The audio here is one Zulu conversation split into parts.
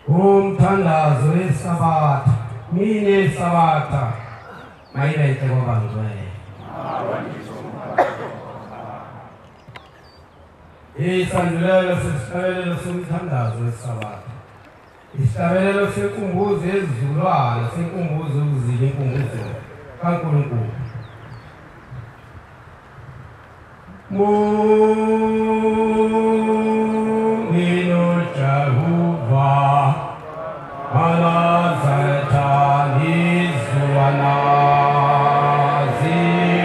Umthandazo weSabatha, mini yeSabatha mayibe inhle kwabangcwele. Isandulelo sesihlabelelo somthandazo weSabatha, isihlabelelo senkumbuzo yezizukulwane, senkumbuzo yokuzila inkumbuzo kaNkulunkulu. Mungino Jehova Malazaretha izizukulwana zethu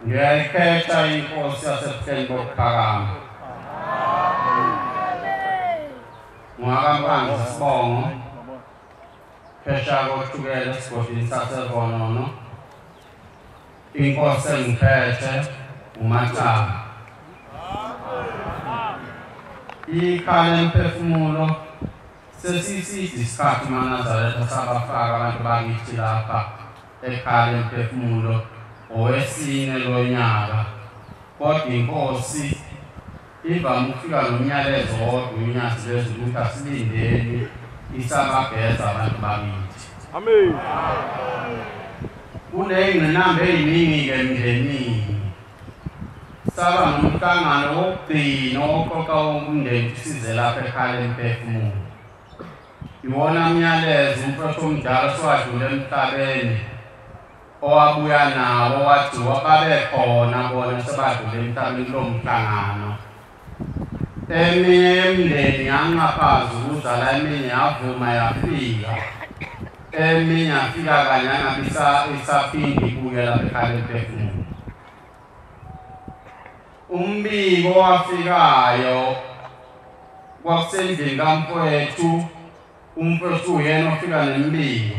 Ngiyayikhetha inkosi yasebuhleni bokuphakama. Ngwakampanzi sibongo phesha koThukela esigodini saseVonono. Inkosi engiphethe uMathaba. Ikhala emphefumulo sesiside isikhathi maNazaretha sabafaka abantu bakithi lapha ekhala emphefumulo owesine lonyaka, kodwa inkosi ivame ukufika nomyalezo wodwa uNyazi lwezulu ukuthi asilindeni isabageza abantu bakithi. Amen. Kuney'ngqinamba ey'ningi-ke emndenini. Saba nomhlangano wokugcina wokuqoqa wonke umndeni ukuthi size lapha ekhaya lemphefumulo. Iwona myalezo umfowethu omdala osewadlula emhlabeni owabuya nawo wathi babekhona bona sebadlula emhlabeni kulo mhlangano. Eminye yemindeni yanqaphaza ukuzala, eminye yavuma yafika, eminye yafika kanye yangabe isaphinde ibuye lapha ekhaya lemphefumulo. Umbiko owafikayo kwakusendlini kamfowethu, umfowethu uyena ofika nembiko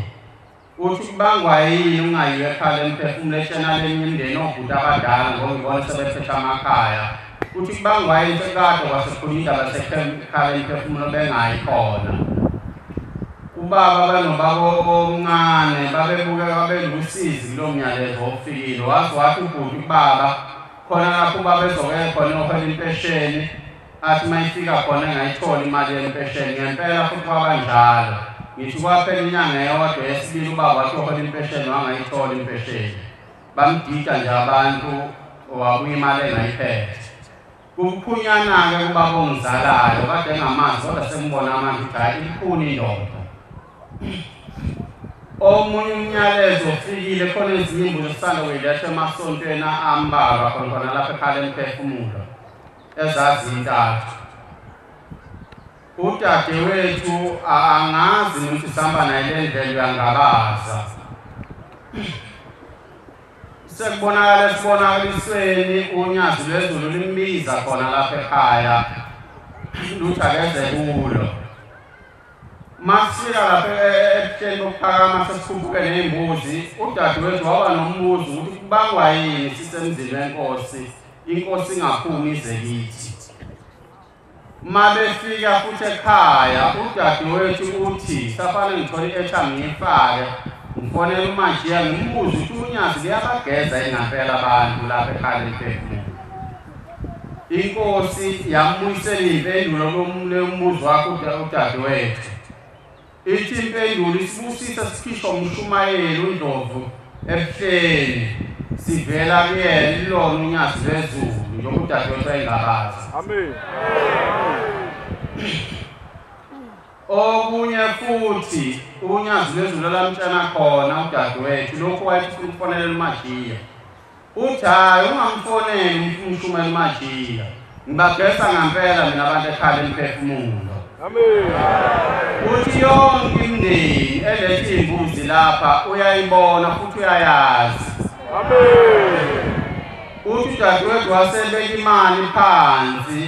uthi kubangwa yini ungayiwe ekhaya lemphefumulo etshena leminye imindeni obhuti abadala ngoba ngibona sebephethe amakhaya. Uthi kubangwa yini sekade kwasekhuluma indaba sekhaya lemphefumulo bengayi khona. Ubaba banobaba omncane babebukeka belusizi kulo myalezo ofikile. Waze wathi ubhuti kubaba khona lapho ubaba ezoke khona ohola impesheni, athi uma ifika khona engayitholi imali yempesheni. Ngempela futhi kwabanjalo. Ngithi kwaphela inyanga eyodwa, yesibili ubaba wathi ohola impesheni wangayithola impesheni. Bamdida nje abantu wabuya imali engayiphethe. Kuphunyana-ke kubaba ongizalayo kade engamazi kodwa sengibona manje ukuthi hhayi ilikhuni indoda. Omunye umyalezo ofikile khona ezinye imbuzi esisanda kuyiletha emasontweni ambalwa khona khona lapha ekhaya lemphefumulo ezazintathu. Udadewethu angazi ukuthi sihamba naye le ndlela uyangabaza. Sekubonakala esibonakalisweni unyazi lwezulu limbiza khona lapha ekhaya luthi akeze kulo. Masifika lapha ebuhleni bokuphakama sesikhuphuke ney'mbuzi, udadewethu waba nombuzo ukuthi kubangwa yini sisemzini wenkosi, inkosi ingaphumi ize kithi. Uma befika futhi ekhaya, udadewethu uthi safanele ngithole i-airtime ngiyifake, ngifonele uMajiya ngimbuze ukuthi unyazi liyabageza yini ngampela abantu lapha ekhaya lemphefumulo. Inkosi yambuyisela impendulo lombuzo wakhe udadewethu. Ithi impendulo isibusisa sikhishwa umshumayeli uNdlovu ebuhleni sivela kuyena ilona unyazi lwezulu njengoba udadewethu ayingabaza. Amen. Okunye futhi unyazi lwezulu lamtshana khona udadewethu lokhu wayethi ufuna ukufonela uMajiya. Uthi hhayi ungamfoneli umshumayeli uMajiya, ngibagesa ngampela mina abantu ekhaya lemphefumulo. Amen. Uthi yonke imindeni eletha iy'mbuzi lapha uyayibona futhi uyayazi. Amen. Uthi udadewethu wasebeka imali phansi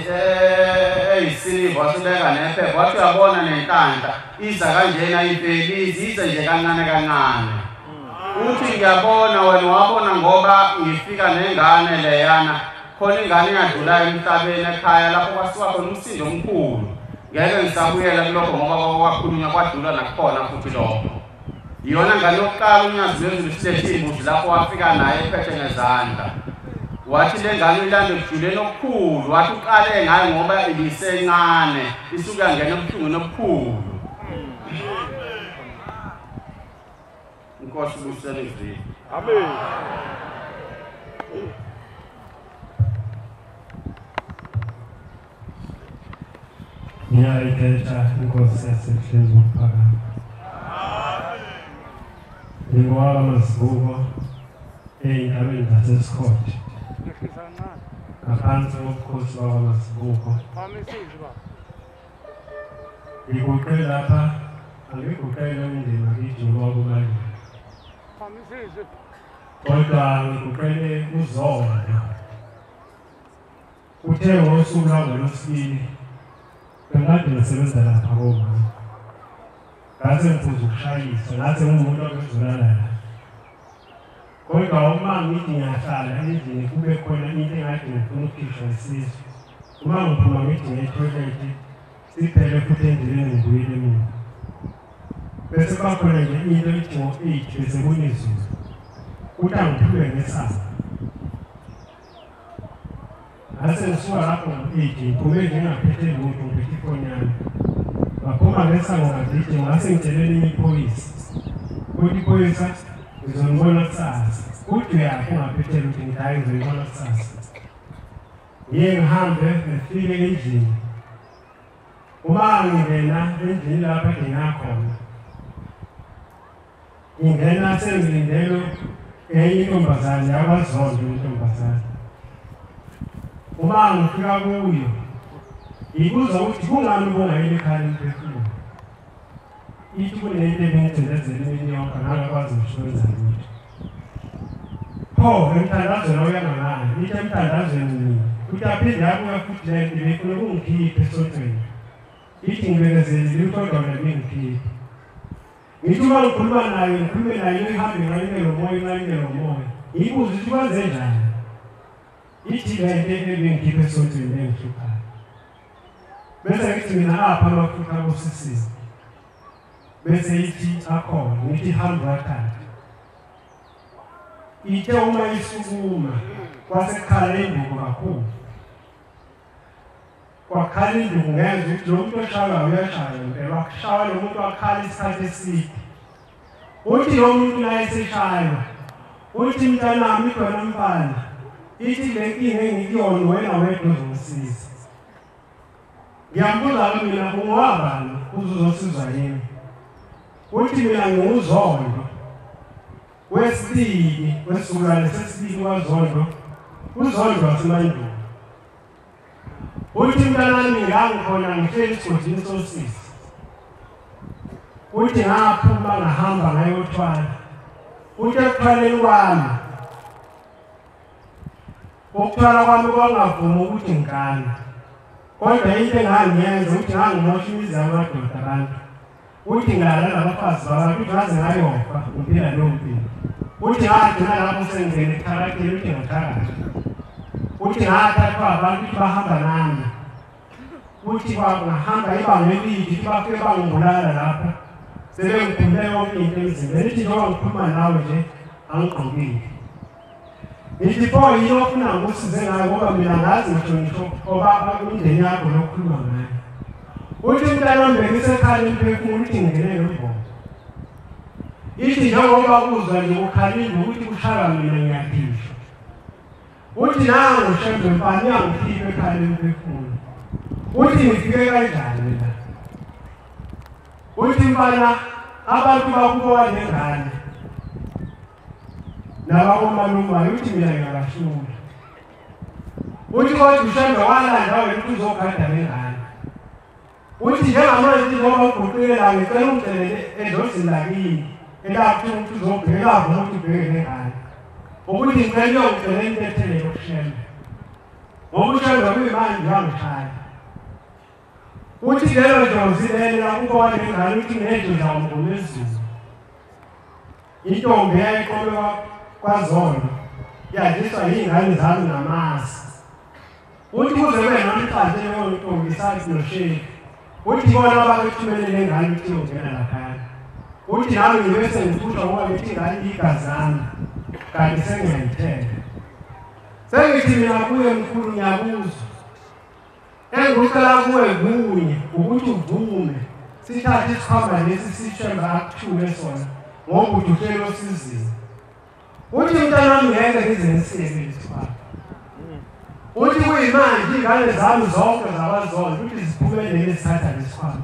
eyisiliva wasebeka nephepha wathi uyabona nenhlanhla iza kanjena impelizi ize nje kancane kancane. Uthi ngiyabona wena wabona ngoba ngifika nengane leyana khona ingane eyadlulayo emhlabeni ekhaya lapho kwasuka khona umsindo omkhulu. Ngeke ngisabuyela kulokho ngoba kwakhulunywa kwadlula nakhona futhi lokho. Iyona ngane yokuqala unyazi lwezulu silethe iy'mbuzi lapho wafika naye ephethe ngezandla. Wathi le ngane uyilande ekujuleni okukhulu, wathi uqale ngayo ngoba ibisencane isuke yangena ebuhlungwini obukhulu. Inkosi ibusisele izwi. Amen. Ngiyayikhetha inkosi yasebuhleni bokuphakama. Ngingowamazibuko ey'ntabeni zaseSikhothe ngaphansi kobukhosi bakwamazibuko. Ngiguqe lapha, angiguqele umndeni wakithi ngoba kubalula, kodwa ngiguqele uZondo. Uthe ngosuku lwangolwesibili bengikade ngisebenza lapha komama, ngase ngiphuza ukushayisa, ngase ngiwumuntu obezulana la. Kodwa uma ngithi ngiyahlala endlini kube khona into engade ngifuna ukukhishwa isisu, uma ngiphuma ngithi ngiye ethoyilethi siphele futhi endleleni ngibuyele emuva. Bese kuba khona nje into ethi ngo-8 bese kunezulu, kuthi angiphume ngesango. Ngase ngisuka lapho ngo-8 ngiphume nje ngingaphethe lutho, ngiphethe ifoni yami. Ngaphuma ngesango ngagijima ngase ngitshele elinye iphoyisa ukuthi iphoyisa ngizonibona kusasa. Kuthi uyaphi ungaphethe lutho? Ngithi hhayi ngizoyibona kusasa. Ngiye ngihambe ngifike endlini. Uma ngingena endlini lapho engingakhona, ngingena sengilindele enye intombazane yakwaZondo intombazane. Uma ngifika kuyo ngibuza ukuthi kungani ubungayeli ekhaya lemphefumulo. Ithi kunento ebingicindezela imini yonke ngangakwazi ngisho ukwenza lutho. Pho emthandazweni awuyanga ngani? Ithi emthandazweni mina uthi aphinde yabuya futhi le nto ibifuna ukungikhipha esontweni. Ithi ngibekezelile kodwa wena ibingikhipha. Ngithi uma ngikhuluma nayo ngikhulume nayo ihambe nganike lo moya nganike lo moya. Ngiyibuze ukuthi kwenze njani? Ithi le nto ebingikhipha esontweni engihluphayo. Bese ngithi mina apha amafutha abusisiwe. Bese ithi akhona, ngithi hamba wathatha. Ithe uma isukuma kwase kukhala induku kakhulu. Kwakhala induku ngezwa ukuthi lo muntu oshaywayo uyashaywa impela, wakushaywa lo muntu wakhala isikhathi eside. Uthi lo muntu la eseshaywa, uthi mntanami khona mfana, ithi le nkinga engikuyona wena wedwa uzongisiza. Ngiyambuza mina ungowabani uzozosizwa yini? Uthi mina ngiwuZondo wesibili wesizukulwane sesibili kwaZondo, uZondo waseMandulo. Uthi mntanami ngangikhona ngihleli esigodini sosisi. Uthi ngaphuma ngahamba ngayothwala. Uthi ekuthwaleni kwami, ukuthwala kwami kwangavumi ukuthi ngigane. Kodwa into engangiyenza ukuthi ngangimosha imizi yamadoda abantu. Uthi ngilala nabafazi babantu, uthi ngaze ngayofa ngiphila leyo mpilo. Uthi ngagcina lapho sengingena ekuthakatheni, uthi ngathakatha. Uthi ngathathwa abantu, uthi bahamba nami. Uthi ngahamba ibanga elide, uthi bafike bangibulala lapha. Sebengikhulule yonke into emzimbeni. Ithi njengoba ngikhuluma nawe nje angigqokile. Ngithi pho yini ofuna ngikusize ngayo ngoba mina ngazi ngisho oba imindeni yakho lokukhuluma ngayo. Uthi mntanami bengisekhala imphefumulo, uthi ngingene nombono. Ithi njengoba kuzwa nje kukhalile ukuthi kushaya mina ngiyaphishwa. Uthi nangu Shembe mfana uyangikhipha ekhala imphefumulo. Uthi ngifike kanjani la? Uthi mfana abantu bakubo nengane nabakomalumayo, uthi mina ngiyabahlula. Uthi kodwa uShembe walanda wena ukuthi uzogada lengane. Uthi njengamanje njengoba uguqile la, ngicela ungicelele edlozini lakini elakuthiwa ukuthi uzobheka ukuthi ubheke lengane. Ukuthi ngicela uyongicela intethelelo kuShembe. Ngoba uShembe kuyimanje uyangishaya. Uthi lelo dlozi lelo lakubo walengane, uthi ngedlozi aMngomezulu. Intombi yayiqolwa kwaZondo yadliswa yiy'ngane zami ngamasi. Uthi kuze kube namhlanje leyo ntombi sathi noShefu. Uthi bona ababethumele le ngane ukuthi iyongena laphayana. Uthi nami ngibe sengiphushwa ngoba ngithi ingane igazi lami kanti sengiyayithenga. Sengithi mina kuye mkhulu ngiyakuzwa. Engikucela kuwe kunye ukuthi uvume sithathe isikhwama lesi sishembe akuthume sona ngoba uthi uhleli osizini. Uthi mntanami ngeke ngize ngisiyeke isikhwama. Uthi kuyimanje iy'ngane zami zonke zakwaZondo uthi ziphumelele zithatha lesikhwama.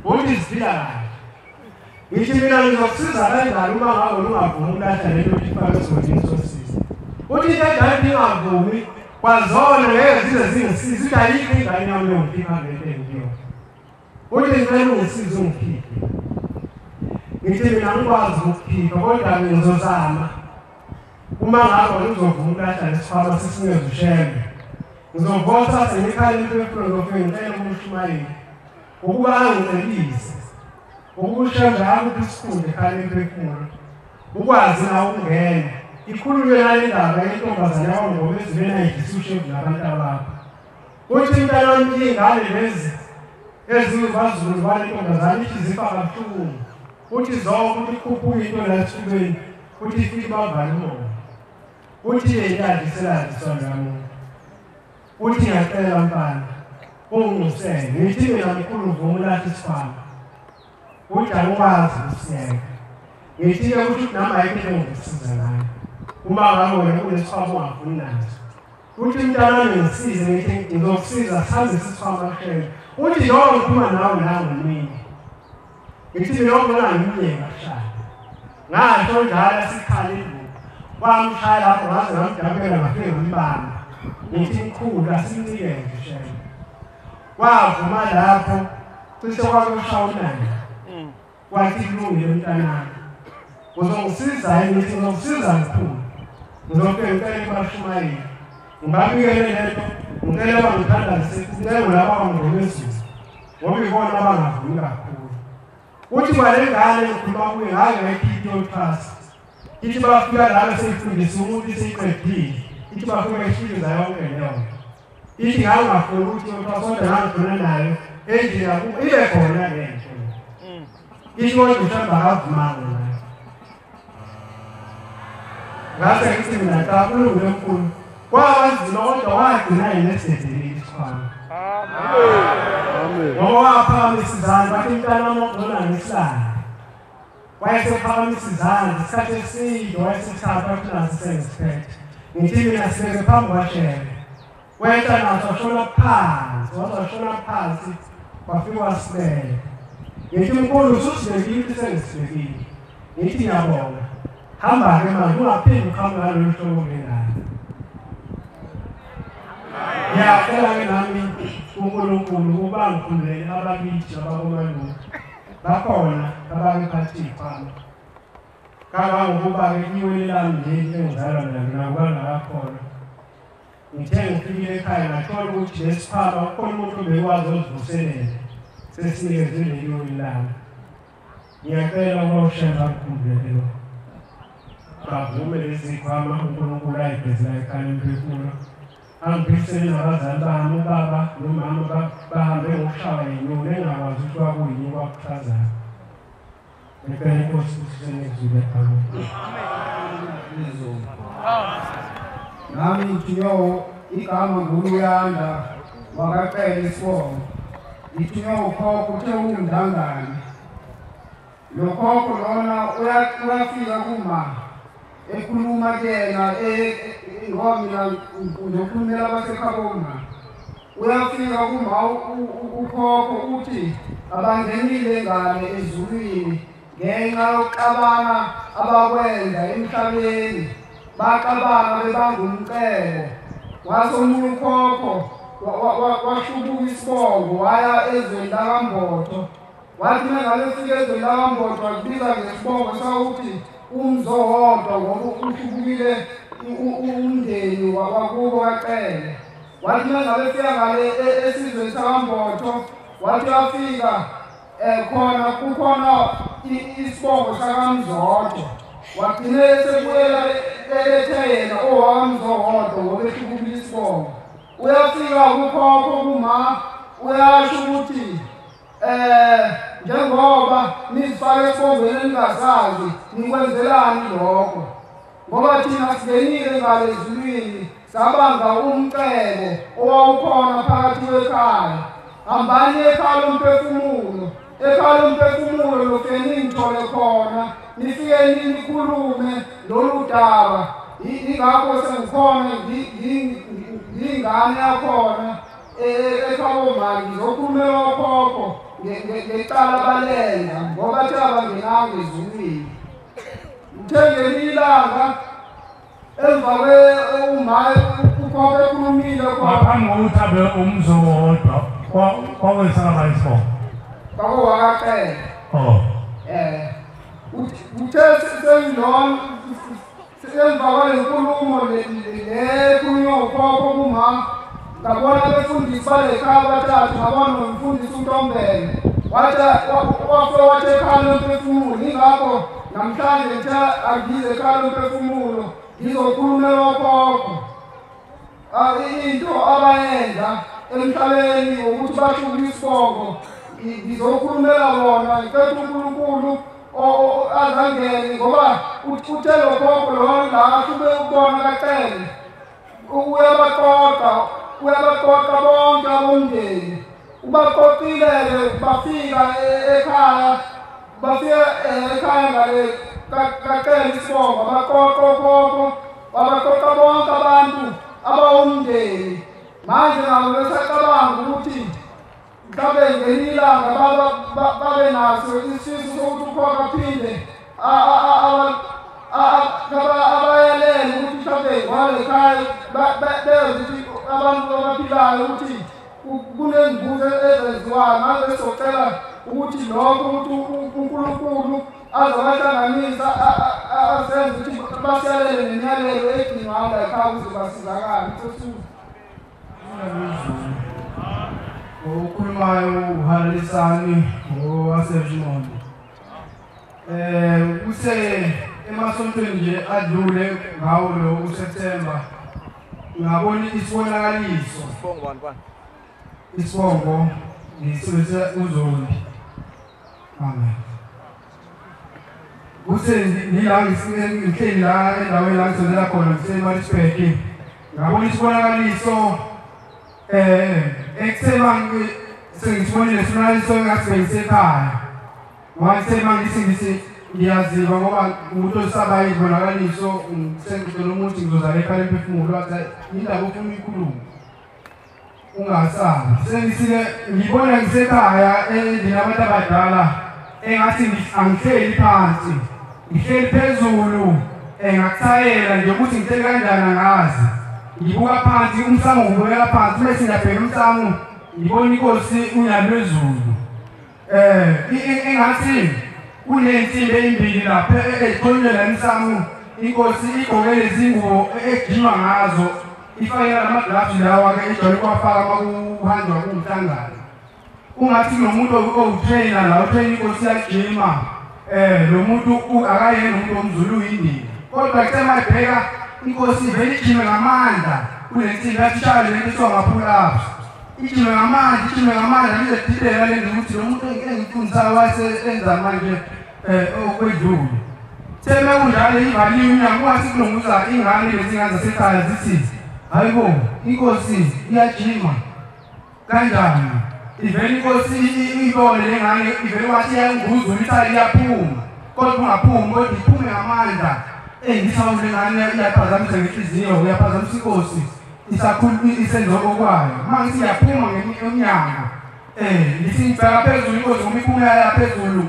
Uthi ziphila kahle. Ngithi mina ngizokusiza kanjani uma ngabe ungavumi ukulahla lento uthi ifake esigodini sosizo. Uthi into edala ukuthi ingavumi kwazona ngeke zize zingisize, uthi ayikho ingane yami yongikhipha ngento engiyona. Uthi ngicela ungisize ungikhiphe. Ngithi mina ngikwazi ukukhipha kodwa ngizozama. Uma ngabe uzovuma ukulahla lesikhwama sisinikeze uShembe. Ngizovota sengikhala imphefumulo ngizofike ngicele kumshumayeli ukuba angicelise ukuba uShembe akuphi isikhundla ekhala imphefumulo ukwazi nawe ukungena. Ikhulunywe nale ndaba yentombazane yakwaMngomezulu enayidlisa ushevu nabantu abakho. Uthi mntanami iy'ngane lezi eziwubazulu bale ntombazane ithi zifa kabuhlungu. Uthi zonke uthi ikhuphuke into la esifubeni, uthi ifike bavale umoya. Uthi yeyadliseladliswa loya. Uthi ngiyacela mfana ungincusele. Ngithi mina mkhulu vuma ulahla isikhwama. Uthi angikwazi ukusiyeka. Ngithi-ke kusho ukuthi nami ayikho into engikusiza ngayo. Uma ngabe wena kunesikhwama ungafuni naso. Uthi mntanami ngisize, ngithi ngizokusiza sihambe isikhwama kuShembe. Uthi njengoba ngikhuluma nawe la ngumini. Ngithi mina ngibona ngimyeka kushaya. Ngasho njalo sikhala induku. Wamshaya lapho ngaze ngamdabukela ngafike ngambamba. Ngithi mkhulu asimnikeze uShembe. Wavuma lapho cishe kwakushaya unani. Wathi kulungile mntanami. Uzongisiza yini? Ngithi ngizokusiza mkhulu. Ngizofike ngicele kubashumayeli. Ngibabikele lento, ngicele bangithandazise, ngicele laba baMngomezulu. Ngoba ibona abangavumi kakhulu. Uthi kwale ngane ngikhuluma kuye ngake ngayikhipha iyothwasa. Ithi bafika lapho seyifundisa umuntu seyiqedile. Ithi bafika ihluza yonke leyo nto. Ithi ngangafuni ukuthi iyothwasa kodwa ngangigcina nayo endlini yakubo ibe khona le nto. Ithi kodwa uShembe akavumanga nayo. Ngase ngithi mina cha kulungile mkhulu. Kwabanzima kodwa wagcina yena esedelile isikhwama. Amen. Ngoba waphakamisa izandla wathi mntanami ongcono angihlali. Wayesephakamisa izandla isikhathi eside wayesithatha wathi naso sengisiphethe. Ngithi mina sibeke phambi kwaShembe. Wehla naso washona phansi, waze washona phansi wafika wasibeka. Ngithi mkhulu ususibekile ukuthi sengisibekile. Ngithi ngiyabonga. Hamba-ke manje ungaphinde uqhamuke ngalolu hlobo ngenalo. Ngiyacela-ke nami uNkulunkulu ukuba ngikhululele abakithi abakomalume. Bakhona abangiphathi iy'khwama. Kangangokuba-ke iwele lami leli engizalwa nalo nakuba ngakakhona. Ngithe ngifikile ekhaya ngathola ukuthi lesikhwama kukhona umuntu obekwazi ozivuselela sesinikezwe leli wele lami. Ngiyacela ukuba uShembe angikhumbulele lokho. Bavume lezi zikhwama uNkulunkulu ayigezela ekhaya lomphefumulo. Angiphisele nabazali bami, ubaba nomama bahambe ngokushawa yinyoni engakwazi ukuthi kwakuyini kwakuchazayo. Ngicela inkosi ukuthi amen. Nami ngithunywa igama nguLuyanda wakaCele isibongo. Ngithunywa ukhokho uthe ungundangane. Lo khokho lona uyafika kuma ekhuluma kuyena ngoba mina ngizokhulumela abasekhabo ma. Uyafika kuma ukhokho uthi abangenile ngale ezulwini ngenxa yokuxabana abakwenza emhlabeni. Baxabana bebanga umcebo. Wase omunye ukhokho washubuka isibongo waya ezweni lakaMbotho. Wathi mengabe efika ezweni lakaMbotho wakubiza ngesibongo sawuthi umzowodwa ngoba uhlubukile umndeni wakubo kaCele. Wathi mengabe efika ngale esizweni sakaMbotho wathi wafika khona kukhona isibongo sakaMzodwa. Wagcine esebuyela elethe yena owakamzowodwa ngoba ehlubukile isibongo. Uyafika kukhokho kuma uyasho ukuthi njengoba nizifake esibongweni eningasazi nikwenzelani lokho, ngoba thina singenile ngale ezulwini sabanga umcebo owawukhona phakathi kwekhaya. Hambani ekhaya lomphefumulo, ekhaya lomphefumulo lofike ningithole khona, nifike nikhulume lolu daba. Ingakho sengikhona ngiyingane yakhona ekhabo mali ngizokhulumela okhokho ngecala balenza ngoba thi abangenanga ezulwini. Uthe ngelinye ilanga emva uma ukhokho ekhulumile ngaphambi kokuthi abe umzowodwa kwakwesakaba isibongo kwakowakaCele. Uthe sengilona emva kwale nkulumo lekhulunywa ukhokho kuma ngabona abefundisi balekhaya abathathu, ngabona nomfundisi uNtombele. Wathi wafike wathi ekhaya lomphefumulo. Ingakho namhlanje ngithe angize ekhaya lomphefumulo ngizokhulumela okhokho. Into abayenza emhlabeni ukuthi bashuke isibongo ngizokhulumela bona. Ngicela uNkulunkulu azangene ngoba uthe lo khokho lona la ube ubona kaCele uyabaqoqa uyabaqoqa bonke abomndeni. Ubaqoqile-ke bafika ekhaya, bafika ekhaya ngale kaCele isibongo baqoqa okhokho babaqoqa bonke abantu abawumndeni. Manje nabo besacabanga ukuthi mhlawumbe ngelinye ilanga babe naso isifiso sokuthi ukhokho aphinde abayalele ukuthi mhlawumbe ngale khaya bezwe ukuthi abantu abaphilayo ukuthi kuney'mbuzo ezenziwayo. Manje sizocela ukuthi lokho ukuthi uNkulunkulu azobahlanganisa asenze ukuthi basiyalele nemiyalelo edingwayo la ekhaya ukuze basizakale. Okhulumayo uHalalisani owaseRichmond. Kuse emasontweni nje adlule ngawo lo uSeptember ngabona isibonakaliso. Isibongo ngisebenzisa uZondi. Amen. Kuse ngila ngihleli la endaweni la ngisebenzela khona ngiseMaritzburg ngabona isibonakaliso ekuthema sengisibonile isibonakaliso engathi bengisekhaya. Ngoba ngithi ngiyaziva ngoba umuntu osabayo izibonakaliso sengicela umuntu ngizozala ekhaya lemphefumulo wathi indaba ofuna uyikhulume ungasabi. Sengisike ngibona ngisekhaya endlini abantu abadala Engathi angihleli phansi, ngihleli phezulu, ngakuthayela nje ukuthi ngihleli kanjani angazi. Ngibuka phansi umsamo ngibukela phansi bese ngiyabheka umsamo ngibona inkosi uNyazilwezulu. Engathi kunensimbi ezimbili lapha ezikhonywe la emsamo, inkosi igqoke lezi ngubo ejima ngazo, ifakela ama-gloves lawa ke ejwayele ukuwafaka uma kuhanjwa kuwumhlangano. Ungathi lo muntu owutrainer la utrain inkosi iyajima, lo muntu akayena umuntu omZulu uyindiya. Kodwa kuthe mayibheka inkosi ivele ijime ngamandla kule nsimbi yathi shaya le nto ethiwa ama-pull-ups. Ijime ngamandla, ijime ngamandla lize lidideka le nto ukuthi lo muntu engimfundisayo wayesenza manje okwedlule. Seme kunjalo ivaliwe umnyango, ungathi kulunguza ingane lezi ngane zasekhaya zithi hayi bo inkosi iyajima kanjani. Ivele inkosi ibone le ngane ivele wathi iyanguzula ithali iyaphuma, kodwa ungaphumi kodwa iphume ngamandla. Ngisawule ngane iyaphazamisa ngenhliziyo, iyaphazamisa inkosi isakhulu isenza okwayo. Uma ngithi iyaphuma emnyango, ngithi ngibheka phezulu inkosi ngoba iphuma yaya phezulu,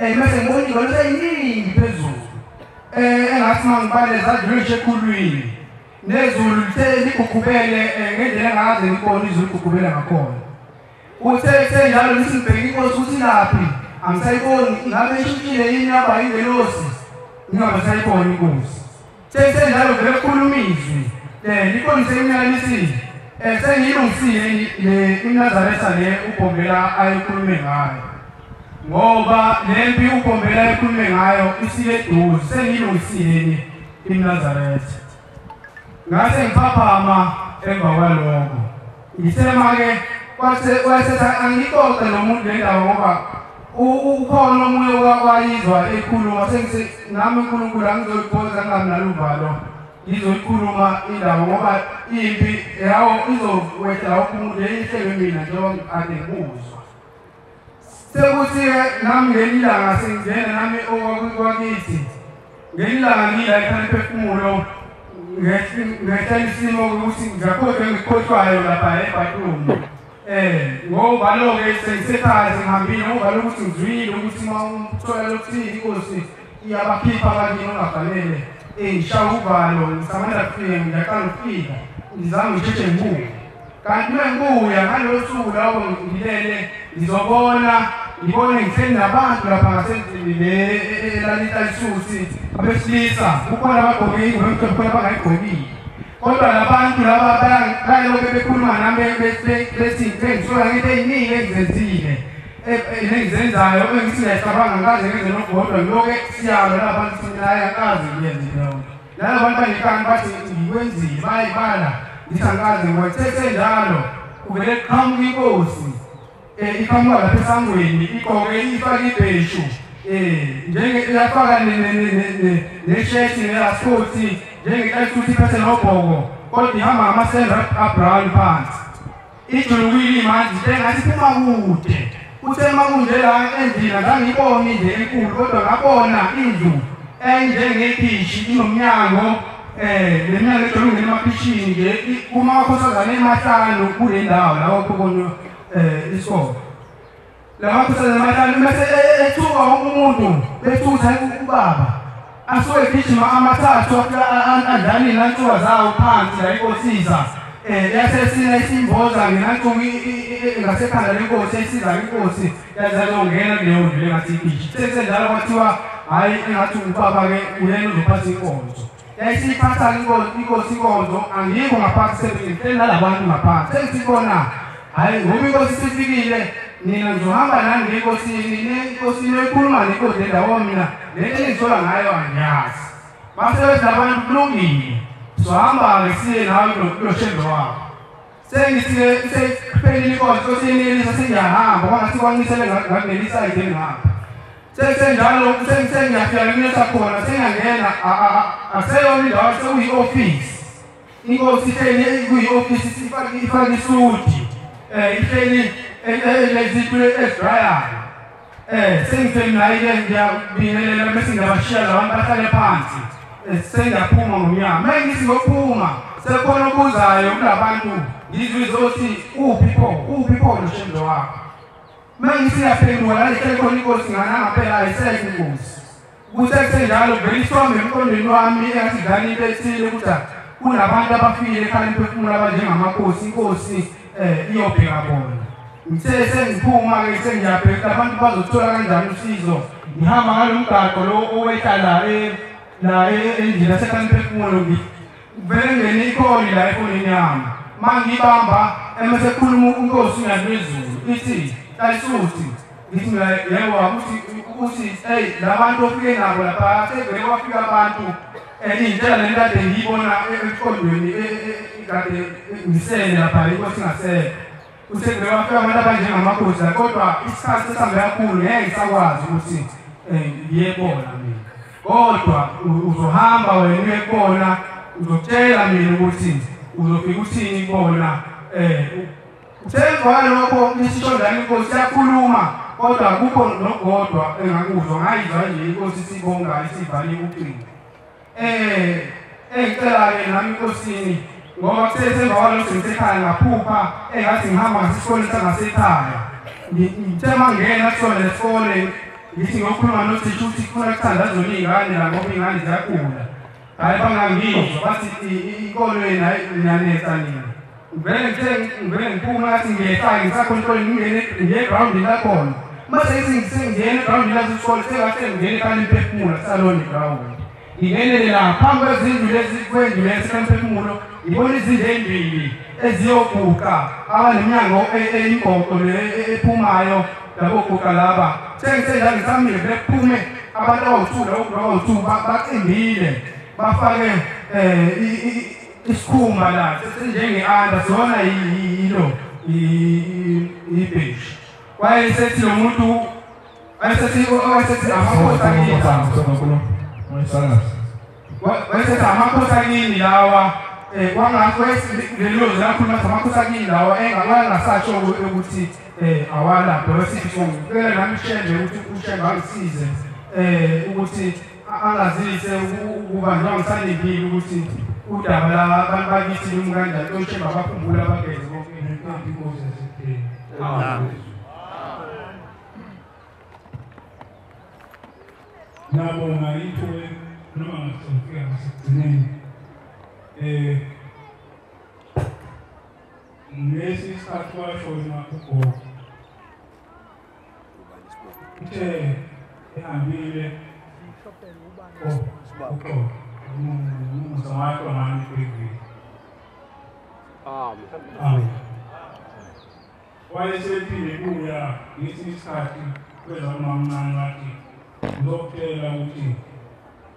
bese ngibona ingane eziningi phezulu. Engathi uma ngibale zadlula nje ekhulwini, nezulu lithe ligugubele ngendlela engakaze ngibone izulu ligugubele ngakhona. Uthe senjalo ngithi ngibheka inkosi ukuthi ilaphi, angisayiboni, ngabe ishintshile yini yaba ingelosi, ngingabe sayibona inkosi. Senjalo vele kukhuluma izwi, liqondise iminyaka lithi sengiyilungisile le iNazaretha le uBhombela ayekhulume ngayo, ngoba le mpi uBhombela ayekhulume ngayo isike eduze, sengiyilungisile iNazaretha. Ngase ngiphaphama emva kwalokho, ngisema-ke wayesethi angixoxe lo muntu le ndaba ngoba ukhona omunye wayizwa ekhuluma, sengithi nami uNkulunkulu angizoyiphosa ngingabi naluvalo, ngizoyikhuluma indaba ngoba impi yawo izokwehla wonke umuntu eyihlelwe mina njengoba kade ngikuzwa. Sekuthi-ke nami ngelinye ilanga sengingena nami okwakithi, ngelinye ilanga ngila ekhaya emphefumulo ngehlela isimo ukuthi ngiyakhohlwa engikukhohlwayo lapha ebhathroom. Ngoba lo-ke sengisekhaya sengihambile ngoba lokuthi ngizwile ukuthi uma uthola lokuthini inkosi iyabakhipha abakini ongafanele. Ngishaya uvalo ngisamanda kufika, ngiyaqala ukufika ngizange ngisheshe ngibuye. Kanti uma ngibuya ngalolo suku lapho ngilele ngizobona ngibone ngihleli nabantu lapha ngasendlini le elalithalisuthi abesilisa, kukhona abagqoke ingubo emhlophe, kukhona abangayigqokile. Kodwa labantu laba bayalokhu bekhuluma nami bethi bengisola ngento ey'ningi engizenzile nengizenzayo engithi ngiyacabanga ngikaze ngenze nokukodwa, ngilokhu siyalwa laba bantu ukuthi mina hhayi angikaze ngiyenze leyo nto. Laba bantu banekani bathi ngikwenzile bayayibala, ngithi angikaze ngikwenze. Senjalo kuvele kuqhamuka inkosi, iqhamuka lapha esangweni igqoke ifake ibheshu, iyafaka neshethi nerasikoti njengehlalisuthi iphethe nobhoko, kodwa ihamba ngamasende abrown phansi. Ijulukile manje engathi iphuma kude. Uthe uma kunje la endlini azange ngiyibone indlu enkulu, kodwa ngabona indlu enjengekhishi inomnyango, le minyango ejwayele ukungena emakhishini nje, kumakhosazane emahlanu kule ndawo la kukhona isikole. La makhosazane emahlanu bese ethuka wonke umuntu, bethutha ubaba. Asuke egijima amathathu adlala iy'nantuka zawo phansi la inkosi iza. Yasesina isimboza ngenantuka ngasekhanda lenkosi, eyisiza inkosi yazayongena kuleyo ndlu engathi ikhishi. Sekunjalo kwathiwa hhayi engathi ubaba-ke uyena uzophatha inkonzo. Yayisiyiphatha-ke inkosi inkonzo, angikho ngaphansi ngihleli nalabantu ngaphansi. Sengithi bona hhayi ngoba inkosi isifikile nina ngizohamba nani ngenkosini, nenkosini ekhuluma nenkosi le ndawo mina le nto engisola ngayo angiyazi. Base bethi labantu kulungile, sohamba-ke siye nawe kulo shembe wakho. Sengithi-ke sekuphelile inkonzo, inkosi yenelisa sengiyahamba kwangathi kwancisele ngakuleli sayidi engapha. Senjalo sengiyafika ngiletha khona sengiyangena, akuseyona indawo sekuyi-ofisi. Inkosi ihleli kuyi-ofisi ifake isudi, ihleli lezinto ezidrayayo. Sengithe mina-ke ngiyabingelela bese ngiyabashiya labantu bahlale phansi, sengiyaphuma ngomnyango. Uma ngithi ngokuphuma sekukhona obuzayo kulabantu, ngizwe izothi uphi pho, uphi pho lo shembe wakho. Uma ngisiyaphenduka la isekhona inkosi ngana ngaphela ayisekho inkosi. Kuthe kusenjalo vele isithombe emqondweni wami engathi dlala into ethile ukuthi kunabantu abafile ekhaya lemphefumulo abanjengamakhosi, inkosi iyobheka bona. Ngithe sengiphuma-ke sengiyabheka abantu bazothola kanjani usizo. Ngihamba ngalo mgaqo lo owehla la endlini yasekhaya lemphefumulo, ngivele ngene ikholi la efonini yami. Uma ngibamba emase khuluma inkosi uNyazilwezulu ithi Lisuthi ngithi mina yebo ukuthi hey labantu ofike nabo lapha sevele kwafika abantu iy'ntshela le nto kade ngiyibona emqondweni kade ngisele lapha inkosi ingasekho. Usevele kwafika abantu abanjengamakhosi kodwa isikhathi sesihambe kakhulu ngeke ngisakwazi ukuthi ngiyebona mina. Kodwa uzohamba wena uyebona, uzokutshela mina ukuthi uzofika uthini kubona. Uthe lokho isisho njalo inkosi iyakhuluma kodwa akukho nokodwa engakuzwa, ngayizwa nje inkosi isibonga isivale ucingo. Engicela-ke nami inkosini ngoba kuthe emva kwalokho sengisekhaya ngaphupha engathi ngihamba ngasesikoleni sangasekhaya. Ngithe uma ngingena kusona lesikole ngithi ngiyokhuluma nothisha ukuthi kufuna kuthandazwe iy'ngane la ngoba iy'ngane ziyagula. Hhayi bangangizwa bathi inkolo yenu niyanetha nina. Ngivele ngiphuma ngathi ngiyehla ngisakhona esikoleni ngingene ngiye egrawundini lakhona. Mase sengingena egrawundini lasesikole sengathi ngingena ekhaya lemphefumulo kusalona igrawundi. Ngingenele la phambi kwezindlu lezi kwendlu lesemphefumulo ngibona izindlu ey'mbili eziyoguqa abaneminyango eyimgoqo le ephumayo laboguqa laba. Sengisenjalo ngisamile bephume abantu abawu-2 abawu-2 bacimbile bafake isikhumba la sesinjenge-anda sona yilo ibheshi. Wayesethi lo muntu wayesethi amakhosi akini, wayesethi amakhosi akini lawa lelo lakhuluma amakhosi akini lawa engasatsho ukuthi awalapho. Wesithi ngicela nami uShembe ukuthi uShembe angisize ukuthi angazise ukuba njengoba ngisalindile ukuthi udaba labantu bakithi lumi kanjani oShembe abakhumbula abageze bonke inkosi yasekhaya. Amen. Ngiyabonga ithuba noma ngasifika ngasekugcineni. Lesi sikhathi kwashona ugogo. Uthe ehambile ugogo umusa wakho ngani kwiviki. Amen. Wayesephinde kuya ngesinye isikhathi kweza umamncane wathi ngizokutshela ukuthi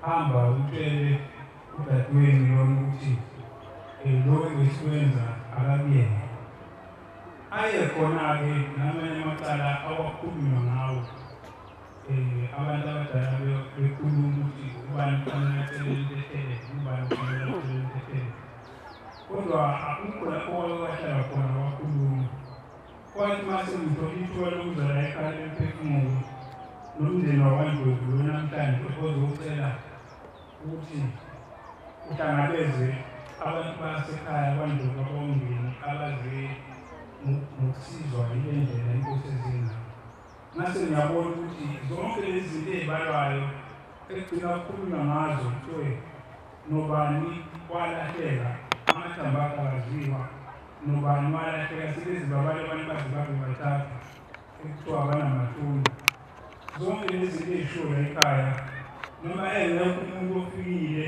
hamba utshele udadewenu lona ukuthi lo engesikwenza akakuyena. Aye khona-ke namanye amacala awakhulunywa ngawo abantu abadala bekhuluma ukuthi ubani kufanele acele intethelelo, ubani kufanele acele intethelelo. Kodwa akukho lapho kwake kwahlala khona wakhuluma. Kwathi uma sengithola ithuba lokuza la ekhaya lemphefumulo nomndeni wakwaNdlovu lo namhlanje ozocela ukuthi uhlangabeze abantu basekhaya kwaNdlovu abomndeni abaze ngokusizwa yile ndlela inkosi ezingayo. Ngase ngiyabona ukuthi zonke lezi zinto ey'balwayo ekugcina kukhulunywa ngazo kuthiwe nobani walahleka amathambo akhe akaziwa, nobani walahleka sebezi babale abantu baze babe bathathu ekuthiwa abanamathuna. Zonke lezi zinto ey'shiwo la ekhaya noma engekho umuntu ofikile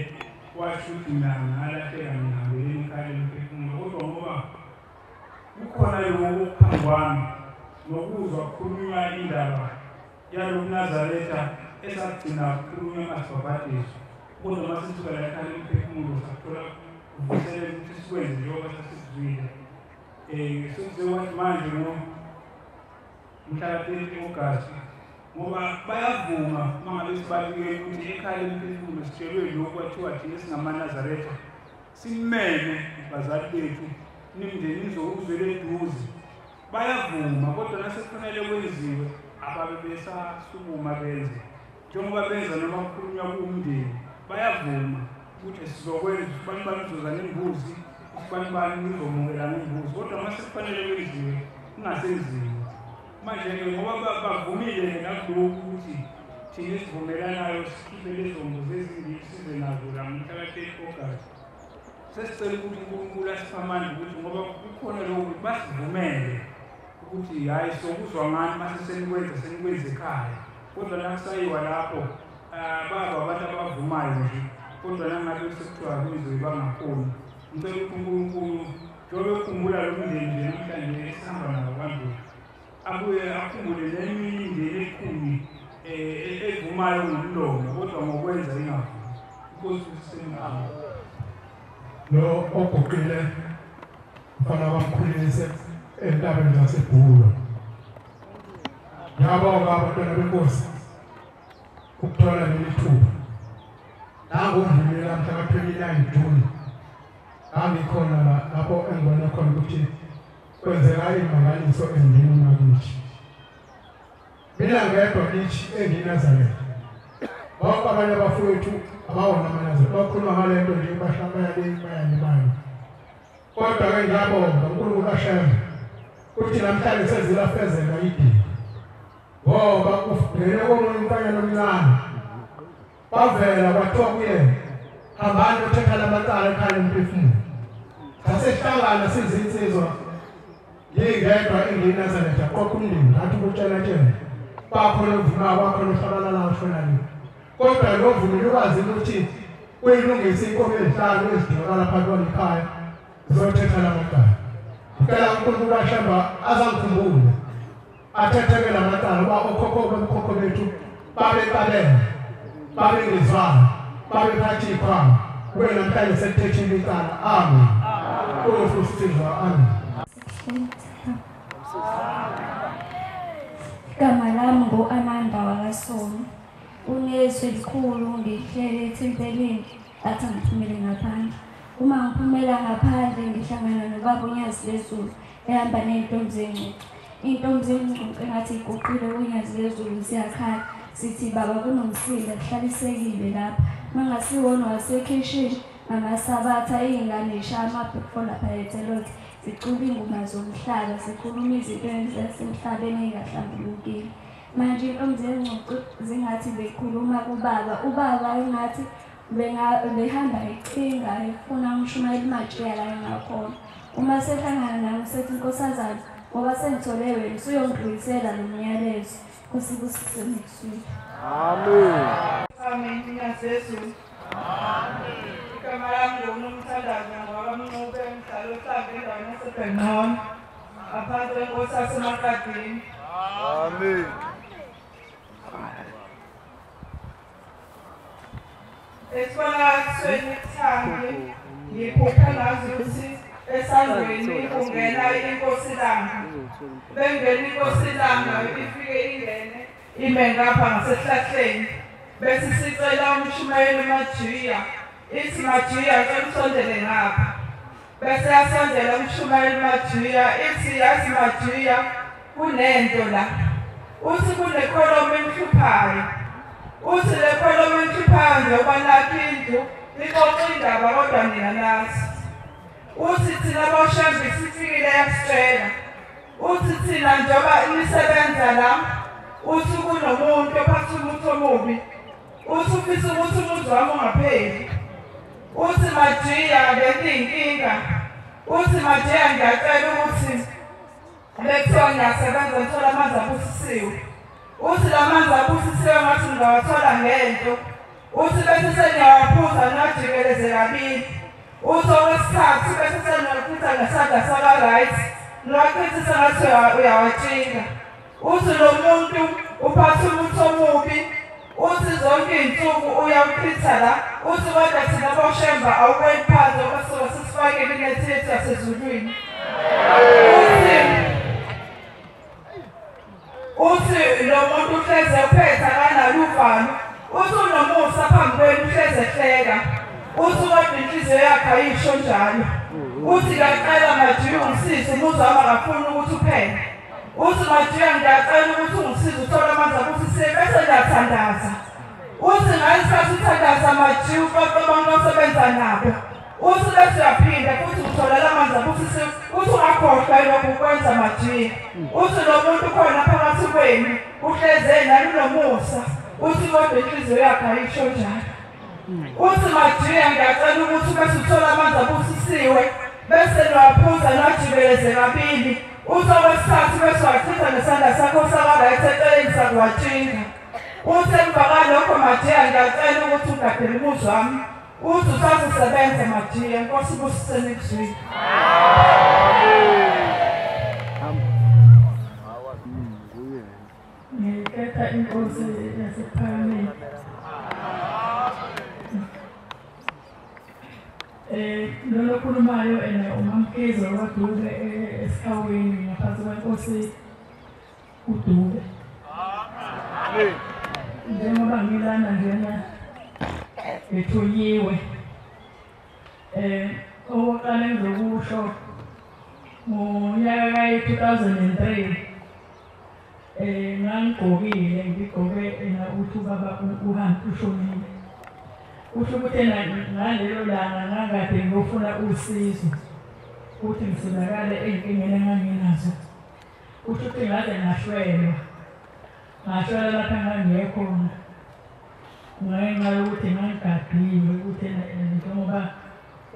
washo ukuthi mina ngalahleka ngihambeleni ekhaya lemphefumulo, kodwa ngoba kukhona lokhu okuphambi kwami nokuzwa kukhulunywa indaba yalo mNazaretha esagcina kukhulunywa masibhabhadiswa, kodwa uma sisuka la ekhaya lemphefumulo sakuthola kuvuselela ukuthi sikwenze njengoba sasikuzwile. Sekuze kwathi manje ngomhla ka-30 Agasti ngoba bayavuma uma ngabe sibalulekile ukuthi ekhaya lemphefumulo sitshelwe lokhu kwathiwa thina singamaNazaretha simeme bazali bethu nimndeni nizowuzwela eduze. Bayavuma kodwa nasekufanele kwenziwe ababe besasukuma benze njengoba benza noma kukhulunywa kuwumndeni bayavuma ukuthi sizokwenza ubani bani uzoza nembuzi, ubani bani uzomukela ngembuzi, kodwa uma sekufanele kwenziwe kungasenziwa. Manje-ke ngoba bavumile nakulokhu ukuthi thina esivumelanayo sikhiphe lezo mbuzi ezimbili size nazo la ngomhla ka-30 August. Sesicela ukuthi uNkulunkulu asiphe amandla ukuthi ngoba kukhona lokhu ukuthi basivumele ukuthi hhayi sokuzwa ngani mase senikwenza senikwenza ekhaya. Kodwa nakusayiwa lapho baba abantu abavumayo nje kodwa nangabe sekuthiwa kwenziwe bangakhoni. Ngicela ukuthi uNkulunkulu njengoba ekhumbula lo mndeni nje namhlanje esihamba nawo kanje abuye akhumbule neminye imindeni ekhulu evumayo ngomlomo kodwa ngokwenza ingavumi. Inkosi isemkhulu. Lo oguqile mfana bamkhulise entabeni zaseBhulu. Ngiyabonga abantwana benkosi ukuthola leli thuba. Nangu umvumela mhla ka-29 June ngangikhona lapho engibona khona ukuthi kwenzeka imangaliso emndenini wakithi. Mina ngedwa kithi engiNazaretha. Bonke abanye abafowethu abawona amaNazaretha bakhuluma ngale nto nje bahlabaya le bayalibala. Kodwa-ke ngiyabonga uNkulunkulu ashembe ukuthi namhlanje sezilafezeka idini. Ngoba kuvele komunye umfanyana omncane bavela kwathiwa kuyena hambani othetha lamacala ekhaya lomphefumulo. Sasehlangana sizinsizwa ngingedwa engiyiNazaretha qoqa umndeni ngathi ukutshela tshela bakhona ovumayo bakhona ohlabalalayo oshona le. Kodwa lo vumile ukwazi ukuthi uyilungise inkomo ezihlanu ezidingakala phakathi kwalekhaya zizothetha lamacala. Ngicela uNkulunkulu ashemba azangikhumbule athetheke lamacala uba okhokho bokhokho bethu babexabene babengezwana babephatha ikhwama kube namhlanje sekuthethile icala. Amen. Usizwa. Amen. Igama lami ngu-Amanda wakaSono. Unezwi elikhulu ngihlele ethempelini athi angiphumele ngaphandle. Uma ngiphumela ngaphandle ngihlangana nobaba uNyazi lwezulu ehamba ney'ntombi zengcucu. Iy'ntombi zengcucu engathi iguqile kuNyazi lwezulu ziyakhala sithi baba kunomsindo kuhlalisekile lapha. Mangasiwona wasekhishini ngamasabatha iy'ngane y'shaya amabhefo lapha eThelothi zicula iy'ngoma zomhlaba zikhuluma izinto zasemhlabeni ey'ngahlambulukile. Manje iy'ntombi zengcucu zingathi bekhuluma kubaba, ubaba engathi behamba ecinga efuna umshumayeli Majiya la engakhona. Uma sehlangana nami sethi nkosazana ngoba sengithole wena usuyongidlulisela lo myalezo. Nkosi ibusise next week. Amen. Amen. Nyazi. Amen. Igama lami nguNomthandazo ngwaKwaMncube ngihlala oHlambe endaweni yaseBhenqono ngaphansi kwenkosi yaseMaqadini. Amen. Esibonakalisweni sami ngiphuphe ngazi ukuthi esangweni kungena inkosi Langa. Bengena inkosi Langa ifike ingene ime ngapha ngasesihlahleni bese sicela umshumayeli Majiya ithi Majiya cela usondele ngapha. Bese yasondela umshumayeli Majiya ithi yazi Majiya kunento la uthi kunekholomu emhluphayo. Uthi le kholomu emhluphayo njengoba nakho indlu ixoxa indaba kodwa nina nazi. Uthi thina boshembe sifikile yasitshela. Uthi thina njengoba imisebenza la uthi kunomuntu ophatha umuthi omubi. Uthi ufisa ukuthi umuzi wami ungapheli. Uthi Majiya lento iyinkinga. Uthi Majiya ngiyacela ukuthi bekuthiwa ngiyasebenza ngithola amanzi abusisiwe. Uthi la manzi abusisiwe ngathi ngingawathola ngento. Uthi bese sengiyawaphuza ngiwajikeleze kabili. Uthi okwesithathu bese sengiwachitha ngesandla saka-right ngiwachithe sengathi uyawatshinga. Uthi lo muntu uphatha umuthi omubi. Uthi zonke iy'nsuku uyawuchitha la. Uthi kodwa thina boshemba awukweli phansi ngoba sisuke sesifakile inethi yethu yasezulwini. Uthi lo muntu uhleze uphethe akanalo uvalo. Uthi unomusa phambi kwenu uhleze ehleka. Uthi kodwa inhliziyo yakhe ayisho njalo. Uthi ngiyacela Majiya ungisize umuzi wami akafuni ukuthi uphele. Uthi Majiya ngiyacela ukuthi ungisize uthole amanzi abusisiwe bese ngiyathandaza. Uthi ngalesikhathi uthandaza Majiya uxoxe abantu osebenza nabo. Uthi bese uyaphinda futhi uthola amanzi abusisiwe. Uthi ungakhohlwa lokhu kwenza Majiya. Uthi lo muntu khona phakathi kwenu uhleze nani unomusa, uthi kodwa inhliziyo yakhe ayisho njalo. Uthi Majiya ngiyacela ukuthi bese uthola amanzi abusisiwe bese niwaphuza niwajikeleze kabili. Uthi okwesithathu bese wachitha nesandla sakho saka-right eceleni sakuwatshinga. Uthi emva kwalokho Majiya ngiyacela ukuthi ugadele umuzi wami. Uthi usazosebenza Majiya. Nkosi ibusiseni ekuzwile. Ngikhetha inkosi yasePhakameni. Lona okhulumayo ena uMamkhize waDube esikhawini ngaphansi kwenkosi uDube. Njengoba ngilana njena ngithunyiwe, okokuqala engizokusho ngonyaka ka-2003 ngangigqokile ngigqoke ena uthi ubaba uhambe ushonile. Kusho ukuthi ena ngalelo langa ngangikade ngiyofuna usizo ukuthi ngisizakale ey'nkingeni enganginazo. Kusho ukuthi ngaze ngashwelwa, ngashwelwa lapha engangiye khona ngenxa yokuthi ngangigadiwe ukuthi njengoba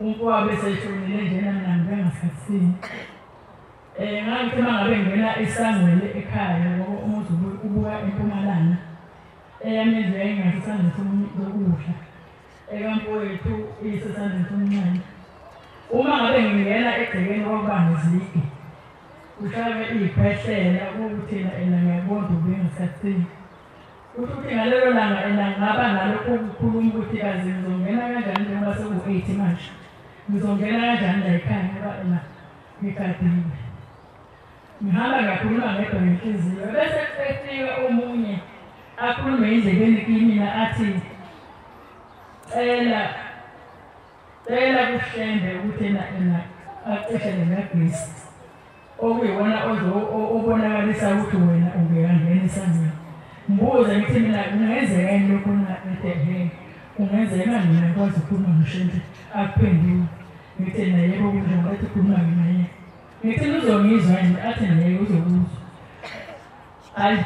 umfowabo eseshonile njena mina ngibe ngasikhathini. Ngangithi uma ngabe ngingena esangweni ekhaya ngoba umuzi ubuka empumalanga, eyami indlu yayingasesandleni sokudla, ekamfowethu isesandleni somncane. Uma ngabe ngingena egcekeni kwakuba nezigi, kushaywe iy'khwehlela ukuthi ena ngiyabona ubuye ngasikhathini. Kusho ukuthi ngalelo langa ena ngaba nalokho ukukhuluma ukuthi kazi ngizongena kanjani njengoba seku-8 manje, ngizongena kanjani la ekhaya ngoba ena ngigadiwe. Ngihamba ngakhuluma ngedwa ngenhliziyo, bese kufika omunye akhulume endlebeni kimina athi cela cela kuShembe ukuthi ena acishe lengagesi okuyiwona obonakalisa ukuthi wena ungeyangena esangweni. Ngibuze ngithi mina kungenzeka yini lokho na? Ethi kungenzeka, mina ngikwazi ukukhuluma noShembe akuphendule. Ngithi na yebo kunjalo, athi khuluma naye. Ngithi uzongizwa yini? Athi naye uzokuzwa. Hayi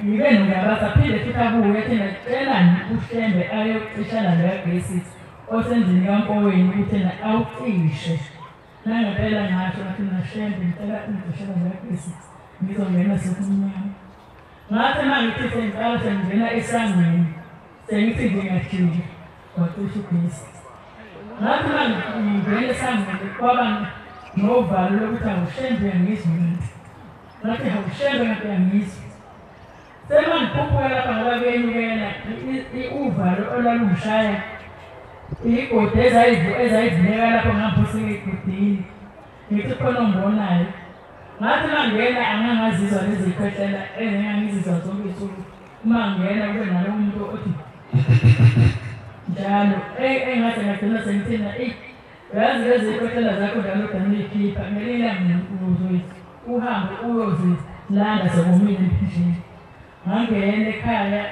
ngibe nongabaza aphinde futhi abuye athi nacelani uShembe ayocisha la gesi osendlini kamfowenu ukuthi na awucishe. Nangempela ngasho ngathi naShembe ngicela ungicishela la gesi ngizongena sekumnyama. Ngathi uma ngithi sengiqala sengingena esangweni sengithi nje ngiyajika wacisha ugesi. Ngathi uma ngingena esangweni kwaba novalo lokuthi awuShembe uyangizwa kanti. Ngathi awuShembe kanti uyangizwa. Semangikhuphuka lapha ngoba kuyenyukela uvalo olwalungishaya igodi ezayivuleka lapho ngamphoseka egodini. Ngithi khona ongibonayo. Ngathi uma ngingena angangazizwa lezi zikhwehlela engangizizwa zonke iy'nsuku. Uma ngingena kube nalowo muntu othi njalo engathi ngagcina sengithina eyi uyazi lezi zikhwehlela zakho njalo udane uyikhipha ngelinye ilanga uhambe uyozilanda sekomile emphinjeni. Ngangena ekhaya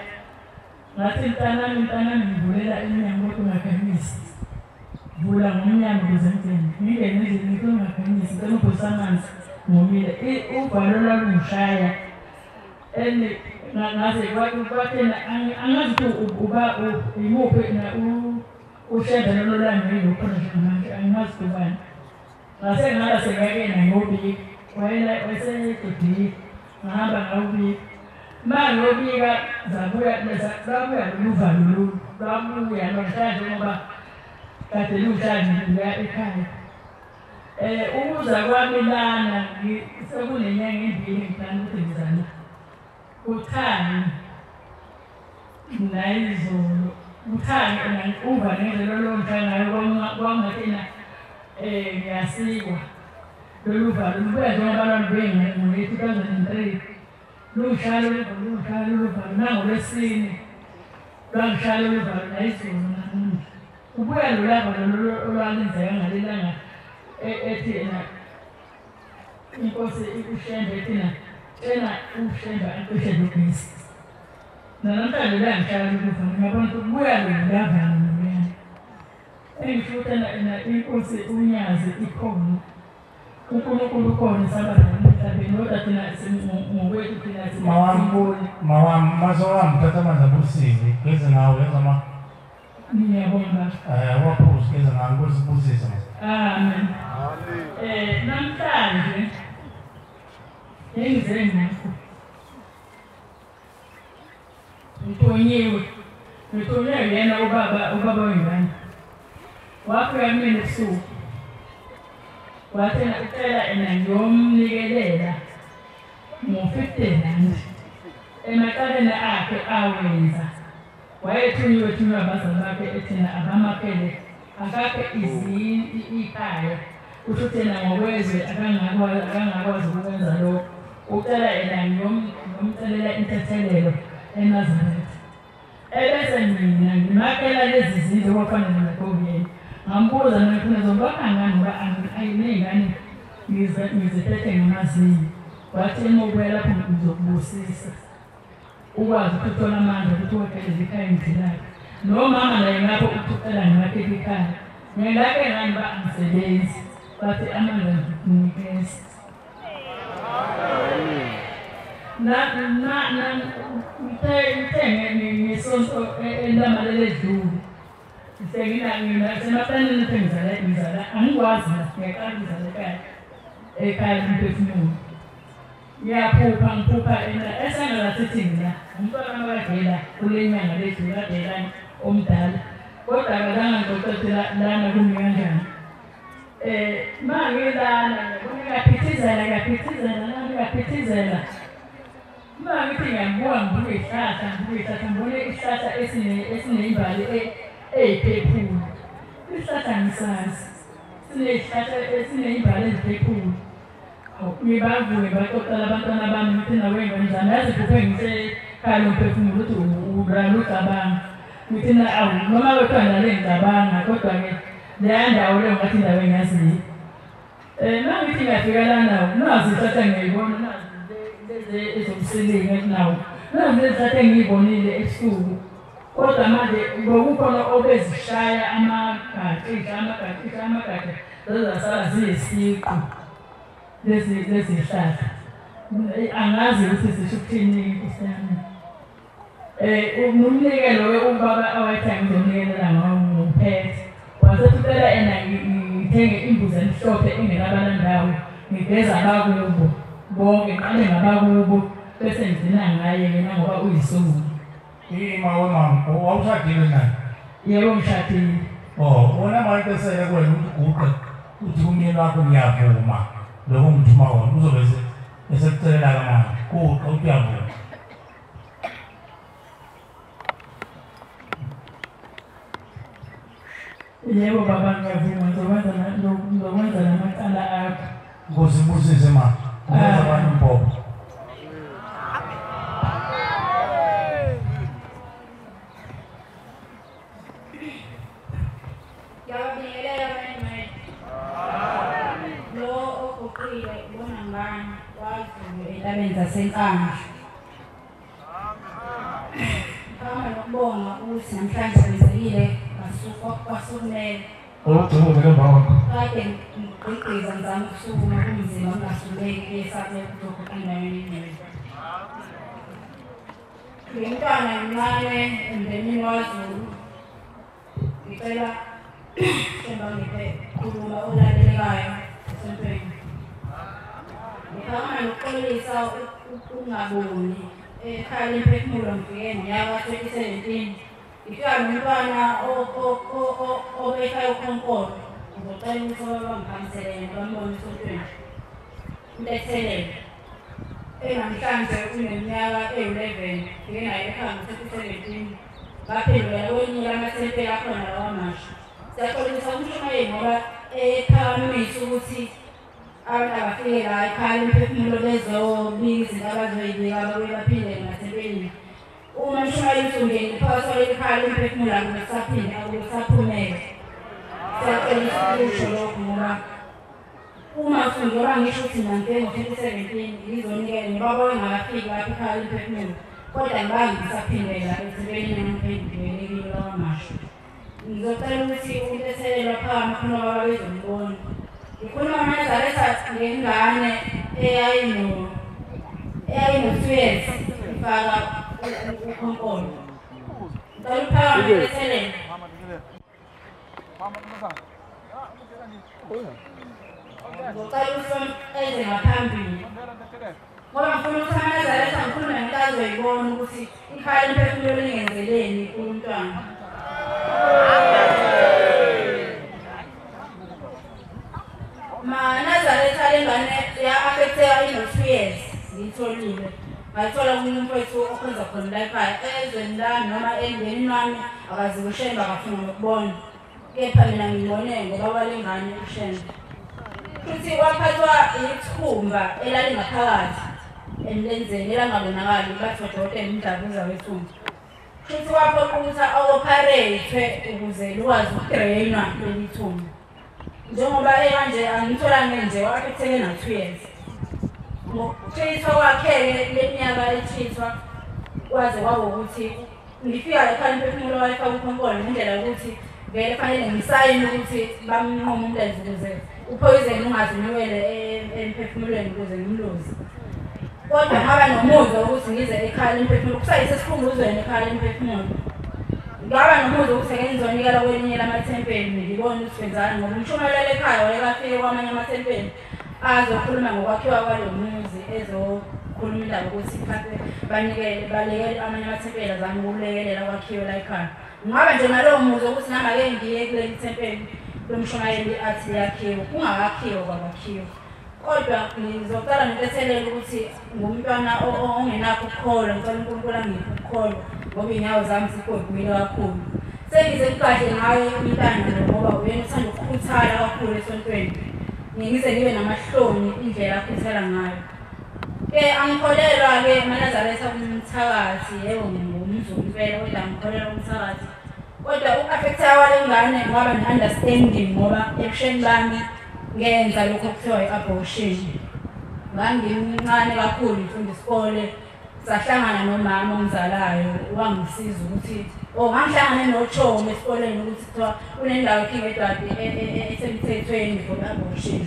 ngathi mntanami mntanami ngivulela emnyango kodwa ungakhanyisi. Vula ngomnyango ukuze ngingene. Ngingene endlini ngicela ungakhanyisi, ngicela uphose amanzi ngomile. Uvalo lwalungishaya and ngaze kwathena angazi ukuthi uba imuphi uShembe lolo lami ngikhona njengamanje angazi ukuthi ubani. Ngase ngala sengiyakena ngiyobika, wayeseGodini ngahamba ngayobika. Ma ngiyobika zabuya lwabuya lolu valo lolu lwabuya lwangishaya njengoba kade lushaya ngibuya ekhaya. Ukuza kwami lana sekunenyanga embili ngiplana ukuthi ngizana. Kuthani nayizolo kuthani uva ngendlela olongishaya ngayo kwangathi ena ngiyasikwa. Lolu valo lubuya njengoba lwalubuye ngo-2003 lungishaya lolu valo lungishaya lolu valo nangolwesine lwangishaya lolu valo nayizolo namuhla. Ubuya loluya valo lolu olwalenzeka ngalelanga ethi ena inkosi uShembe ethi na tshela uShembe acishe lo gesi. Nanamhlanje luyangishaya lolu valo ngiyabona ukuthi kubuya loluya valo loluyana. Engisho ukuthi ena inkosi uNyazi ikhona. uNkulunkulu ukhona sabana emhlabeni kodwa thina ngokwethu thina mawami mawami mazowami thatha amanzi abusiwe geze ngawo yenza ngiyabonga waphuza geze ngawo Nkosi ibusise. Amen. Namhlanje engize ngakho ngithonyiwe yena ubaba wengane wafika kumina ebusuku wathi ucela ena ngiyomnikelela ngo-50 rand emacaleni akhe awenza. Wayethunyiwe thunywa abazali bakhe ethina abamakhele akakhe ikhaya kusho thina ngokwezwe akangakwazi ukwenza lokho. Ucela ena ngiyomcelela intethelelo eNazaretha. Ebese mina ngimakhela lezi zindlu okwafanele ngakho. Ngambuza mina ngifuna zombakha ngani ngoba ayiney'ngane ngiziphethe ngamazinyo. Wathi uma ubuya lapho ngizokubusisa ukwazi ukuthi uthole amandla ukuthi wakhele ikhaya engidlelayo. Nomama naye ngapho uthi ucela ngimakhele ikhaya. Ngilakhe ngani uba angisebenzi. Bathi amandla ngikunikeza. Ngithe ngesonto elamalele edlule ngisemaplanini ukuthi ngizala angikwazi ngiyaqala ukuzala ekhaya lomphefumulo. Ngiyaphupha ngiphupha esangalathi mina umntwana wakadela kule nyanga ledlule kadelana omdala kodwa akazange ngixoxele lana kumi kanjani. Ma ngilana ngibona ngiyaphithizela nami ngiyaphithizela. Ma ngithi ngiyabuka ngibuke isihlahla ngibone isihlahla esiney'mbali eyiphephulu. Isihlahla ngisazi siney'hlahla esiney'mbali eziphephulu. Ngibavuke baxoxela abantwana bami ngithi nawe ngane zami yazi phuphe ngisekhaya lomphefumulo ukuthi ulala ucabanga. Ngithi awu noma kuthiwa ngilale ngicabanga kodwa-ke leya ndawo leyo ngathi indawo engiyaziyo. Ma ngithi ngiyafika lana nazi isihlahla ngiyayibona nazi lezi ezomsilingi ethi nawo nazi lezi zihlahla engiyibonile ebusuku. Kodwa manje bekukhona obezishaya amagatsha zazasala ziyisiqu lezi zihlahla. Angazi ukuthi zisho ukuthini Nkosi yami. Umnikelo ubaba awayethi ngizomnikelela ngawo ngiphethe. Wasethi ucela ena ngithenge imbuzi emhlophe engenabala ndawo ngigeza abakubo bonke ngiqale ngabakubo bese ngigcina ngaye yena ngoba uyisulu. Ima wemama wawushadile naye? Yebo ngishadile. Oh, wona manje esele kuwena ukuthi uguqe uthi kumyeni wakho ngiyavuma lokho ngithuma wona uzobe esekucelela manje guqa uthi uyavuma. Yebo baba ngiyavuma ngizokwenza namacala akho. Nkosi ibusise ma. Ngenza abantu umbhobho. Ngiyabingelela manje. Lo oguqile ubona ngani waZulu entabeni zaseNkandla. Ngicabanga nokubonga ukuthi namhlanje kwenzekile kwasukumela. Kade ngigqigqiza ngizama ukusukuma kunzima kungasukeki kuyesabeka ukuzoguqa endaweni engcwele. Ngimntwana mncane emndenini waZulu. Ngicela Themba ngiphe khuluma olalelekayo esontweni. Ngiphakama nokuxolisa ukungaboni ekhaya lemphefumulo ngifike ngonyaka ka-2017. Ngifika nomntwana obekhaya ukhonkolo. Ngizocela ukuthi bangihambisele yena bambone esontweni. Intethelelo. Enamhlanje uneminyaka ewu-11 ngifike naye ekhaya ngo-2017. Baphendukela kwelinye lamathempeli akhona lawa amasha. Siyaxolisa umshumayeli ngoba ephakamisa ukuthi abantu abafike la ekhaya lemphefumulo bezobika izinto abazoyibika babuye baphindele emathempelini. Uma umshumayeli usungene phakathi kwaleli khaya lemphefumulo akube kusaphinde akube kusaphumela. Siyaxolisa ukusho lokhu ngoba uma njengoba ngisho ukuthi mina ngifike ngo-2017 ngizonikela nobaba wayengakafiki lapha ekhaya lemphefumulo kodwa ngibange ngisaphindela ethempelini namphendukele kilo lawamasha. Ngizocela ukuthi untethelelo phakama khona baba bezombona. Ngikhuluma amaNazaretha ngengane eyayino 2 years ifaka ukhonkolo. Ngicela uphakame ethelele. Ngicela ukuthi eze ngaphambili. Ngoba ngifuna ukuthi amaNazaretha ngikhulume ngento azoyibona ukuthi ikhaya lemphefumulo lingenzeleni kumntwana. MaNazaretha lengane ya-affecteka ino-2 years ngiyitholile. Ngayithola komunye umfowethu okhonza khona la ekhaya ezweni lami noma emndenini wami akazi uShembe akafuna nokubona. Kepha mina ngibone ngoba walengane uShembe. Futhi waphathwa ithumba elalingaphakathi emlenzeni elangabonakali bathi odokotela umdlavuza wethumba. Futhi waphoqa ukuthi a-operate ukuze likwazi ukudrainwa leli thumba. Njengoba ekanje angimtholanga nje wa-affecteke na-2 years. Ngokuthithwa kwakhe-ke le minyaka ethithwa kwaze kwaba ukuthi ngifika la ekhaya umphefumulo wayefaka ukhonkolo ngendlela yokuthi vele fanele ngisayine ukuthi bamnqume umlenze ukuze uphoyizeni ungazinikele emphefumulweni ukuze ngimluze. Kodwa ngaba nomuzwa ukuthi ngize ekhaya lemphefumulo kusayisesikhunguzweni ekhaya lemphefumulo. Ngaba nomuzwa ukuthi ake ngizonikela kwelinye lamathempeli ngibone ukuthi wenzani ngoba umshumayeli ekhaya wayekafike kwamanye amathempeli azokhuluma ngokwakhiwa kwalo muzi ezokhuluma indaba ukuthi mhlawumbe banikele balekele amanye amathempeli azame ukulekelela kwakhiwe la ekhaya. Ngaba nje nalowo muzwa ukuthi nami ake ngiye kuleli thempeli lomshumayeli athi liyakhiwe kungakakhiwa kwakwakhiwa. Kodwa ngizocela ngitethelele ukuthi ngumntwana ongenakho ukukholwa, ngicela uNkulunkulu angiphe ukukholwa ngoba iy'nyawo zami zigogwile kakhulu. Sengize ngigadle ngaye umntana lo ngoba uyena uthanda ukukhuthala kakhulu esontweni. Ngize ngibe namahloni indlela akhuthala ngayo. Ke angikholelwa-ke amaNazaretha kumthakathi, yebo ngingumZulu impela kodwa angikholelwa kumthakathi. Kodwa uku-affecteka kwale ngane ngaba ne-understanding ngoba ebusheni bami ngenza lokho okuthiwa i-abortion. Ngangimncane kakhulu ngifunda isikole, sahlangana nomama ongizalayo wangisiza ukuthi ngangihlangane nochomi esikoleni ukuthi kuthiwa kunendawo eKing Edward esemthethweni for abortion.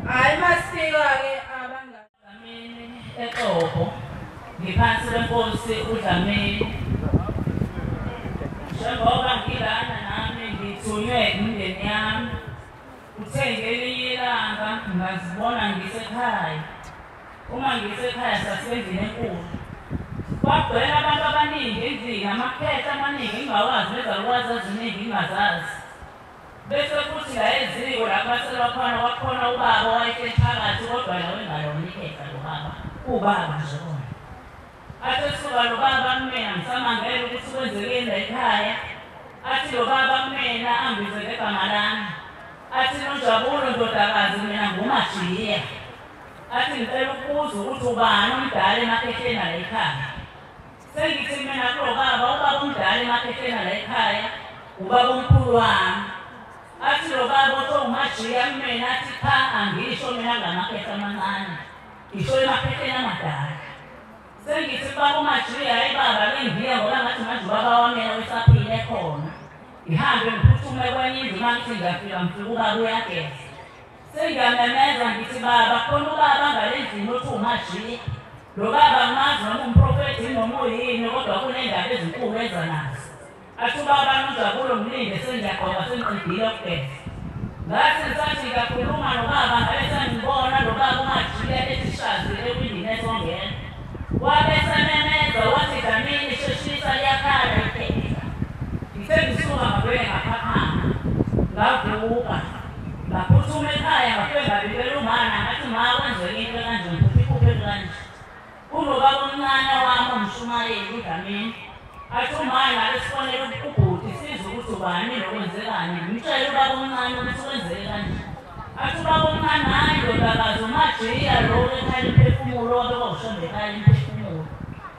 Hhayi masifika-ke abangamini eXobho ngiphansi kwenkosi uDlamini. Njengoba ngilana nami ngithunywe imindeni yami, uthe ngelinye ilanga ngazibona ngisekhaya. Uma ngisekhaya sasendlini enkulu. Kwagcwele abantu abaningi endlini, amakhetha amaningi ngingawazi, nezalukwazi eziningi ngingazazi. Bese kuthi la eziko la kubaselwa khona kwakhona ubaba owayehleli phakathi kodwa yena wayengalona ikhehla lo baba, ubaba nje kona. Athi esuka lo baba kumina ngisamangele ukuthi kwenzekeni la ekhaya. Athi lo baba kumina angibize ngegama lami. Athi Nonjabulo ndodakazi mina nguMajiya. Athi ngicela ukubuza ukuthi ubani omdala emakhehleni la ekhaya. Sengithi mina kulo baba, ubaba omdala emakhehleni la ekhaya ubaba omkhulu wami. Athi lo baba othi uMajiya kumina athi cha angisho mina ngamakhehla amancane, ngisho emakhehleni amadala. Sengithi baba uMajiya, hayi baba ke ngiye ngoba ngathi manje ubaba wami yena usaphile khona. Ngihambe ngiphuthume kwenye indlu uma ngithi ngiyafika ngifika ubaba uyageza. Sengiyamemeza ngithi baba khona ubaba ngale ndlini othi uMajiya. Lo baba angimazi noma umprofethi noma uyini kodwa kunendaba ezinkulu eza nazo. Athi ubaba Nonjabulo ngilinde sengiyagqoka sengiqedile ukugeza. Ngathi ngisathi ngiyakhuluma nobaba ngabe sengibona lo baba uMajiya ethi shazi ewindini esongena. Wabe esememeza wathi Dlamini sheshisa liyakhala ikhehla. Ngithe ngisuka ngabuye ngaphaphama ngavuka ngaphuthuma ekhaya ngafike ngabikela umama ngathi ma kwenzeke into kanje ngiphuphe iphupho elikanje. Kunobaba omncane wami umshumayeli uDlamini. Athi umama ngabe sifonele ubhuti sizwe ukuthi ubani nokwenzekani. Ngimtshele ubaba omncane ukuthi kwenzeke kanje. Athi ubaba omncane hhayi ndodakazi uMajiya lo ekhaya lemphefumulo wabe kwawuShembe ekhaya lemphefumulo.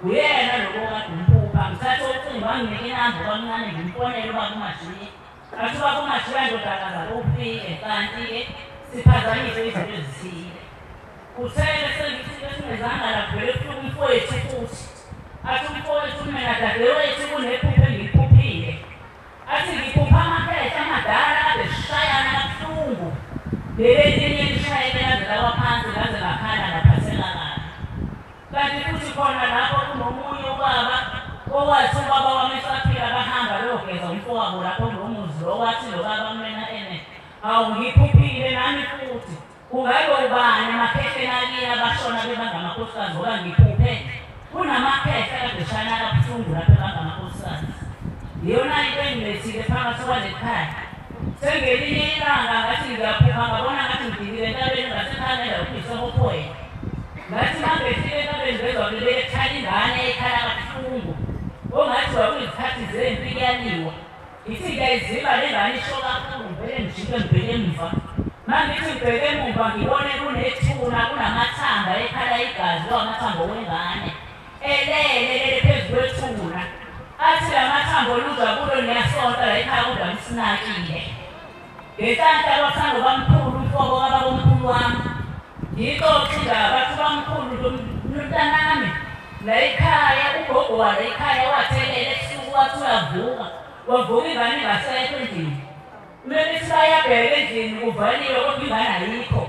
Uyena lo okade umphupha. Ngithathe ucingo wanginike inamba ubamncane ngimfonele ubaba uMajiya. Athi ubaba uMajiya ndodakazi akufike kanti-ke siphazamise izinto ezithile. Uthele sengithi besingezanga la kuvele kufika umfowethu futhi. Athi umfowethu mina dadewethu kunephupho engiliphuphile. Athi ngiphupha amakhehla amadala abeshayana kabuhlungu. Leli elinye lishayeke laze lawa phansi laze lakhala ngaphatheka kabi. Kanti futhi khona lapho kunomunye ubaba owathi ubaba wami esaphila bahamba beyogeza umfowabo lapho kulo muzi lo, wathi lo baba kumina ene hawu ngiphuphile nami futhi kungabe ubani amakhehle akini abashona bebangamakhosikazi ngoba ngiphuphe kunamakhehla kade shana kabuhlungu lapho bangamakhosikazi. Iyona into engilethile phakathi kwale khaya. Sengelinye ilanga ngathi ngiyaphupha ngabona ngathi ngidikile entabeni ngasekhaya nendawo kuyisehophweni. Ngathi mangehlile entabeni ngezwa kulele ekhala ingane ekhala kabuhlungu ongathi kwakuyizikhathi zempi kuyaliwa. Ngithi ngiyayiziba le ngane isho kakhulu ngivele ngijike ngibheke emuva. Mangithi ngibheke emuva ngibone kunethuna kunamathamba ekhala igazi kwamathambo wengane elele lele phezu kwethuna. Athi la mathambo lujabulo niyasonta la ekhaya kodwa nisinakile. Ngenhlanhla kwathanda bamkhulu umfowabo kababomkhulu wami. Ngixoxe indaba bathi bamkhulu mntanami la ekhaya ugogo wala ekhaya wathelela ebusuku wathi uyavuka. Wavuka ingane ingasekho endlini. Mebethi bayabheka endlini kuvaliwe kodwa ingane ayikho.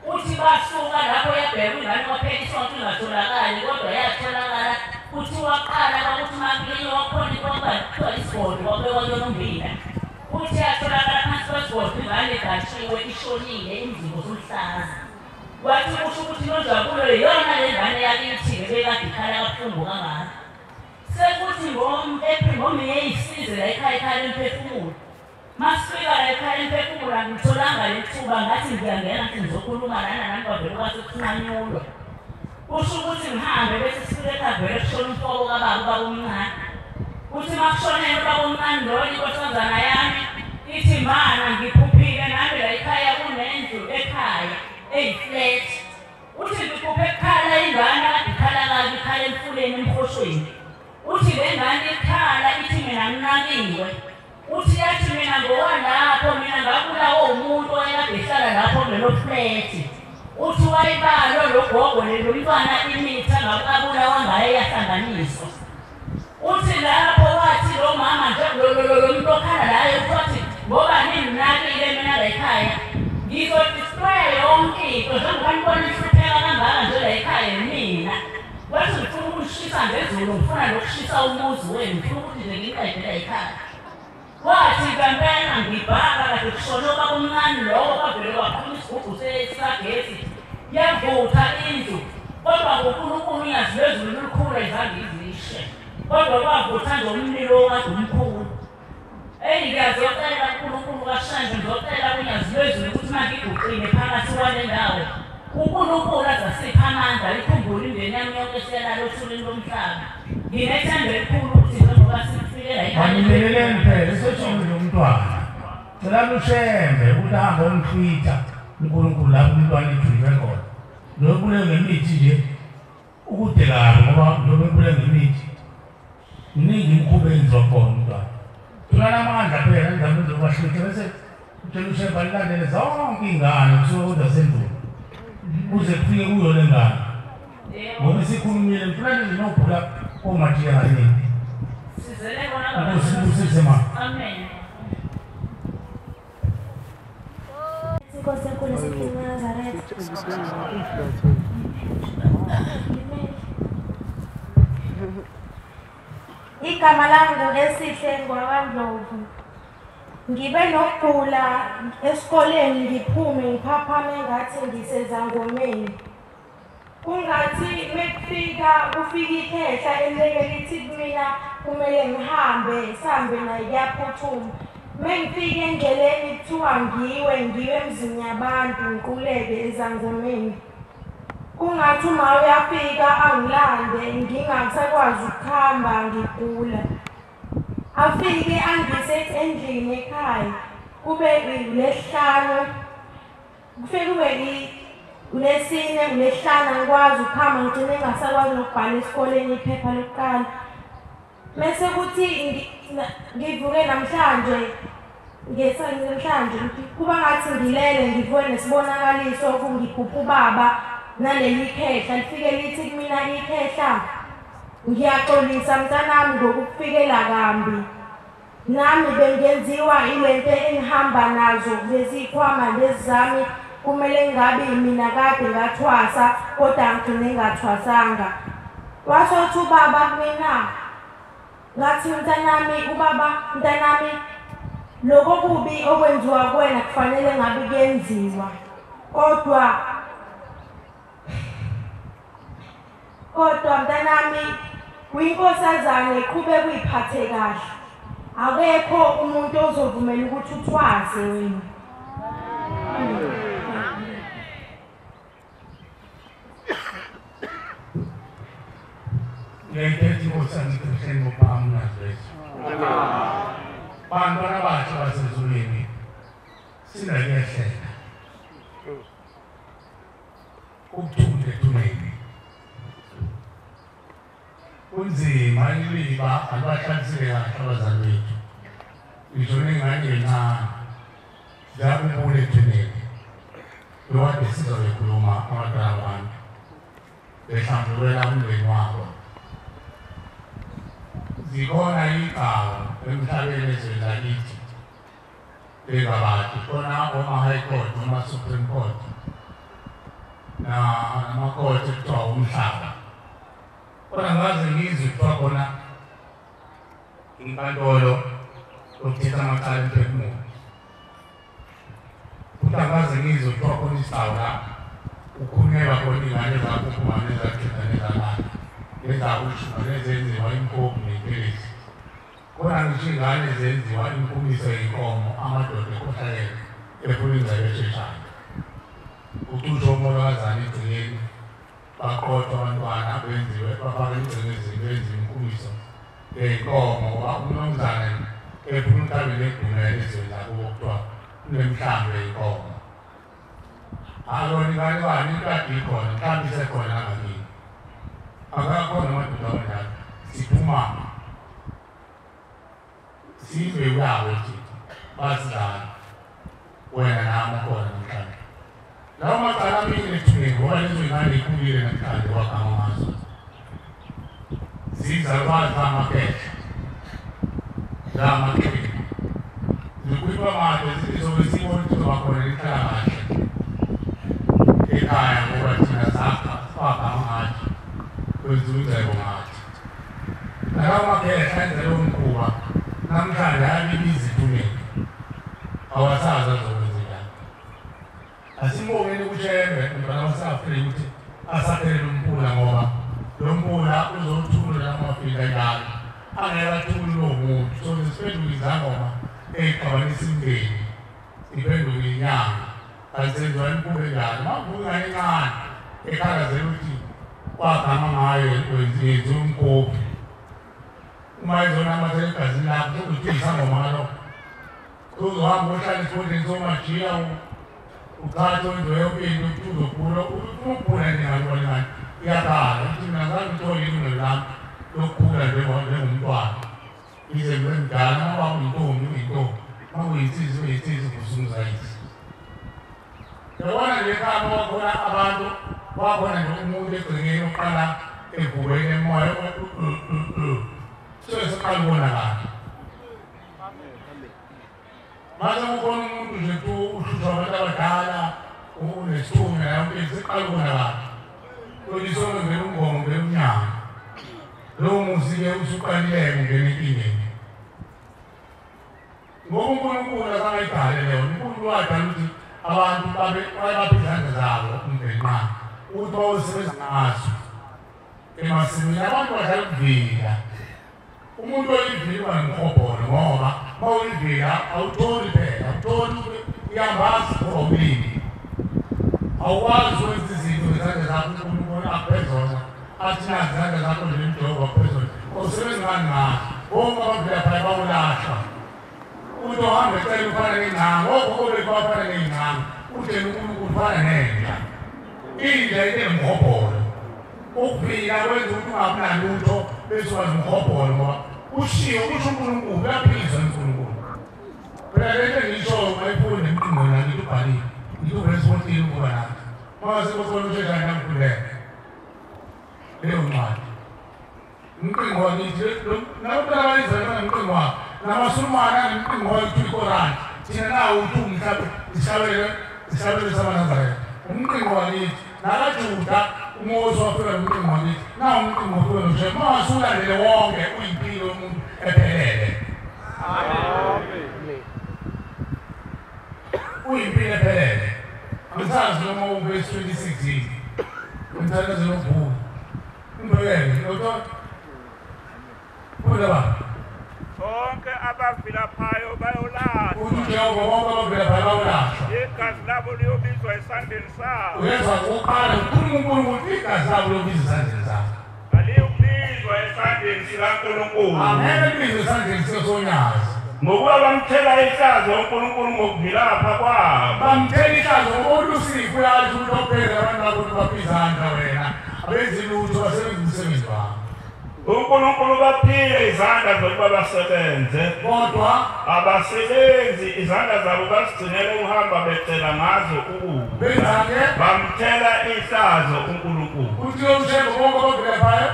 Uthi basuka lapho yabheka ingane kwaphela isonto ingatholakali kodwa yatholakala. Uthi waqala kwakuthi makulinywa wakhona inkomba kuthiwa isigodi kwabekwa kuyona ummbila. Uthi yatholakala phansi kwesigodi ingane igatshiwe ishonile imzimba usuluhlaza. Wathi kusho ukuthi Nonjabulo iyona le ngane yakithi-ke bekade ikhala kabuhlungu kangaka. Sekuthi ngoMeyi size la ekhaya ekhaya lemphefumulo. Masifika la ekhaya lemphefumulo angitholanga le thuba ngathi ngiyangena ngathi ngizokhuluma lana nami kwavele kwase kusinqanyulwa. Kusho ukuthi ngihambe bese sifike ekhaya vele kushona umfowabo kababa ubaba omncane. Uthi makushonele ubaba omncane lona inkosazana yami ithi mana ngiphuphile nami la ekhaya kunendlu ekhaya eyi-flat. Uthi ngiphuphe kukhala ingane kade ikhala kabi ikhala emfuleni emhoshweni. Uthi le ngane ikhala ithi mina nginakiwe. Uthi yathi mina ngowalapho mina ngabulawa umuntu owayekade ehlala lapho kulelo flat. Uthi wayibalo lo gogo lelo mntwana imithi angabulawa ngayo yahlanganiswa. Uthi lapho wathi lo mama nje lo muntu okhala layo wathi ngoba ninginakile mina la ekhaya ngizodistroya yonke into njengoba nibona nihlupheka kangaka nje la ekhaya mina. Wathi ngifuna ukushisa ngezulu ngifuna nokushisa umuzi wenu ngifuna ukuthi nje ngiqede la ekhaya. Wathi ngempela ngibhaka kade kushone ubaba omncane lowo kwavele kwaphuma isigubhu sikagesi yavutha indlu kodwa ngoNkulunkulu unyazi lwezulu lukhulu ayizange izishe kodwa kwavutha nje umlilo okade umkhulu. Eyi ngiyazocela uNkulunkulu kaShembe ngizocela unyazi lwezulu ukuthi mangiguqile phakathi kwale ndawo uNkulunkulu azasipha amandla ikhumbule imindeni yami yonke esiyalala othulini lomhlaba. Nginethemba elikhulu ukuthi njengoba sifike la ekhaya Manileleni phela eseshonile umntwana. Cela uShembe ukuthi ahambe omhlwitha uNkulunkulu lapho umntwana ejulwe khona. Lo kule ngemithi nje ukude kabi ngoba njengoba kule ngemithi miningi imikhuba eyenziwa khona umntwana. Thola amandla phela endaweni zokubahlwitha bese utshela uShembe alilandele zonke iy'ngane kusuka kodwa sendulo kuze kufike kuyo le ngane. Ngoba isikhulumile ngifuna nje nobhula komathiya yini. Sizele bona baba. Nkosi ibusise ma. Amen. Inkosi enkulu yaseNazaretha. Igama lami ngu-Esihle ngwakwaNdlovu. Ngibe nokugula esikoleni ngiphume ngiphaphame ngathi ngisezangomeni. Kungathi mekufika kufika ikhehla eleke lithi kumina kumele ngihambe sihambe naye kuyaphuthuma. Mengifika endleleni kuthiwa ngiwe emzini yabantu ngiquleke ezangomeni. Kungathi uma uyafika angilande ngingasakwazi ukuhamba ngigula. Afike angise endlini ekhaya kube uLwesihlanu kufike kube uLwesine uLwesihlanu angikwazi ukuhamba ngigcine ngingasakwazi nokubhala esikoleni iphepha lokuqala. Mese kuthi ngivuke namhlanje ngesanamhlanje kuba ngathi ngilele ngivuke nesibonakaliso kungiphupha ubaba naleli khehla lifike lithi kumina ikhehla ngiyaxolisa mntanami ngokukufikela kambi. Nami bengenziwa ilento engihamba nazo lezikhwama lezi zami Kumele ngabe mina kade ngathwasa kodwa ngigcine ngathwasanga. Washo uthi ubaba kumina, ngathi mntanami, ubaba mntanami, lokho kubi okwenziwa kuwena kufanele ngabe kuyenziwa, kodwa mntanami uyinkosazane, qhubeka uyiphathe kahle. Akekho umuntu ozovumela ukuthi uthwase wena. Ngiyayithetha inkosi yami ngokuba amnaziwethu. Bantwana abahle basezulwini, sinakuyehlela ukuthunda ethuneni. Kunzima iliba abahlalisile kahle abazali bethu. Ngisho nengane encane ziyakubula ethuneni. Lokade sizobe khuluma abantwana abantu behlambulukela umndeni wabo. Zikhona iy'gcawu emhlabeni ezweni lakithi bengabantu khona oma-high court noma supreme court nama-court ekuthiwa umhlaba. Kodwa ngaze ngizwe kuthiwa khona inkantolo yokuthetha amacala emphefumulo. Futhi angaze ngizwe kuthiwa khona isigcawu la ukhulunyelwa khona iy'ngane zakho uphuma nezakhetha nezalala nezakushuma nezenziwa imkovu nempelesi. Kodwa ngisho iy'ngane zenziwa imfumiso yey'nkomo amadoda ekhohlakele efuna ingcebo esheshayo. Ucushwa umolokazane egcekeni, baqothwa abantwana benziwe bafake emgcengezini benziwe imfumiso yey'nkomo ngoba umnumzane efuna ukuthi abe negunya elizweni lakubo kuthiwa kunemihlambi yey'nkomo. Akuyona inganekwane, into kade ikhona, mhlawumbe isekhona nangakini. Akakhona amadoda abanjalo. Siphuma siyimbewu yabo thina, basizana wena nami okhona namhlanje. Lawo macala amile ethuneni ngoba lezo y'ngane y'khulile namhlanje kwagama ngazo. Ziyizalukwazi zamakhehla, zamakhehla. Zikhuluma manje zizobe sibona ukuthi kuzoba khona lihlala kahle ekhaya ngoba thina sakha kwagama ngathi kwenziwa ingcebo ngathi. Lawo makhehla enza lowo mkhuba namhlanje ayabibiza ethuneni, awasazi azokwenzekani. Asimbongeni kuShembe umntwana wase-Afrika ukuthi asakhele lo mphula ngoba lo mphula uzothulula amafika njalo. Angeke athulule lowo muntu. So siphenduke izangoma ey'xabanisa imindeni, siphenduke inyanga. Kanti senziwa imikhuba enjalo. Uma kuvuka ingane encane ekhalazela ukuthi wagama ngayo yenziwa umkhovu. Uma izonamathela egazini lakho sokuthi isangoma ngalokho. Uzohamba uhlale esigodleni somajiya uchathe wenziwe yonke into ukuthi uzokhula, ukhula nje ngalona ingane. Iyakhala ukuthi mina zange ngithole ilungelo lami lokukhula njengomntwana. Ngize ngibe mdala, uma kuyintombi uyintombi, uma kuyinsizwa uyinsizwa ngusumzayisi. Yabona nje ekhaya kwakhona abantu, kwakhona nje umuntu egcekeni oqala evukweni emoya suke seqala ukubonakala. Mase kukhona umuntu nje uhlushwa abantu abadala, unesithunywa yonke into seqala ukubonakala. Kulisonke ngena umgomo ngena umnyango. Lowo muzi-ke usuqalile-ke ungena enkingeni. Ngoba uNkulunkulu azange ayidale leyo, uNkulunkulu wadala ukuthi abantu babaphe izandla zabo umndeni ukuthi bawusebenza ngazo emasimini. Abantu badlala ukuvika. Umuntu oyivika uba nomhobholo ngoba uma uyivika awutholi phela, awutholi iyambazi ngoba umlimi. Awukwazi ukwenza izinto ngezandla zakho uNkulunkulu akuphe zona, athi nazi izandla zakho nje umjovo akuphe zona. Awusebenzi ngani ngazo? Bonke abavila phaya bawulahlwa. Umuntu ohamba ecela ufana nengcanga, okhokho bethu bafana ney'ngcanga, utshela uNkulunkulu ufana nenja. Inja inemhobholo. Ukuvika kwenza ukuthi ungabi nalutho bese uba nomhobholo ngoba ushiwo kusho uNkulunkulu, uyaphilisa uNkulunkulu. Phela le nto engiyishoyo ungayifunda emqingweni akithi ubhalile. Ngithi uverse 14 ukuba nathi. Uma sekukhona usheshayo ngikhuleka. Leyo ncwadi. Umqingo wakithi nabantwana abayizalwane banomqingo wabo. Namasulumane anemqingo wayo kuthiwa iKorani. Thina nawo uthi mhlawumbe isabele Isihlabelelo samaNazaretha. Umqingo wakithi nakaJuda uMose wafika nomqingo wakithi. Nawu umqingo wafika noShembe. Uma usulandele wonke uyimpilo yomuntu ephelele. Amen. Uyimpilo ephelele. Angisazi noma uvesi 26 yini. Umthandazo lobukhulu. Umbekele, Dr. Funda baba. Bonke abavilaphayo bayolahlwa. Uthi uJehova bonke abavilaphayo bayolahlwa. Igazi labo liyobizwa esandleni sabo. Uyezwa uqala ukhuluma uNkulunkulu igazi labo liyobizwa esandleni sabo. Aliyobizwa esandleni sikaNkulunkulu. Angeke libizwe esandleni sikaSonyazi. Ngokuba bamthela ihlazo uNkulunkulu ngokuvilapha kwabo. Bamthela ihlazo ngoba uLusifa uyazi ukuthi ophela abantu bakho bapha izandla wena. Abenzi lutho basebenza umsebenzi wabo. uNkulunkulu baphile izandla zokuba basebenze. Kodwa abasebenzi izandla zabo bazigcinele ukuhamba becela ngazo ukudla. Bamthela ihlazo uNkulunkulu. Uthi uShembe bonke abavilaphayo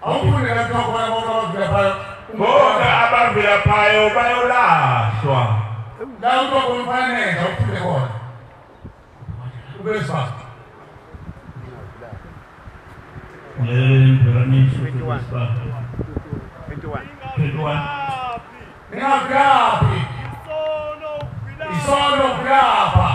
awufuni lapho khona bonke abavilaphayo. Bonke abavilaphayo bayolahlwa. La uthi umfanele awufunde khona. Ubezwa. 21. Ningavilaphi. Isono vilapha.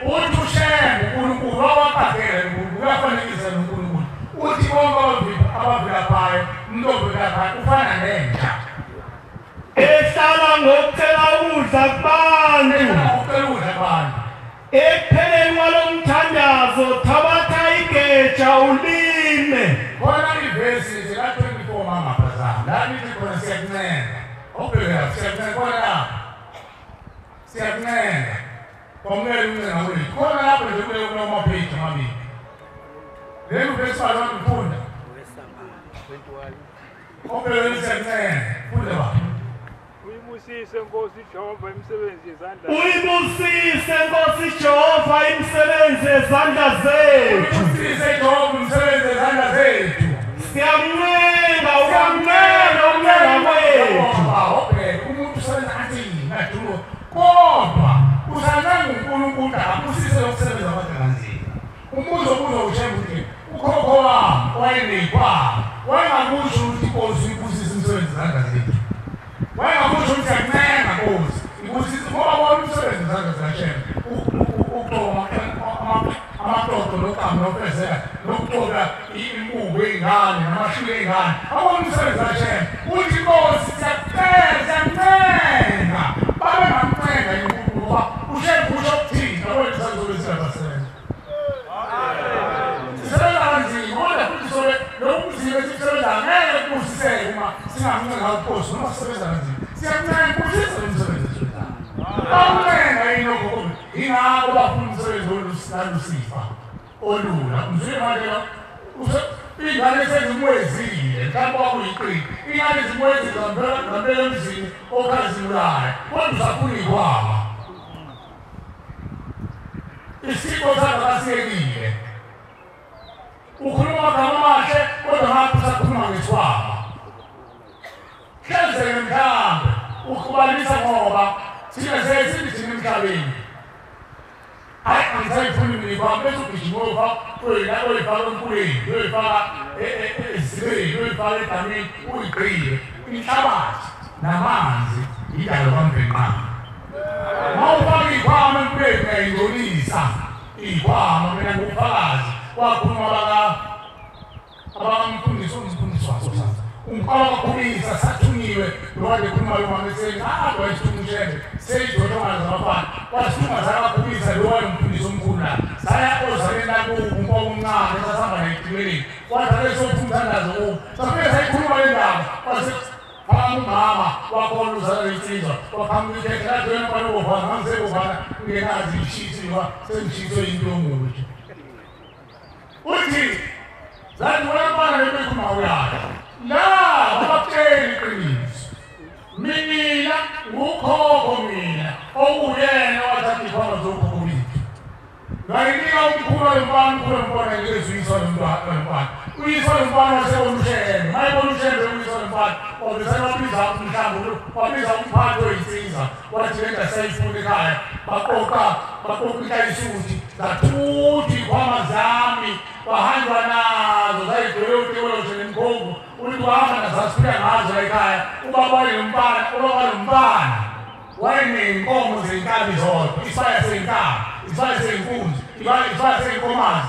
Uthi uShembe uNkulunkulu wabaqaphela uNkulunkulu uyafanekisa noNkulunkulu. Uthi bonke abavilaphayo umuntu ovilaphayo ufana nenja. Ehlala ngokucela ukudla kubantu. Ngokucela ukudla kubantu. Ekupheleni kwalo mthandazo thabatha igeja ulime. Khona ivesi zika-24 mama phazana. La nithi khona siyakuncenga. Obheka siyakuncenga khona lapha. Siyakuncenga. Kwamukela ukuncenga kwethu. Khona lapho nje kule kulama page amabili. Leli vesi balo ngifunda. 21. Obheka siyakuncenga. Funda baba. Uyibusise Nkosi Jehova imisebenzi yezandla. Uyibusise Nkosi Jehova imisebenzi yezandla zethu. Uyibusise Jehova imisebenzi yezandla zethu. Siyamncenga ukwamukela ukuncenga kwethu. Obheka umuntu usebenza kanzima ngadulo kodwa usancenga uNkulunkulu akabusise lokusebenza kwakhe kanzima. Umbuzo ubuzo uShembe uthi ukhokho wami wayeneyikhwama wayengakusho ukuthi inkosi uyibusise imisebenzi yezandla zethu. Wayengakusho ukuthi siyakuncenga Nkosi ibusise ngoba bona umsebenzi wezandla zikaShembe ukuxoba amatoto noqamu nofezela nokuxoba imbuku ey'ngane namashilo ey'ngane abona umsebenzi kaShembe. Uthi Nkosi siyakucela siyakuncenga. Babengamncenga uNkulunkulu ngoba uShembe usho ukuthini yabona sazobe siyabasebenza. Sisebenza kanzima kodwa futhi sobe lobu nzima esisebenza ngeke kubusiseke uma singamncenga uNkosi noma sisebenza kanzima. Siyakuncenga ubusise lo msebenzi esiwenzayo. Bawuncenga yini okhokho? Ingakho bafuna umsebenzi kaLusifa olula. Mzwile manje lo ingane sezimwezile mhlawumbe kwakuyiqili. Ingane zimwezile zambela emzini okhazimulayo kodwa usafuna ikwama. Isiko sakho kasiyekile. Ukhuluma amagama amahle kodwa ngapha usakhuluma ngesikhwama. Hlenzeke mhlawumbe ukubalisa ngoba thina sesithi thina emhlabeni. Hayi angisayifuni mina ikwama bese ugijima uyifaka uyifaka emfuleni uyifaka ezibeni uyifaka edamini uyigqile. Inhlabathi namanzi indalo kaMvelinqangi. Uma ufaka ikwama emfuleni uyayingcolisa ikwama. Mina ngufakazi wakhuluma abamfundisi umfundisi waso sasa umqala sathunyiwe lokade khuluma lo mama esethi ah wayesithunga uShembe seyidodongana zabafana wasithunga zakakhulisa lo wayemfundisi omkhulu la saya ozaleni lakubo umfoko omncane sasihamba naye etimeleni wathi ake siyopha umthandazo kubo safike sayikhuluma le ndaba wase phakama umama wakhona uzala insizwa waqhamuka ikhekhe lathi wena mfana ubovana ngangisebovana ngingenazi ngishisi ngoba sengishiswe into yomuntu nje. Uthi zathi wena mfana lento ikhuluma uyakho la bakutshela iqiniso. Mina ngukhokho mina okuyena wathatha ikhwama zokhokho bethu. Ngayinika umkhulu wemfana umkhulu wemfana ngezuyiswa nomntwana wemfana. Uyise lomfana wasebona uShembe, mayebona uShembe uyise lomfana wabizana wabiza umhlangano, wabiza umphathi weyinsiza, wathi le nto asayifuni ekhaya. Baqoqa inhlayisuthi, zathutha iy'khwama zami, bahanjwa nazo zayigcwele utikoloshe nemkhongo. Uthi wahamba nazasifika ngazo ekhaya. Ubaba wayenombana wayeney'nkomo zey'nkabi zodwa, isibaya sey'nkabi, isibaya sey'nkunzi, isibaya sey'nkomazi,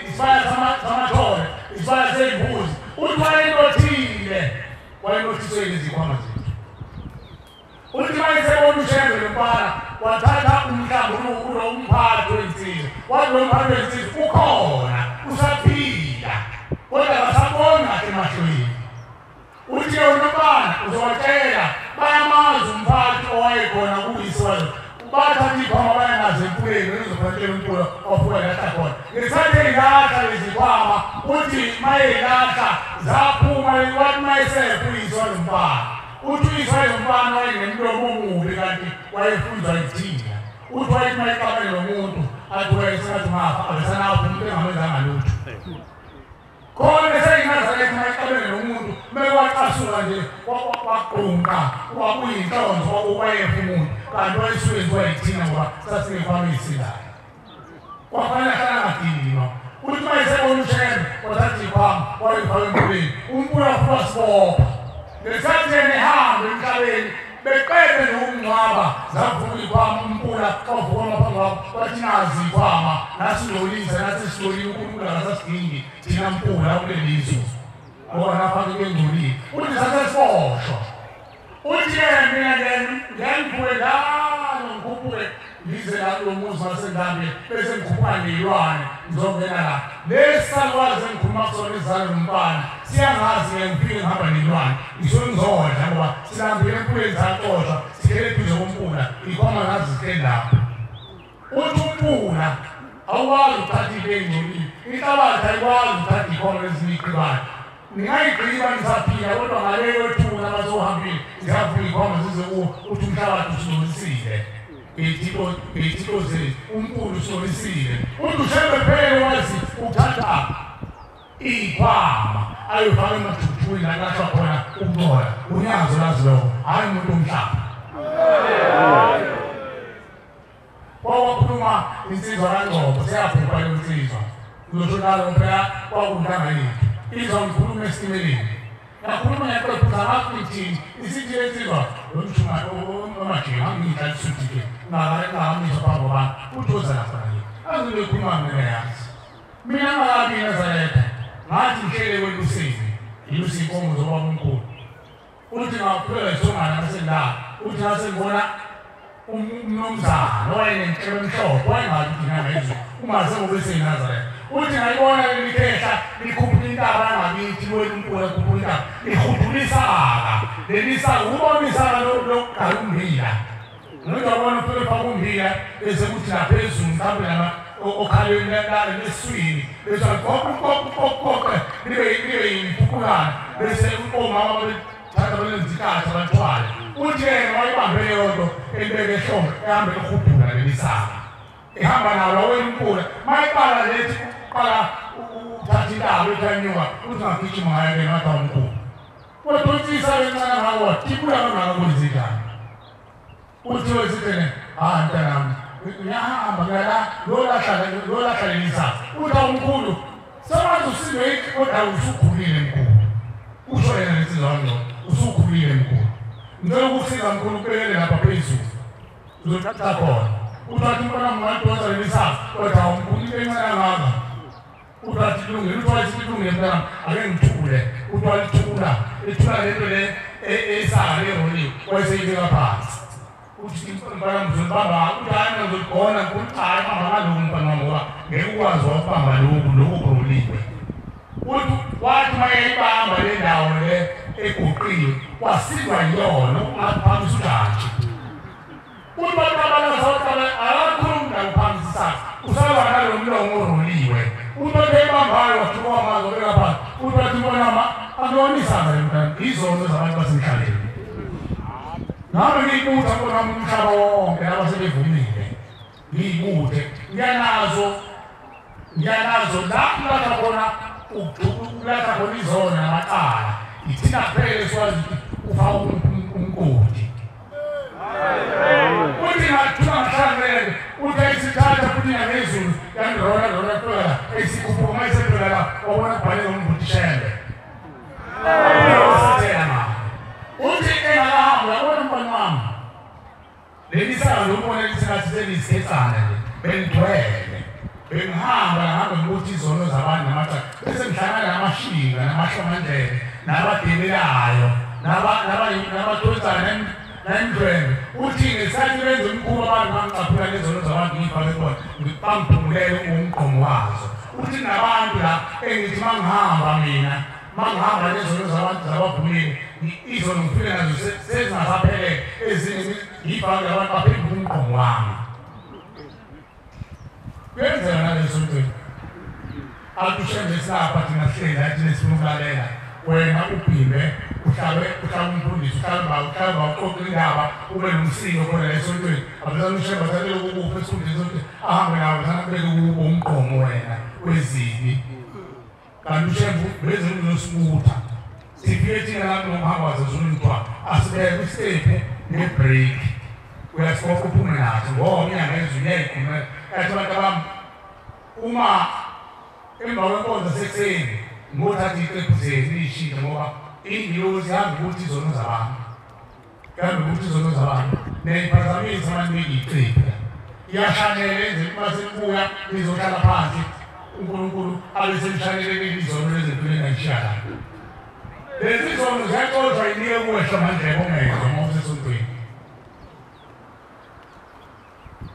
isibaya samathole, isibaya sey'mbuzi. Uthi wayenothile, wayenothiswe yizikhwama zethu. Uthi mayesebona uShembe lomfana wathatha umhlambuluko umphathi wensizwa, wathi lo mphathi wensizwa ukhona usaphila kodwa akasaboni kahle emahlweni. Uthi yona umfana uzowatshela bayamazi umphathi owayekhona kuyise wayo, bathatha iy'khwama bayanazo empuleni uzophathela umculo wafika lahla khona. Ngesikhathi eyilahla lezikhwama, uthi mayeyilahla zaphuma, wathi mayesekho uyise walo mfana. Uthi uyise walo mfana wayenemlomo omubi kanti wayefunzwa yithina. Uthi wayethi mayexabene nomuntu athi wayesengathi ungafa abesanapho umuntu engamenzanga lutho. Khona eseyinazaretha mayexabene nomuntu mekwaqasuka nje waqunqa wabuyinhlonzo wayefa umuntu kanti wayesuke enziwa yithina ngoba sasingekhwama ey'sindayo. Kwafanele ahlala angadinwa. Uthi mayesebona uShembe wathatha iy'khwama wayifaka empuleni, umpula wafika wasibopha. Ngesikhathi yena ehamba emhlabeni beqede nokumngcwaba, zavuka iy'khwama, umpula wavuka ngaphambi kwabo wathi nazi iy'khwama, nasingcolisa nathi sihlolile, uNkulunkulu akasasidingi thina mpula kuleli zwe ngoba nafake kuyengcolile. Uthi sasesiboshwa. Uthi-ke mina ngiyayivuke njalo ngikhuphuke ngize la kulo muzi wasendabe bese ngikhuphuka neyilwane ngizongena la. Lesi salukwazi engikhuluma kusona isizalo nomfana siyangazi-ke ngifike ngihamba neyilwane ngisuke ngizodla ngoba silambile empuleni saxoshwa sihlele eduze kompula iy'khwama ngazi zihleli lapho. Uthi umpula awukwazi ukuthatha into ey'ngcolile, inhlabathi ayikwazi ukuthatha iy'khwama eziniy'gqibayo. Ningayigqiba nisaphila kodwa ngale kwethuna abasohambile ziyavuka iy'khwama zize kuwo. Uthi umhlabathi usungcolisile, ngey'thixo zethu umkhulu usungcolisile. Uthi uShembe phela wazi uthatha iy'khwama ayofaka emajukujukwini la kulahlwa khona ukungcola. Unyazo lazi lokho, hhayi umuntu womhlaba. Kwawakhuluma insizwa kaNgcobo, seyabhubha leyo nsizwa. Ngizosho njalo phela kwakuntanga yethu. Izwa ngikhuluma esitimeleni. Ngakhuluma ngiyaqephuza ngakho ngithini, isithi le nsizwa lo mshuma omajika ngiyidlala isuthi-ke ngakamiswa phambi kwabantu uthi oza lapha naye. Azinto ekhuluma mina yazi. Mina ngakabi eNazaretha ngathi ngihlele kwelusini, ilusi inkomo zobaba omkhulu. Uthi ngaphela isongana ngasendala, uthi ngase ngibona umnumzana owayenenhlebo emhlophe wayengazi ukuthi ngangezwe uma sengobe seyiNazaretha. Uthi ngayibona leli khehla likhuphula intaba yangakithi wena umpula khuphula intaba lihudula isaka. Leli saka ubona isaka lokugaya ummbila. Ngizobona ufike ufake ummbila bese kuthi naphezulu mhlawumbe lama okhalweni leswini bese goqoqoqoqoqe libe yimpukulana bese omama bethatha belenzikatha bathwale. Uthi yena wayibambe leyo nto elibeke ehlombe ehambe ehudula leli saka. Ihamba nalo wena umpula mayiqala lethi uqala ukuthatha intaba ethanyuka uthi ngagijima ngayo ke ngathi awumkhulu. Kodwa uthisa lencane ngako watibula kangaka kwenzenjani. Uthi wesithene hayi mntanami ngiyahamba ngiyala lolahla leli saka. Uthi awumkhulu sewazi usindwe kodwa usukhulile mkhulu. Usho yena lensizwa kaNgcobo usukhulile mkhulu. Ngicela ukusiza mkhulu ubekele lapha phezulu uzothatha khona. Uthi umntwana ngadonsa leli saka kodwa awumkhulu into encane kangaka. Uthi wathi ilungile, uthi wathi ilungile mntanami ake ngithule. Uthi walithula ethula lento le esaka leroliwe wayeseyibeka phansi. Uthi mntwana ngizolibamba, uthi hhayi mina ngizoligona mkhulu. Hhayi bamba ngalokhu mntwana wami ngoba ngeke ukwazi wakubamba lokhu lokhu kuroliwe. Uthi wathi mayeyibamba le ndawo le egoqiwe wasindwa yiyona ukungaphamisa ujantshi. Uthi baqabalaza akakhulumi nakuphamisa isaka usaba nalo mlomo oroliwe. Uthi wathi eyibambayo wathuka wamanzi wabeka phansi. Uthi wathi mntwana akuyona isaka le mntwana, izono zabantu basemhlabeni. Ngabe ngiyibutha kona umhlaba wonke laba sebevumile ngiyibuthe ngiyanazo lapho lapha khona ukulahla khona izono namacala. Ithina kuphela esiwazi ukuthi ufaka umgodi. Uthi ngathula ngahlangene uthi ayisithatha futhi ngezulu yangirola rola rola esikhuphuka mayisedlula la wabona kubhale ngombuthi Shembe. Uthi engakahamba uyabona umfana wami. Leli sala lobona lithi seliyisigetsana nje bengigcwele. Bengihamba ngihamba ngibuthi izono zabantu namacala bese ngihlangana namashinga namahlongandlebe nabadelelayo nabathonsana nendlwembe. Uthi ngesikhathi benza umkhuba abantu bangicaphula ngezono zabantu ngiyifake khona bangiphumulele umgqomo wazo. Uthi nabantu la engithi mangihamba mina mangihamba nezono zabantu zabavumile izono ngifike nazo sezingasaphelele ezinye ngiyifake abantu baphenduke umgqomo wami. Kuyenzeka naleso ntweni. Athi uShembe silapha thina sihleli la thina sifuna ukulalela. Wena uphinde uhlabe umfundisi uhlabe uxoxe indaba ube nomsindo khona la esontweni. Abazali uShembe athathele ukukufa esikhundleni sokuthi ahambe nawe kubeke kubo umgqomo wena wezibi. Kanti uShembe beze uzosibutha. Sifike thina lapho ngomhamba wasezulwini kuthiwa asibeke isitephu nebreak. Uyasiqoqa uphume naso ngoba inyanga yezulu iyayikhulumela. Yathi abantu abami uma emva kwenkonzo sekuseni ngothatha iqephu zenu niyishintshe ngoba ingilosi ihamba ukuthi izono zabantu. Ihamba ukuthi izono zabantu. Niyayiphazamisa uma nibeka iqephu. Iyashanela enzeni uma senibuya nizohlala phansi uNkulunkulu abe senishanelele izono lezempilo enayishiya la. Lezi zono ziyaxoshwa inike kuwe hlomandlebe ongezwa uma usesontweni.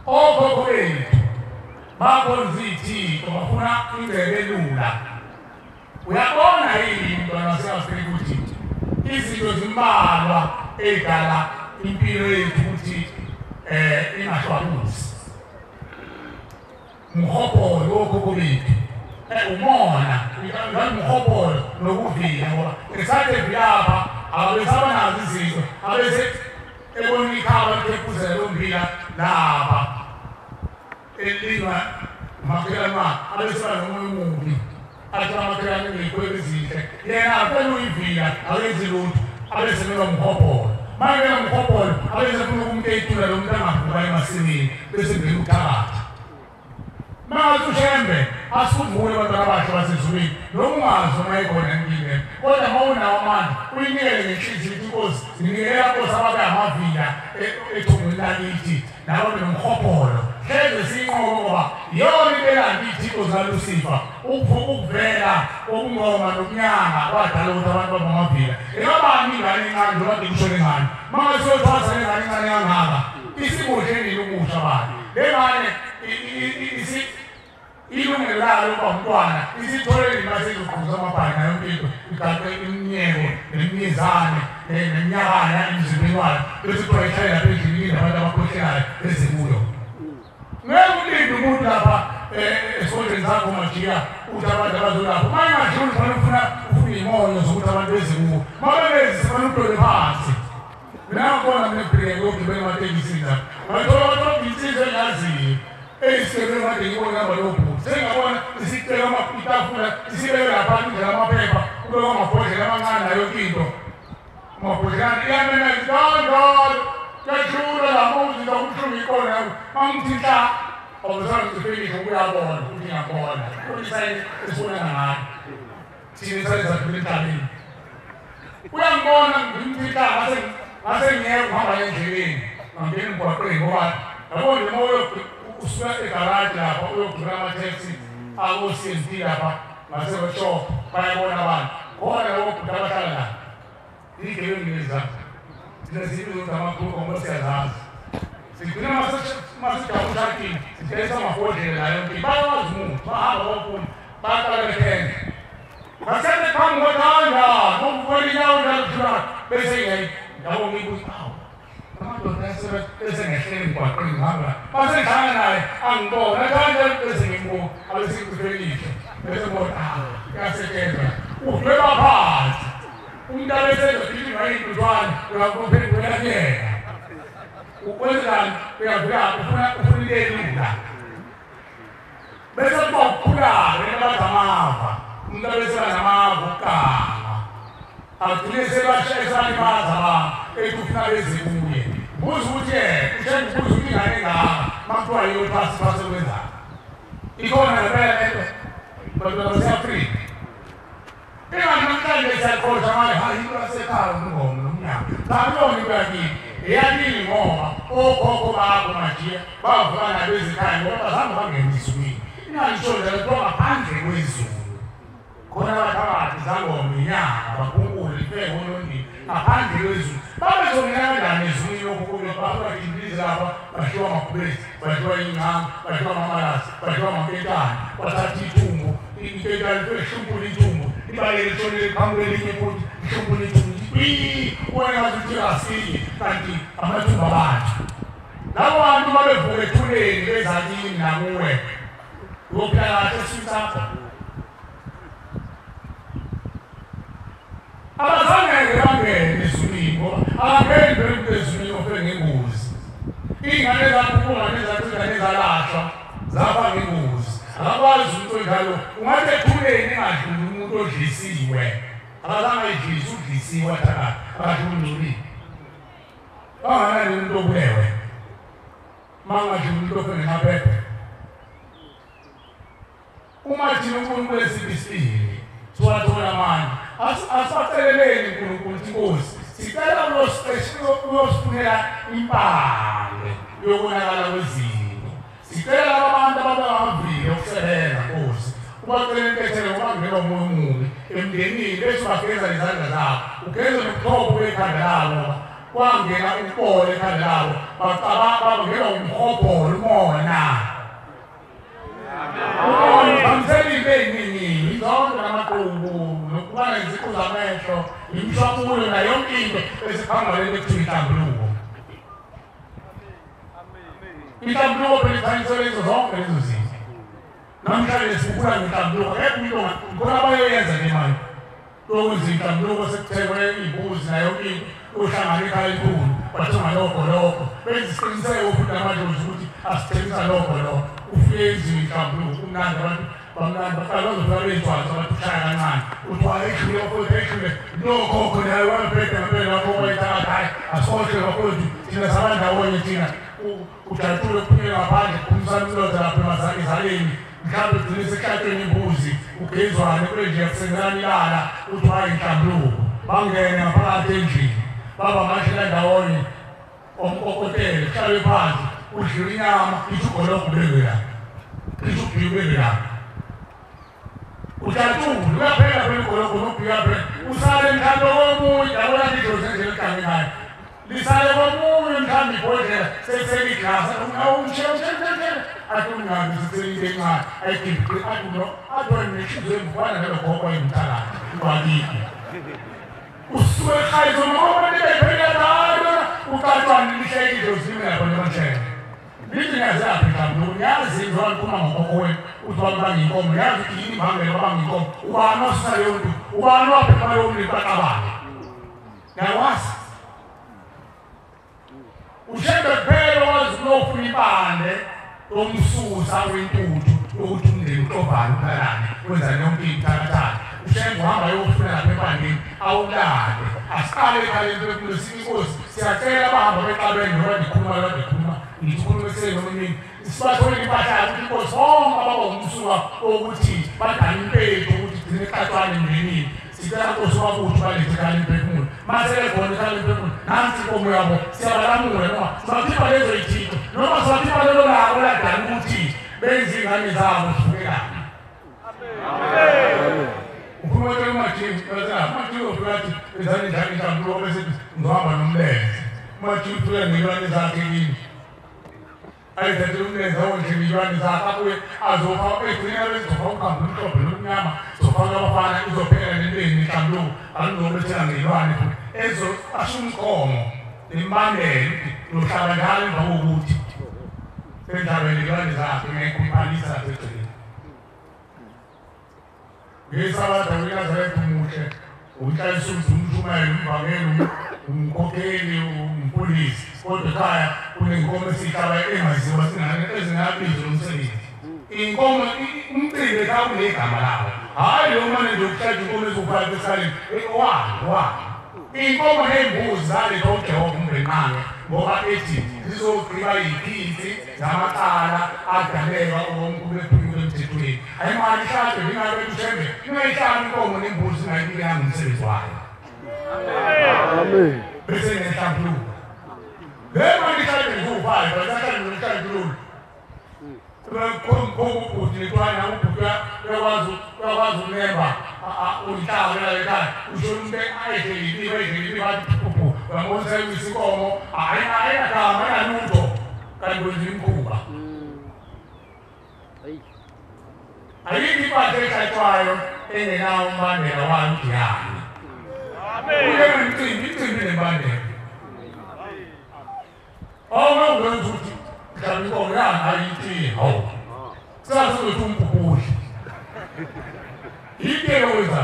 Okhokho bethu bakhonza iy'thixo bafuna indlela elula. Uyabona yini mntwana wase-Afrika ukuthi izinto zimbalwa ey'dala impilo yethu ukuthi ingashwabuzi. Umhobholo wokhokho bethu, umona, umhobholo nokuvila ngoba ngesikhathi evilapha ababesabanazo izinto abese ebona ikhaba likhephuzela lommbila laba elinywa umakhelwane wakhe abesaba nomoya omubi athi amakhelwane ngey'kwebe ezinhle yena afela uyivila akenzi lutho abesemelwa umhobholo. Manje umhobholo abesefuna ukumketula lo muntu angavuka emasimini bese ngena uthakatha. Mangathi uShembe asikhumbule abantwana abahle basezulwini noma ungazi noma ikhona empilweni kodwa uma unawo amandla uyinikele ngenhliziyo ukuthi inkosi nginikela nkosi ababe amavila ethungweni lakithi nababe nomhobholo. Hleze siyinqobo ngoba iyona into elanda iy'thixo zikaLusifa ukuvela okungoma nokunyanga kwadala ukuthi abantu babe amavila. Ingabani ingane encane njengoba kade kusho lengane uma siyothwasa lengane encane kangaka isikudle nini ukusha bani le ngane ilungelo lalo ukuba umntwana isithole nini mase izoqhuza amabhayi nayo yonke into igaqe iminyeko nemimizane neminyakana emzimbeni wayo bese kuthiwa ihlale lapha endlini nabantu abakhohlelayo beze kuyo. Ngeke ulinde umuntu lapha esikoleni sakho majika uthi abantu abazolapha uma ingadluli fanele ufuna iy'moyo zokuthi abantu beze kuwo uma bengezi fanele udole phansi. Mina ngibona mina ebhreki yokugibela ematekisini lapha ngathola abantu ababhinsizwa engaziyo eyisigebengu kade ngibona ihamba lobhuti sengingabona isicela itafula isibeke lapha indlela amaphepha kubekwa amabhodlela amancane nayo yonke into amabhodlelana iyamena kanjalo kuyajula lapho uzinto kubuhlungu ikona mangithi nhla awuzange ngicifekile uyabona ukuthi ngiyabona kulisayini esibonana ngayo thina isale sadlula emhlabeni. Uyangibona ngimthi nhla ngase ngiyeka ukuhamba endleleni ngangena emgwaqweni ngoba yabona noma usuka egaraji lapha uyogibela amatheksi ako-C&D lapha ngase-workshop bayabona abantu khona labo bhuti abahlala la iy'gebengu lezi lapha thina siyibiza ukuthi amakhulu ngoba siyazazi. Sigcina masijahula ushadile sidayisa amabhodlela la yonke bayawazi umuntu bahamba bafuna bayaqala bethenga ngasebe phambi kodwa ngokuvela inyawo njalo kudlula bese ngiyabo ngibuza awu amadoda bese ngehlela emgwaqweni ngihamba base ngihlangana naye angibona kanjani bese ngimbuka abesekufelile bese ngibona kuyasetshenzwa udweba phansi umuntu abesezogijima iy'ntutshwane uyakuphendula kuyena ukwenzani uyavula ufuna into elula bese kuba ukukhula-ke bathi amava Umuntu abeseba namava okuganga. Agcine sebalimaza abantu ethi ufuna beze kuye. Buza ukuthi uShembe ubuza ukuthi ingane engaka makuthiwa yiyo phasi phasi kwenzani. Ikhona ngempela lento. Bantwana base-Afrika. Ingani namhlanje siyaqoshwa manje hayi into yasekhaya umngoma nomnyama. Cha kuyona into yakini. Eyakini ngoba okhokho bakho majiya bavuka nabo ezikhaya ngoba bazange bangene ezulwini. Inganisho njalo kuthiwa ngaphandle kwezulu. Khona abathakathi zangoma inyanga bakhungule lifeke olondini ngaphandle kwezulu. Babezongena kanjani ezulwini lokho kube babathimbizi lapha badliwa amabhubesi, badliwa ingqama, badliwa amamalasi, badliwa amankentane, bathatha ithumbu, inkentane ihlumpule ithumbu, ibaleke lishone phambi kwelinye futhi ihlumpule ithumbu. Wena ngathi uthi asinye kanti amathumbu abantu. Labo bantu babevuka ethuneni beza kimi nakuwe. Uyophila kahle esiswini sakho. Abazange bangene ezulwini ngoba abangeni vele umuntu ezulwini ofe ngengozi. Iy'ngane zakho ungane zakho ingane zalashwa zafa ngengozi. Akakwazi umuntu onjalo ungathi ethuneni engadluli umuntu odlisiwe. Akazange ayidlise udlisiwe athakathi akadluli ezulwini. Banganani umuntu obulewe. Mangadluli umuntu ofe ngamaphepha. Uma thina uNkulunkulu esiphi isibili siwathola amandla. Asibaceleleni uNkulunkulu ukuthi Nkosi sicela uyosifunela impande yokonakala kwezinto. Sicela laba bantu ababangavile ukusebenza Nkosi. Ubacele intethelo ngoba kungenwa umoya omubi emndenini bese bageza izandla zabo. Ugeze nobuchopho bekhanda labo ngoba kwangena ukubona ekhanda labo. Bacabanga bangenwa umhobholo umona. Bamsela into ey'ningi zonke namaqhubu nokuba neziqu zamehlo imishwabulo nayo yonke into esiphamba lento ekuthiwa inhlambuluko. Inhlambuluko phela ikhanyisela lezo zonke lezo zinto. Namhlanje sikhula ngenhlambuluko akekho umuntu khona abayoyenza nje manje. Lokwenza inhlambuluko sekuthengwe iy'mbuzi nayo yonke into uhlangana ekhaya elikhulu bathenga lokho lokho benza isiqiniseko futhi namadlozi ukuthi asithengisa lokho lokho. Ufike endlini inhlambuluko kumnandi abantu bamnandi baqala bazofika bey'ncwadi abantu ushaya kancane kuthiwa eshule bafowethu eshule lokhokho naye wabheda ngempela lapho wayithakathi hhayi asohle bafowethu thina sabandawonye thina ujatshule kuphunyelwe ngaphandle kuphumisana umlotha lapha ezaleni mhlawumbe ugcine sekuhlatshweni imbuzi ugezwane kule nje kusengelana ilala kuthiwa hhayi inhlambuluko. Bangene ngaphakathi endlini baba amashela ndawonye omkokotele kuhlalwe phansi udliwe inyama ithi ugolobho ubekwe la ithi ubhiya ubekwe la. Ujatshule uyaphela phela ugolobho nobhiya phela usale mhlawumbe komunye yabona idlozi ngendlela eqange ngayo lisale komunye mhlawumbe ibhodlela sekuseyiglasi athi umngani seseyinto encane ayigibhi athi no athi wena neshizo emvana nalo gogo wayengumthakathi wakini. Usuke ekhaya noma abantu bephela njalo uqaqwane lihleke idlozi limi lapho nabantshela. Lithi ngiyazaphi inhlambuluko ngiyazi njengoba ngikhuluma ngokhokho wenu uthi wabanga inkomo ngiyazi ukuthi yini imbangela wabanga inkomo ubani wasusa leyo nto ubani waphepha leyo mlilo baqabane. Ngiyakwazi. uShembe kuphela wazi ukuyofuna impande yomsusa wentuthu yokuthi umndeni uxovane uphalane wenzani yonke into thakathaka. uShembe uhamba ayofuna lapha empandeni awulale. Asiqale ekhaya into inkosi siyacela abahamba bexabene njengoba ndikhuluma la ndikhuluma ngikhuluma ekuseni noma emini sibatholele impahla yabo ukuthi inkosi bonke ababa umsuka wokuthi badale impethu ukuthi igcine ixatshwane emndenini. Sicela Nkosi wabuthu balethe ekhaya lemphefumulo. Mase bekhona ekhaya lemphefumulo nansi inkomo yabo siyabalamula noma sibakhipha lezo y'thixo noma sibakhipha lelo lako ladala ukuthi benze iy'ngane zabo zivukelane. Ukhuluma tshela uMajiki uMajiki ufika athi enzani njani inhlambuluko bese ngizohamba nomlenze. UMajiki ufika ney'lwane zakhe kimi. Ayithathele umlenze awondle iy'lwane zakhe abuye azofaka egcina bezofaka uqambu omhlophe nomnyama zofaka abafana izophela nenteni inhlambuluko aluzobethela ngey'lwane futhi ezo asho umqomo nemibandela uyohlala njalo emva kokuthi sendlabele iy'lwane zakhe ngiyayikhumphalisa lapha egcineni. Ngesabatha uNazaretha umuhle umhlayisuzi umshumayeli umvangeli umkhokheli umfundisi kodwa ekhaya kunenkomo esiyihlaba engaziwa ezingabizo lomsebenzi. Inkomo umcimbi ekhaya kunegama lawo Hhayi lo mane nje ukuhlatshwa inkomo eziwu-5 esikhaleni. Why? Inkomo ney'mbuzi zalethwa uJehova uMvelinqangi ngoba ethi zizogqiba iy'phinsi zamacala adaleka omkhulu ephumile emthethweni. Ayimali ihlatshwe ingabe uShembe ingayihlabi inkomo nembuzi ingayibikanga umsebenzi wayo. Amen. Bese nenhlambuluko. Le mali ihlatshwe ziwu-5 ayisahlatshwe ngenhlambuluko. Ubhuti netwana ubhuti uyakwazi ukunemba uyihlaba ekhaya usho umuntu ayidlelile bathi phuphu uyambona isinkomo ayinagama ayinalutho kanti kwenziwa imikhuba. Ayikho impahla ehlatshwayo engenawo umbandela wayo udiyani. Kunemicimbi imicimbi nembandela. Awungakwenza ukuthi mhlawumbe inkomo yani ayitiye hawu sasuzothi umbhubhudle yinto wenza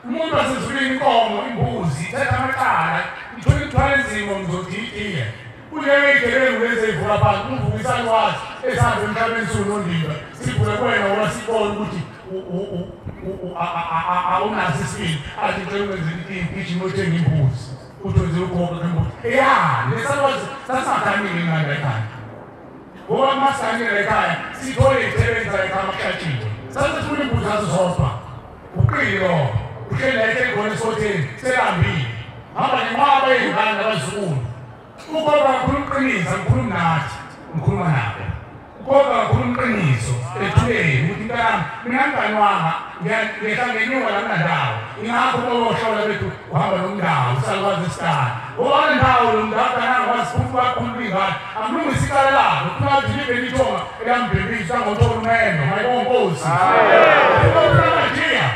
umuntu wasezulwini inkomo imbuzi ithatha amacala ithola imithwalo enzima ngizothi itiye kuleyo igebengu lezi ey'vula phansi umvuka isalukwazi esihambe emhlabeni siwunondindwa sivule kuwena ngoba sibone ukuthi awunaso isibindi athi ngicela ungenzela itiye gijima uyothenga imbuzi uthi wenzela ugogo ngembuzi eyani lesalukwazi sasingaganile ingane ekhaya ngoba uma siganile ekhaya sithole iy'sebenzi ekhaya makuhlatshiwe sasifuna imbuzi zazizodwa uqili lokho uhleli la ehleli esotheni selambile hamba nenqwaba yey'ngane nabazukulu. Ugogo kakhulu uqinisa ngikhuluma nathi ngikhuluma nabo. Ugogo kakhulu uqiniso ethuleni ukuthi mntanami mina ngiganwanga ngiyehla ngenyuka la kunandawo ingakho boyohlola bethu uhamba nomndawo usalukwazi esikala ngoba nendawo lo mndawo agananga wazikhulu bakhuluma iy'ngane amlungisa icala labo kufuna ukuthi libe lithonga elambhebisa ngothola umendo mayibonkosi unabajiya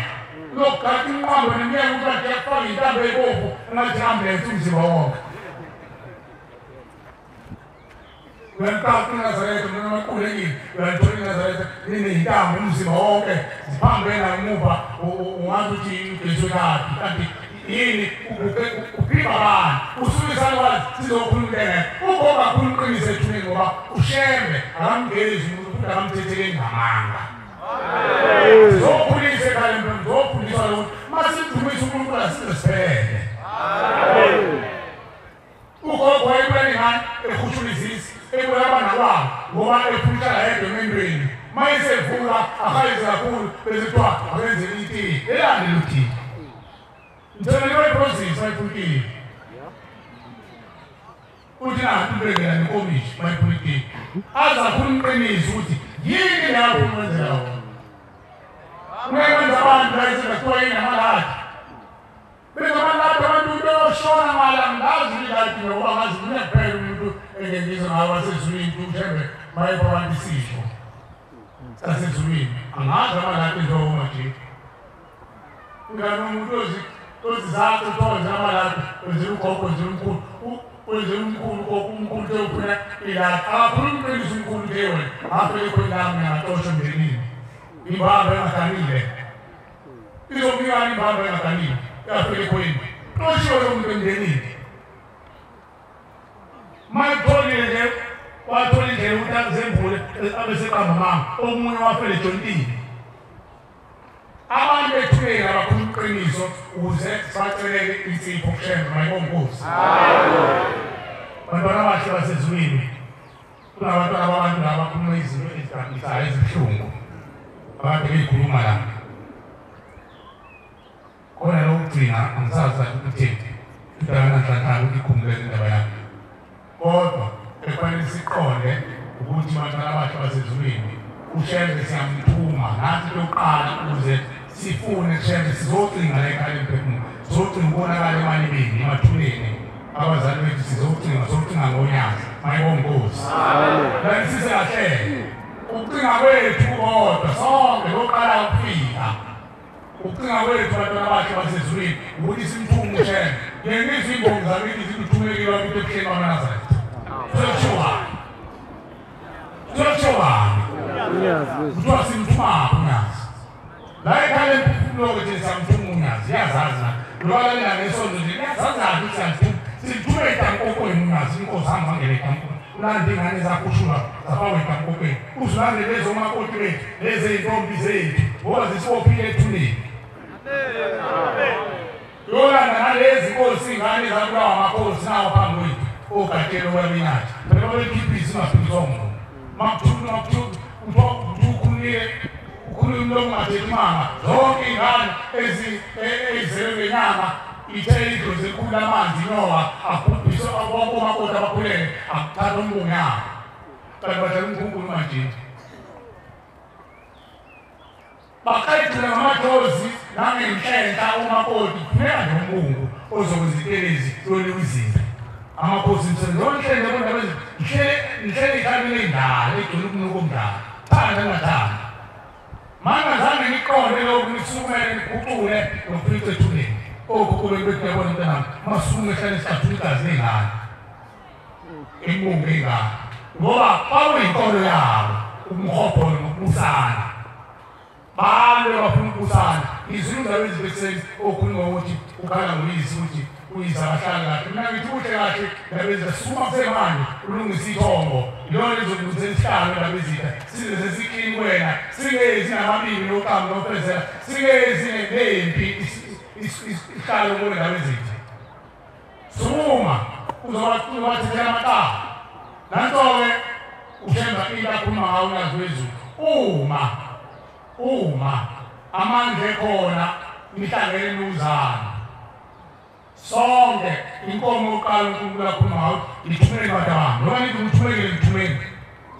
lokugada inqambo nemiyeko ukuthi ajiya kufaka iy'ntambo ey'bomvu engathi ambulensi umzimba wonke. Uyamthatha iNazaretha noma uqulekile uyalithola iNazaretha liney'ntambo umzimba wonke ziphambene namuva ungazi ukuthi uGesu kade kanti yini uphimba bani usuke isalukwazi sizokhuluma into engekho. Ugogo kakhulu uqinise ethuneni ngoba uShembe akamgezi umuntu futhi akamthetheleli ngamanga. Sizokhulisa ekhaya empilweni sizofundiswa lokuthi uma sidumisa uNkulunkulu asize siphele. Ugogo wayebulala ingane ekhushula izisu ebulala abana kwabo ngoba efuna yedwa emendweni uma esevuka ahayize kakhulu bese kuthiwa akenzele itiye elani lelo tiye ngithena bayiprozisi bayifuna itiye uthi nathi ubhekela nenkomishi bayifuna itiye aze akhuluma iqiniso ukuthi yini leyo ukwenzela wona ungekwenza abantu la esekuthiwa yini amaladi bese amaladi abantu beyoshona ngala ngazi iladi ngoba ngazi mina kuphela umuntu engengizwa ngawo wasezulwini uShembe mayepha abantu isisho sasezulwini angazi amaladi njengoba nje ngani umuntu ozizathu uthokoze amaladi wenzela ugogo wenzela umkhulu wenzela umkhulu ugogo umkhulu sewufuna iladi akakhulumi iqiniso umkhulu nje wena afike khona lami ngingaxoshwa emndenini imbamba engaganile izomnikani imbamba engaganile yafike khona xoshiwe lo muntu emndenini mayitholile nje wathola indlela ukuthi azembule abeseqamba mama omunye wafele ejontini. Abantu bethuleni abakhuluma iqiniso ukuze sibacelele insipho kuShembe mayibonkosi. Bantwana abahle basezulwini kunabantwana babantu laba abakhuluma izinto ezidabukisayo ezibuhlungu abade beyikhuluma la khona lokugcina angisazi ukuthi udaba nanhlanhla ukuthi ikhumbule indaba yami kodwa ekufanele siqonde ukuthi bantwana abahle basezulwini uShembe siyamthuma nathi lokuqala ukuze sifune Shembe sizocinga la ekhaya emphefumulo sizocinga ukubonakala emalibeni emathuneni abazali bethu sizocinga socinga ngonyazi mayibonkosi. Amen. Sise kahle ukucinga kwethu kodwa sonke lokuqala ukufika ukucinga kwethu abantwana abahle basezulwini ukuthi simthume uShembe ngengizwe imbongi zakithi zithumekile abantu ebuhleni bamaNazaretha seshuwa kuthiwa simthumaphi unyazi la ekhaya emphefumulo ke siyamthuma unyazi iyazazi na lwalalela ngesonto nje iyazazi kahle ukuthi siyamthuma simthume etankokweni unyazi inkosi hamba ngene etankokweni Ulande ingane zakhushulwa zafakwa egamkokweni. Uzulande lezo makoti bethu, lezi iy'ntombi zethu, ngoba zisibophile ethuneni. Yolanda nalezi nkosi ingane zakulawa amakhosi nawo phambi kwethu, ogatsheni okwaminyathi. Phela babekhipha ingaphiliswa ngumuntu. Makuthuka ukhulumile ukhuluma umlomo ungathethi manga. Zonke iy'ngane ezizelwe ngenyama ithe idlozi elikhulu lamanzi inyoka akubhubhise bonke omakoti abakhulele akuthatha umbungu yabo. Kanti badlala umkhunkulu manje. Baqedile ngamadlozi nangenhlenhla umakoti kufuneka nje umbungu ozokwenza intelezi yolika izinto. Amakhosi umsebenzi onhlele yabona bezi ngihlele ikhabile indala egcwele ukunuka omdala. Thanda ngathanda. Manga zange niqonde lokhu nisukumele niguqule nokufica ethuneni. Okhokho bethu yabona mntanami masukume hlale sicathula igazi ley'ngane. Imbungu ey'ngane. Ngoba kwakuyinkolo yabo umhobholo nokubusana. Balwe bafuna ukubusana. Izulu indaba ezibhekiseni okhuluma ngokuthi ukhala ngoyise ukuthi uyise abahlali kahle. Mina ngithi kuhle kahle ndaba ezitha sukuma kusemanje ulungise ithongo. Ilona lizokulungisela isihlalo ndaba ezitha. Size sesiklini kuwena. Singezi namabili noqhamu nofezela. Singezi nempi isihlalo kuwe ndaba ezitha. Sukuma uzobathethela amacala. Nanto-ke uShembe into akhuluma ngawo uNyazi lwezulu. Uma amandla ekhona nihlangene nuzana sonke inkomo yokuqala uNkulunkulu akhuluma ngayo ngithumele bantu bami noma nithi ngithumele ngithumele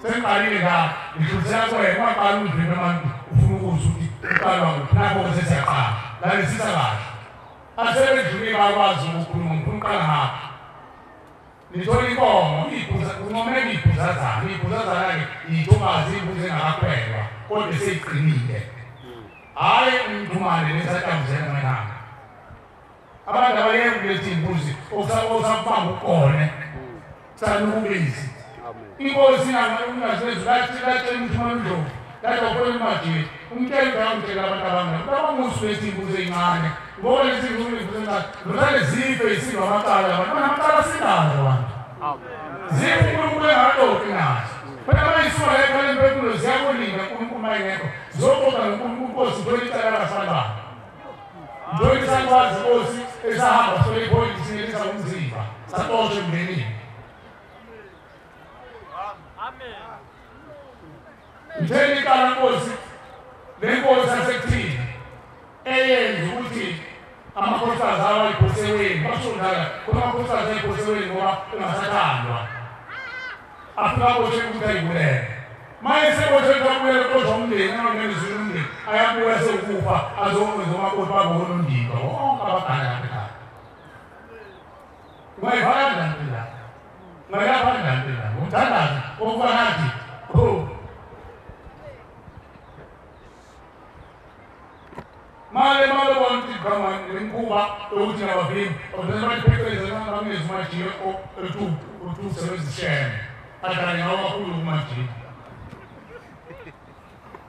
sengiqalile la ngidlulisela kuwena waqala undlebe abantu ufuna ukuzwa ukuthi uqalwa kuphi nakho-ke sesiyaqala lalisisa kahle asebedlule bakwazi ukukhuluma ngifuna uqala ngapha nithola inkomo uncomeka iy'bhuzazana iy'bhuzazana-ke iy'ntokazi iy'mbuzi engakakhwelwa kodwa seyiqinile hhayi umntumane lesatambuzela mwenanga abantu abayeke kuletha iy'mbuzi osakubamba ukukone sanukubezi inkosi uNyazi lwezulu latshela umthumane uNdlovu lathi wakhona imajeli umtshela ukuthi angitshela abantu abangaka babangusi letha iy'mbuzi ey'ncane ngoba lezi iy'mbuzi ezincane zozale zife isindwa amacala abantu banamacala asindayo abantu zife uNkulunkulu engaxoxi nazo phela bayisuka la ekhala emphefumulo ziyakulinda uNkulunkulu uma engekho ziyoxoxa noNkulunkulu Nkosi ntoni icala lasalibani ntoni sakwazi Nkosi esahamba sithole iphoyinti sinelisa umzimba saxoshwa emndenini. Ngitheni icala Nkosi le nkosi yasekuthini eyenza ukuthi amakhosikazi awo ayiphoseweni basho njalo khona amakhosikazi ayiphoseweni ngoba engasathandwa afika aboshwe ukuthi ayibulele maye seboshwe ukuthi abulele kodwa umndeni anganelizwile umndeni ayabuya sekufa azokwenza umakoti babonondindwa wonke abagana lapha ekhaya. Ungayivala kanjani into enjalo? Ungayilapha kanjani into enjalo? Ngomthandazo okuba ngathi oh male male bona ukuthi qhamuka nemikhuba yokuthi nabavimbi abavele bathi phecelezi bangezi umajiyo othi usebenzisa ishembe adlale ngawo kakhulu kumajiyo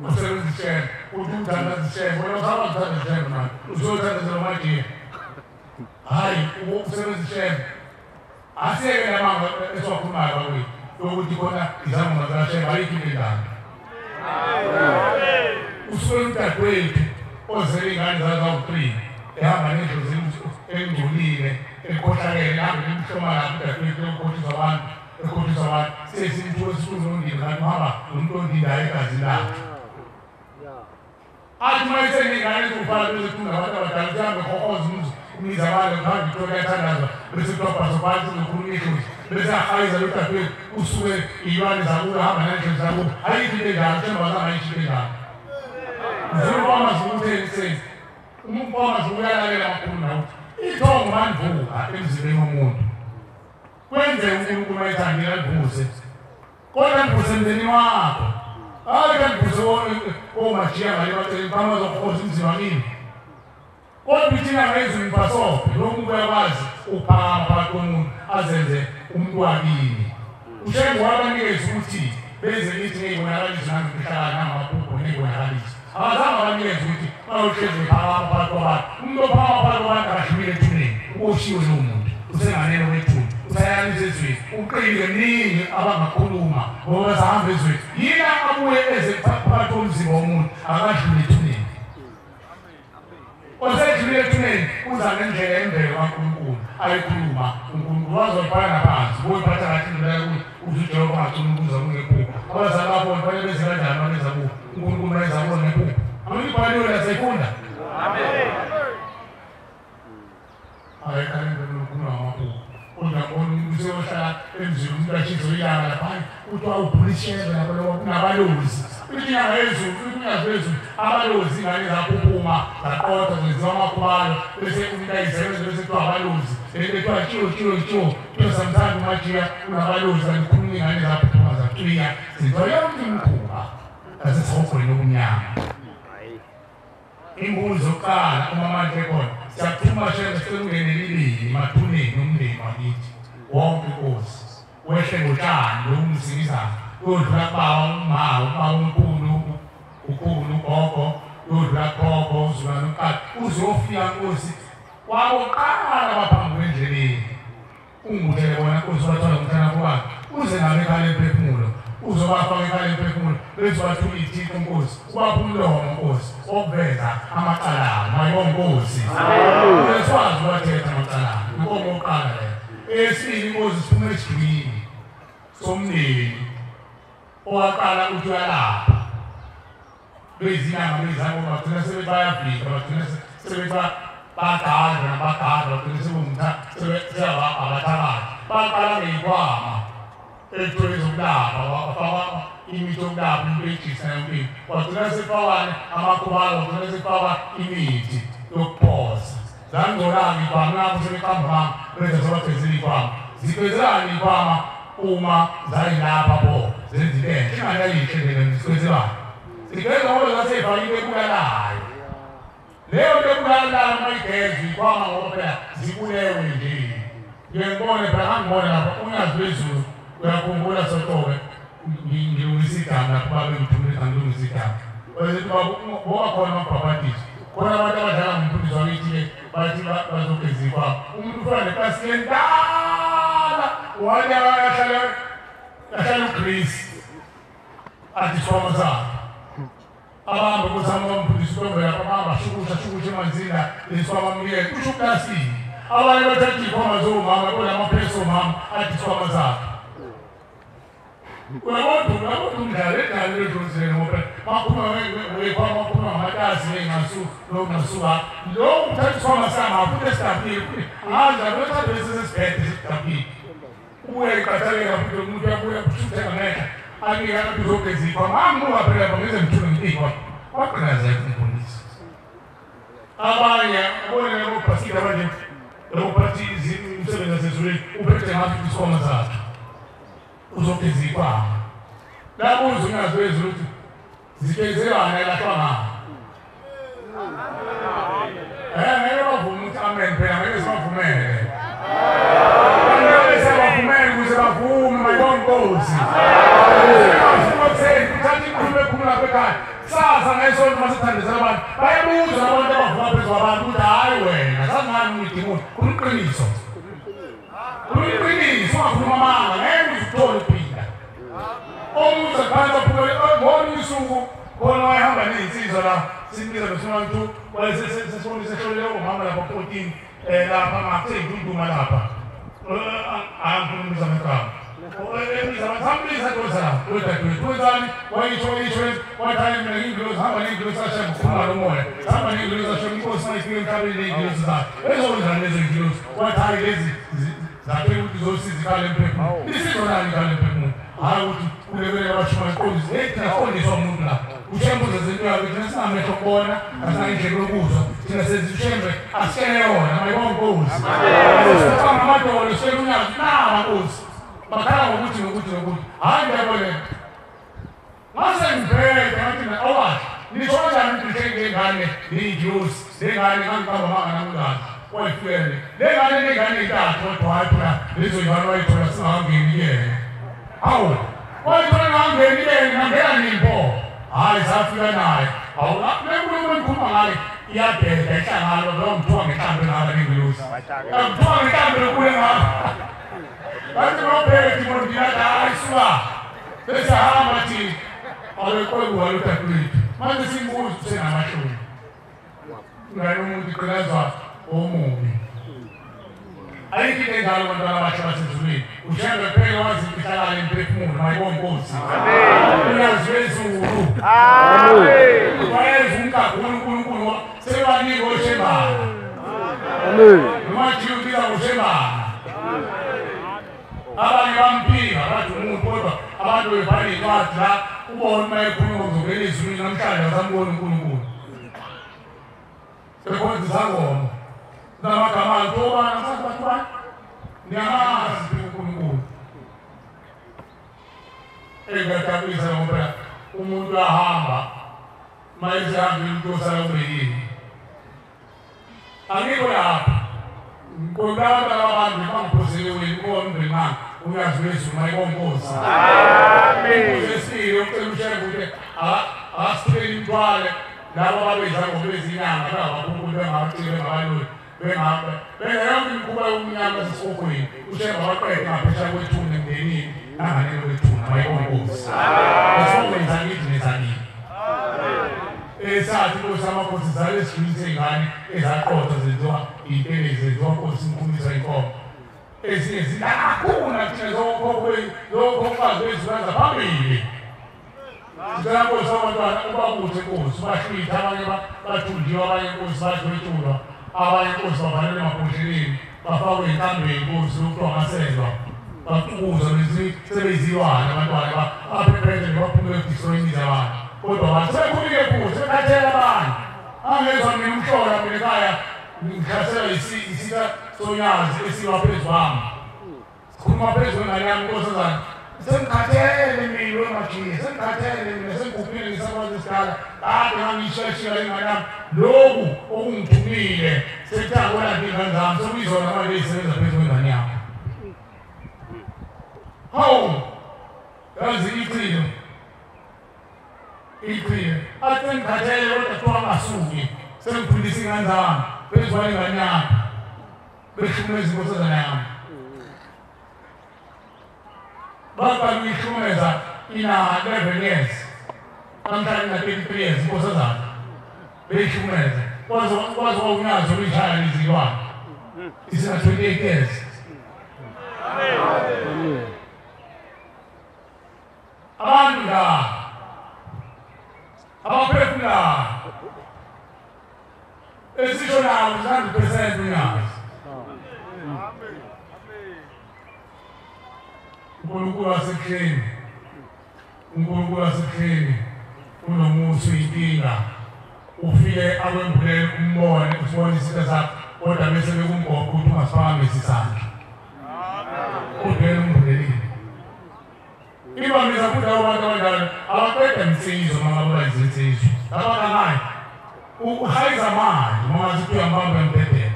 usebenzisa ishembe uthi uthandaza ishembe wena usaba uthandaza ishembe manje uzothandazela umajiyo hhayi usebenzisa ishembe asiyeke namanga esiwakhulumayo bakwethu yokuthi khona izangoma zikashembe ayikho into enjalo. Usuke udadewethu ozele iy'ngane zazawu-3 ehamba nendlozi engcolile ekhohlakele ehambe nimhloma lapho udadewethu ekhohlisa abantu ekhohlisa abantu sesimthuke sikunondini kanti uhamba nomuntu ondindayo egazini lakhe. Athi uma eseney'ngane ezofana bezefunda abantu abadala kuhambe khohoza umuzi imizi abantu kuhambe ithola iyathandazwa bese kuthiwa bhasobhali sizokhuluma idlozi bese ahayiza lo dadewethu usuke iy'lwane zakubo ehamba nendlozi zakubo ayikho into enjalo Shembe azange ayisho into enjalo. Mzulu wamaZulu utheni ekuseni umuntu wamaZulu uyalalela kakhulu nawe ithongo malivuka emzimbeni womuntu kwenzeka uNkulunkulu mayithandile alivuse kodwa alivuse emndenini wakho hhayi kalivuse komajiya ngale baceleni bamazokuhoza umzimba kini kodwa ithina ngezulu bhasobhe lo muntu uyakwazi ukuphakama phakathi komuntu azenze umuntu wakini. uShembe wabanikeza ukuthi benze imithi ngey'bonakaliso nangemfihlakalo nangamaphupho ney'bonakaliso abazange abanikeza ukuthi bayohlezi bephakama phakathi kwabantu umuntu ophakama phakathi kwabantu akadlulile ethuneni uboshiwe lowo muntu usenganeno kwethuna Usayala ezweni uqinile mningi abangakhuluma ngoba sahamba ezweni yina abuye eze phakathi komzimba womuntu akadluli ethuneni osedlule ethuneni uza ngendlela emvelo kaNkulunkulu ayikhuluma uNkulunkulu wazoyibhala ngaphansi uyiphatha kahle indlela yokuthi uZujehova angagcina ukuza kungephupho abazali bakho kufanele beze kanjani uma beza kuwo uNkulunkulu mayeza kuwo ngephupho amibhaliwe lasayifunda amen ayikho amaphupho uyabona umuntu ohlala emzini umuntu ashizo ilanga lapha kuthiwa ubhulishele lapha lokho kunabalozi inyanga yezulu inyanga yezulu abalozi ingane zaphuphuma zaqotha zenziwa amakhubalo bese umuntu ayisebenza bese kuthiwa abalozi kuthiwa tshiwo tshiwo tshiwo kuthiwa samthanda umajiya unabalozi kanti ingane zaphuphuma zacwiya zenziwa yonke imikhuba zasesihogweni okumnyama. Imbuzo yokuqala uma manje khona siyaphuma shela sicela libili emathuneni nomndeni wakithi wonke inkosi wehle ngotshani lokumsikizana uyodlula kubaba umma ubaba omkhulu ukhulu ugogo uyodlula gogo uzulwane umqala uzofika nkosi waboqala baphambi kwendleleni ungutshele bona nkosi wathola umntana kubaba uze ngabe ekhaya lemphefumulo uzobafaka ekhaya lemphefumulo bese wathula ithixo nkosi ubapha umlomo nkosi okuveza amacala abo mayibonge nkosi beswazi uwathetha amacala abo inkomo yokuqala leyo. Eyesibili inkosi siphume esijwini somndeni owaqala ukuthi uyalapha bezinyanga bezangoma bagcina sebethi bayavika bagcina sebethi bagadla nabagadla bagcina sebewumtha abathakathi baqala ngey'kwama ey'tolo zokulapha bafaka imithi yokulapha into ejisa yonke into wagcina sefakwane amakhubalo wagcina sefakwa imithi yokuphosa zangcolanga iy'kwama lapho sebeqamba amanga benza sebagezela iy'kwama zigwezelani iy'kwama uma zayilapha pho zenza into enhle ingane yayinhle nje zigwezelani zigeza ngoba zasey'fake into ebulalayo leyo nto ebulalayo uma igezwa iy'kwama ngoba phela zibulewe nje. Ngiyengibone phela ngangibona lapha unyazi lwezulu uyakhumbula sotobe ngilungisa igama lapho babe ngithumile ngilungisa igama bazithi ngoba khona amabhabhadiso khona abantu abadlala ngomfundisi wakithi-ke bathi bazogeza ikwama umuntu ufana neplastiki endala wanye ahlala ugrisi athi isikhwama sakhe abambe ukuthi amamfundisi utombe lapho abamba ashukusha ashukusha emanzini la lesikhwama amnikele kusho uplastiki abanye bathatha iy'khwama zomama kunamaphesi omama athi isikhwama sakhe. Uyabona umdlalo edlalo ledlozele ngoba makhuluma ngekhwama makhuluma ngamatasi nongasuka lo uthatha isikhwama sami futhi esidabukile futhi angazi lothatha lesi sesibhede esidabukile ubuye iqathaleka futhi umuntu uyabuya kushuthe ngamehla anike abantu uzogeza ikhwama angimuka phela lapha ngize ngithule ngiy'khwama wagqilazeka umfundisi. Abanye abone labo bhasika abanye labo phathi imisebenzi yasezulwini uphethe ngathi isikhwama sakhe uzogeza ikwama lapho uze unyazi lwezulu ukuthi zigezelwane elahlwa ngapha ngeke bavume ukuthi amen phela ngeke sibavumele ngeke sibavumele ukuze bavume mayibonge inkosi uthatha inkulumo ekhulu lapha ekhaya kusasa ngesonto uma sithandazela abantu bayabuza abantu abavuma phezu kwabantu ukuthi hhayi wena sasingani uyidimoni khuluma iqiniso khuluma iqiniso ungakhuluma amanga ngeke uzuthole ukuphila. Omunye phansi aphumele ngolunye usuku khona wayehamba ney'nsizwa la simbiza noSimantu wayesesibonisa ehlolele umama lapha 14 lapha ngasey'ndunduma lapha angifuna amagama sambiza dosa lodadewethu wenzani wayisho wathi hayi mina ngiyingilosi hamba ney'ngilosi kaShembe khuluma lo moya hamba ney'ngilosi kaShembe inkosi mayifike emhlabeni ney'ngilosi zakhe ezokwenzani lezo y'ngilosi wathi hayi lezi zakhe ukuthi zosiza ikhala emphefumulo isizo nani ikhala emphefumulo hhayi ukuthi kulebele abashumayeli qondisa hey thina siqondiswa umuntu la uShembe uzenza into yakhe thina sinamehlo okubona asinayo indlebe yokuzwa thina senza uShembe asitshele yona mayibonge inkosi sicabanga amadolo sitshele unyazi naba nkosi bakhala ngokuthi nokuthi nokuthi hhayi ngiyabona ngase ngibheke ngathi mina awahle nisho kanjani ukuthi ngengane ney'ngilosi lengane ngangiqamba amanga namngane wayifuyele lengane nengane ey'ntathu kodwa hhayi phela lezo y'ngane wayithola singakangeni kuyena hawu wayithola ngangeni kuyena ngangena nini pho hhayi safika naye hawu le nkulumo engikhuluma ngayo iyadeda ihlangano loba ngithiwa ngehlambe ngaba nengilosi ngithiwa ngehlambe lokuye ngapha Bathi mawubheke dimoni lathi hayi suka. Bese hamba thina awuqokuwa lo dadewethu. Manje simbuza usenamashumi. Ngani umuntu iqhilazwa omubi. Ayikho into enjalo bantwana abasha basezulwini. Ushembe kuphela wazi imfihlakalo yemphefumulo, mayibonge Nkosi. Amen. Uyazi wezulu. Amen. Wayenza umkakhulu uNkulunkulu sebanika oshembana. Amen. Noma nje ubiza ngoshembana. Abanye bamphika bathi umuntu kodwa abantu bebhala incwadi la ubone uma ekhuluma uzongena ezulwini namhlanje asambona uNkulunkulu. Sekhonza izangoma. Namagama antobana sathi bathi niyamazi uNkulunkulu. Engiyajabulisa ngoba umuntu ahamba mayezihambile umuntu osala ubhekile. Angikho lapha. Ngiqonda abantu bangiphosele wena ubona umndeni uyazi wezulu mayibonge Nkosi. Amen. Sesile ucela ushembe ukuthi akasitheli imithwalo labo ababezangoma bezinyanga bengabakhulu bengabacile bengabaloli bengabe bengeyonke imikhuba yomnyama esesikhokweni ushembe waqeda ngaphesheya kwethuna emndenini nanganeno kwethuna mayibonge Nkosi. Esokwenza ngithi nezanini. Esathi Nkosi amakhosi zale esijwini sey'ngane ezaqothwa zenziwa iy'ntelezi zenziwa Nkosi imkhumisa inkomo. Ezinye zilakakhulu thina zokhokhokazi bezilwaza phambili. Sicela Nkosi abantwana ubabuthe Nkosi bahlwithe abanye bathunjiwe abanye Nkosi badlwetshulwa abanye Nkosi bavalelwe emabhodleleni bafakwe enkambeni Nkosi yokuthiwa bacukuzwa sebezilwane abantwana baphephethe nje baphume ekudistroyini imizi yabantu. Kodwa abantu sebekhulile futhi sebekhathele abanye. Angezwa mina umhlola mina ekhaya ngihlaselwa isitha sonyazi esiwa phezu kwami. Sikhuluma phezu kwengane yami nkosazana. Sengikhathele mina wemajiye, sengikhathele mina sengigugile ngisakwazi isidala. Kade ngangiyishayishila ingane yami. Lokhu okungithumile sekuthiwa kwelapha iy'ngane zami sekuyizona manje ey'sebenza phezu kwengane yami. Hawu! Yazi ichilo. Ichilo. Athi sengikhathele kodwa kuthiwa angasuki. Sengifundisa iy'ngane zami phezu kwale ngane yami. Behlukumeza inkosazana yami. Baqala ukuyihlukumeza ina 11 years. Namhlanje ina 33 years inkosazana. Beyihlukumeza. Kwaze kwawunyazi oluyishaya lezilwane. Isina 28 years. Amen. Abantu la abaphefumulayo esisho nawo 100% unyazi. uNkulunkulu wasekuseni, uNkulunkulu wasekuseni unomusa uyinkinga. Ufike akwembulele umbone usibone isitha sakho kodwa bese bekumgoqa ukuthi ungasiphakamisi isandla. Kodwa yena umbulelile. Ibamisa futhi labo bantu abanjalo abaqeda insizwa uma ngabe bayizinsizwa. Laba kangayi uhayiza manje uma ngathi uyambamba embhedeni.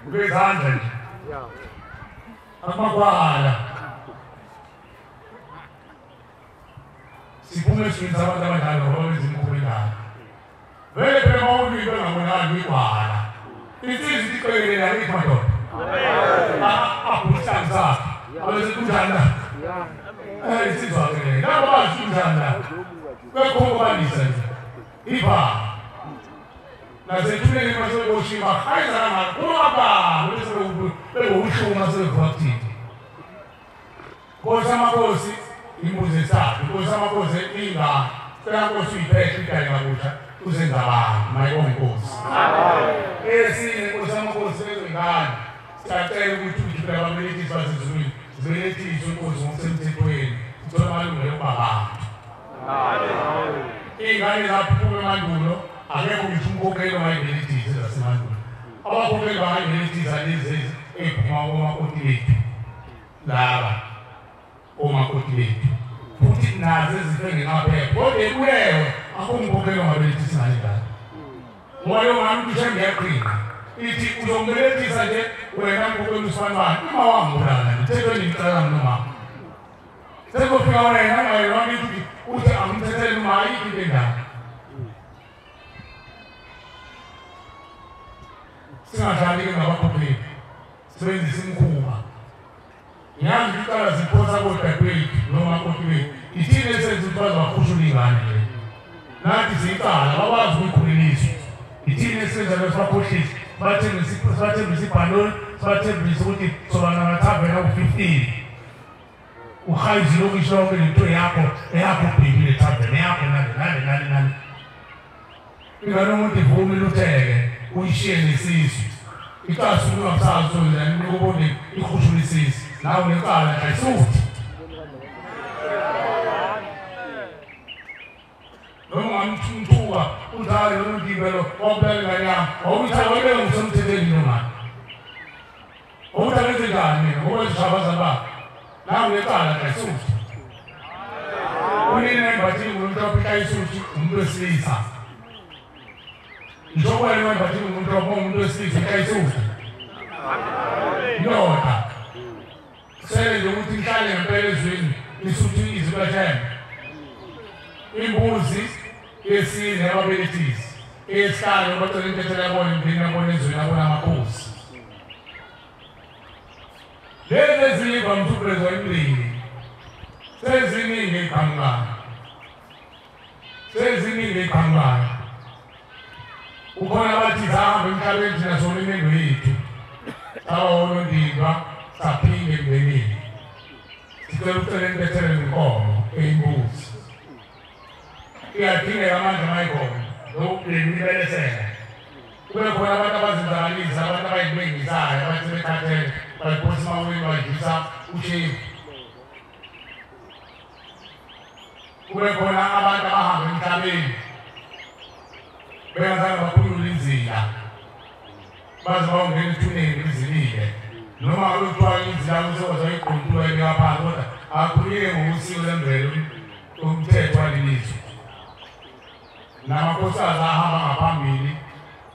Ubezandla nje. Amakwala. Siphume esizweni sabantu abanjalo ngoba benza imikhuba enjalo. Vele phela uma ulwimi bengabonakali uyigwala. Insizwa ithi qekelele ayikho madoda. Abhuhlangu sakhe. Abese kunjani la? Insizwa ke. Labo bazi kunjani la? Kuyakhomba nje. Iba. Nasethuneni mase beboshiwe bahayiza kangaka. Kunobaba bese bekuwushuma sebevuka kuthini. Nkosi amakhosi imbuzi esaphi. Nkosi amakhosi ingane. Cela Nkosi uyiphethe idale kabusha uzenza abantu mayibonge Nkosi. Esinye Nkosi amakhosi lezingane. Siyacela ukuthi ukhiphe ababelethisi basezulwini. Zibelethiswe Nkosi ngokusemthethweni. Sithole amalungelo okuba abantu. Iy'ngane zaphuma emandulo akekho ngisho umkhokheli ongayibelethisi ezasemandulo. Abakhokheli bangayibelethisa lezi ey'phuma komakoti bethu. Laba omakoti bethu. Futhi nazo ezife ngemaphepha. Kodwa ebulewe akukho umkhokheli ongabelethisi ngale ngane. Ngoba leyo ngane ukuthi ushembe iyaqina. Ithi uzombelethisa nje wena mkhokheli usibanibani uma wangibulala nje mthethweni ngicela nomama. Sekufika wena ngayo wami ukuthi uthi angimthethele uma ayikho into endala. Singadlali ke ngabakhokheli. Sebenzisa imikhuba. Ngiyazi icala ziphosa kodadewethu noma makoti wethu. Ithini esenza ukuthi baze bakhushule ingane le? Nathi siyicala, bakwazi ukuyikhuleliswa. Ithini esenza ukuthi bakhohlise? Sibathembise ibhaloni, sibathembise ukuthi soba namathaveni awu-15. Uhayizi lokisho yonke lento yakho, eyakho bheki le thaveni, eyakho nale nale nale nale. Ingane umuntu ivume ilutheke, uyishiye nesisu. Icala ungasazi uzozana nikubone ikhushula isisu. Nawe necala nje ayisuthi. Noma ungamthuntuka udlale noma ugibelo wabulala ingane yami, wawuthi wabeka ngokusemthethweni noma. Wawuthi akenze njani mina ngoba ezishaya abazali bakhe. Nawe necala nje ayisuthi. Unina embathile umuntu ophika isuthi umuntu wesilisa. Njengoba wena embathile umuntu umuntu wesilisa uphika isuthi. Indoda. Sele nje ukuthi ngihlale ngempela ezweni isuthi izibashela. Imbuzi yesine yababelethisi, eyesihlanu bacela intethelo yabona emndeni yabona ezweni yabona amakhosi. Lezi ezinye ivamisa imndeni seziningi ey'qhamukayo, seziningi ey'qhamukayo. Ukhona abathi sahamba emhlabeni thina sona imendo yethu, saba onondindwa saphinga emndenini. Sicela ukucela intethelo ngenkomo eyimbuzi. Iyadingeka amandla mayikona nokuyibelesela. Kube khona abantu abazenzakalisa, abantu abayinengisayo, abathi sebekhathele, bayiphosa emaweni bayidlisa ushevu. Kube khona abantu abahamba emhlabeni bengazange bakhulule inzila, baze bayongena ethuneni lizilile. Noma ngabe kuthiwa inzila kusebenza iqontula ibeka phansi, kodwa akhulile ngokusiko lemvelo umthetho walelizwe. Namakhosikazi ahamba ngaphambili,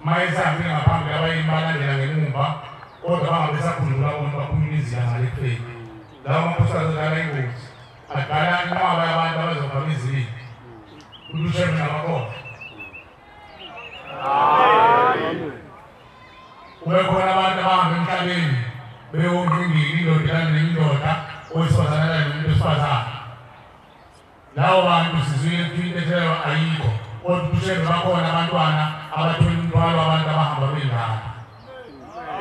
uma esehambile ngaphambili abayeni balandela ngemumva, kodwa bangabe besakhunjulwa bona baphumile inzila ngale ekhweni. Lawo makhosikazi adala ingozi, adala inqwaba yabantu abazovama izilili. Ulushelwe nabakhona. Kube khona abantu abahamba emhlabeni bewongingili indoda ilandele indoda, owesifazane alandele umuntu wesifazane. Lawo bantu sizwile kuthiwa intethelo ayikho, kodwa ushembe bakhona abantwana abathola umthwalo wabantu abahamba bengaka.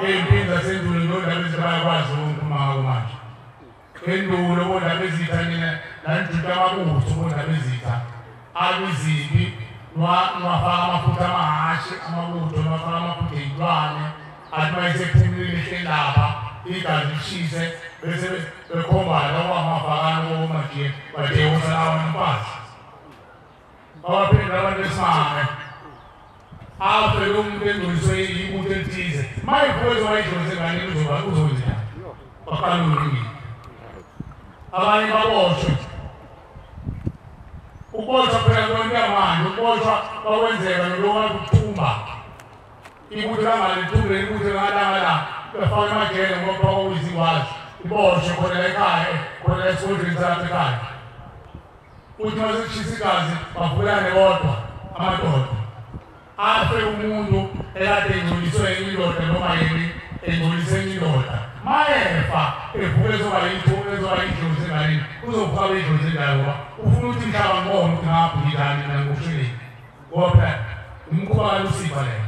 Ey'mpini zasendulo nondaba ezitha bayakwazi ukukhuluma ngako manje. Endulo bondaba ezitha nina nanijuta amabutho bondaba ezitha. Alwizimpi niwafaka amafutha amahhashi amabutho, niwafaka amafutha ey'lwane. Athi uma esephumile ehleli lapha igazi lishise bese bekhombana okwamafakana omajiye badewosa lawa nomfazi. Bawaphendula abantu besimame. Afe lo muntu engcoliswe ibutho elithize. Uma ivuka ezoba idlozi enganeni uzokwenzenjani? Baqala ukulungile. Abanye baboshwe. Ukuboshwa phela kuyonto yamanje, ukuboshwa kwakwenzeka nolokwazi ukuthumba. Ibutho langalithumbe, ibutho langalangala, bafaka emajele ngoba kwakuyizingwazi. Iboshwe khona la ekhaya, khona la esigodlweni salapha ekhaya. Uthi uma sekushisa igazi bavulane bodwa amadoda. Afe umuntu ekade engcoliswe indoda noma yena engcolise indoda. Mayefa evuka ezoba ezoba idlozi enganeni, uzovuka idlozi endawo ngoba ufuna ukuthi mhlaba ngibone ukuthi ngabhulilani mina ngikushileni. Ngoba phela umkhuba kaLusifa leyo.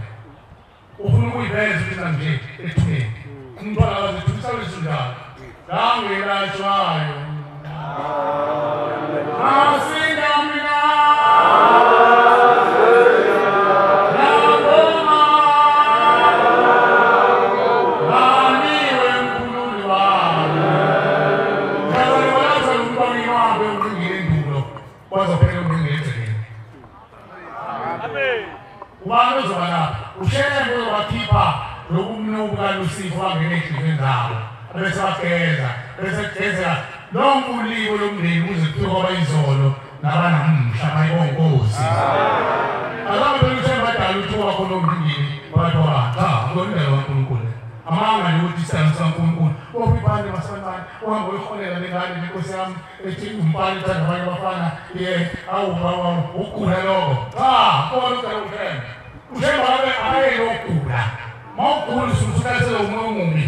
Ufuna ukuyiveza ukuthi nanje ethuneni. Umntwana akazithulisa njalo. Ngangelashwayo. Asinda mina. Nabonga. Baniwe mkhululi wami. Mhlazane walashwa umntwana wami ungingile endulo. Wazophela ungingile endleleni. Amen. Ubani ozoba lapha? Ushembe uzobakhipha lokumnuka kaLusifa wangena ey'nhliziyweni zabo. Bese bageza, bese kugezeka lonke ulibo lomndeni kuze kufike kwabayizolo nabanamhla bayibongozi. Azange phela uShembe adala uthuka khona omndeni phakathi kwabantu. Cha, akuyona indlela kaNkulunkulu. Amanga nje ukuthi isithando sikaNkulunkulu. Wopha ibhande masibani, uhamba uyiholela le ngane nenkosi yami ethi umfana ethanda abanye abafana, ye awu ukugula lokho. Cha, kona ucela uShembe. UShembe akabe akayena ukugula. Uma ugula usuke usuhlasele umoya omubi.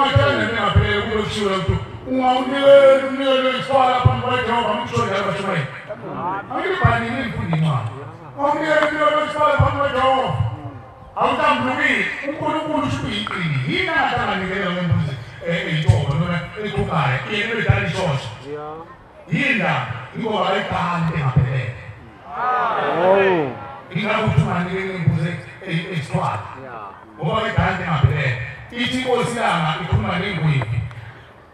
Ungatshela nento engaphelele kube kushiwo ukuthi ungawunikeli umnikelo wesithwala phambi kwaJehova ngikusho njalo bashumayeli. Angibhalile ngifunde incwadi. Ungawunikeli umnikelo wesithwala phambi kwaJehova. Awuhlambulukile. uNkulunkulu usho uyiqini. Yini angahlanganyela ngembuzi eyinkomo noma ekhukhayo yena ebedala ishosha. Yini ndaba? Ingoba ayidali into engaphelele. Ingakuthi unganikeli ngembuzi eyisithwala. Ngoba ayidali into engaphelele. Ithi inkosi ilanga ikhuluma nengwevi.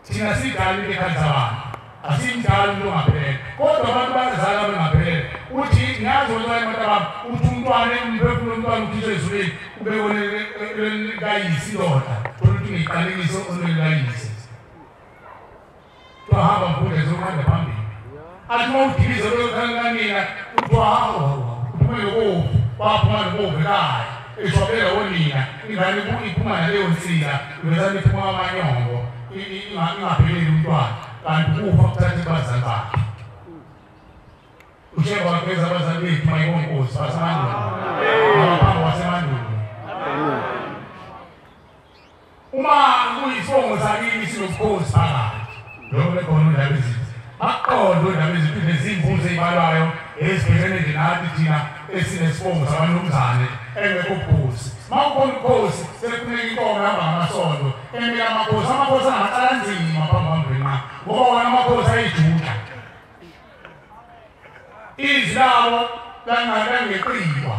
Thina sidala into ekhalisa abantu. Asimdali umuntu ongaphelele. Kodwa abantu bayazala bengaphelele. Uthi ngiyazi wena abantu abami uthi umntwana umphefumulo umntwana ukhishwe ezulwini ubekwe kayise indoda. Thola ukuthi ngiqalekise onelekayise. Tuhamba mfundisi uzohamba phambili. Athi uma udilize loyo kanina uthi hawu uphume nobovu waphuma nobovu ekhaya. Eshwabela onina ingane iphuma naleyo nsila ivesane iphuma amanyongo ingapheleli umntwana kanti ukufa kuthathe abazali bakhe. Usheba wageza abazali bethu mayibonkosi basemandulo abaphambi wasemandulo. Uma kuyisibongo sakini sinobukhosi phakathi lokho bekhona undaba ezithi baqonde undaba ezithi nezimbuzi ezibalwayo ezibhekene nje nathi thina esinesibongo sabanumzane engekho bukhosi. Uma ukhona ubukhosi sekufuneka inkomo ehamba ngamasondo emele amakhosi. Amakhosi angaqala nzima phambi kwamvenqa ngoba wona amakhosi ayijuda. Izwi labo langeqiwa.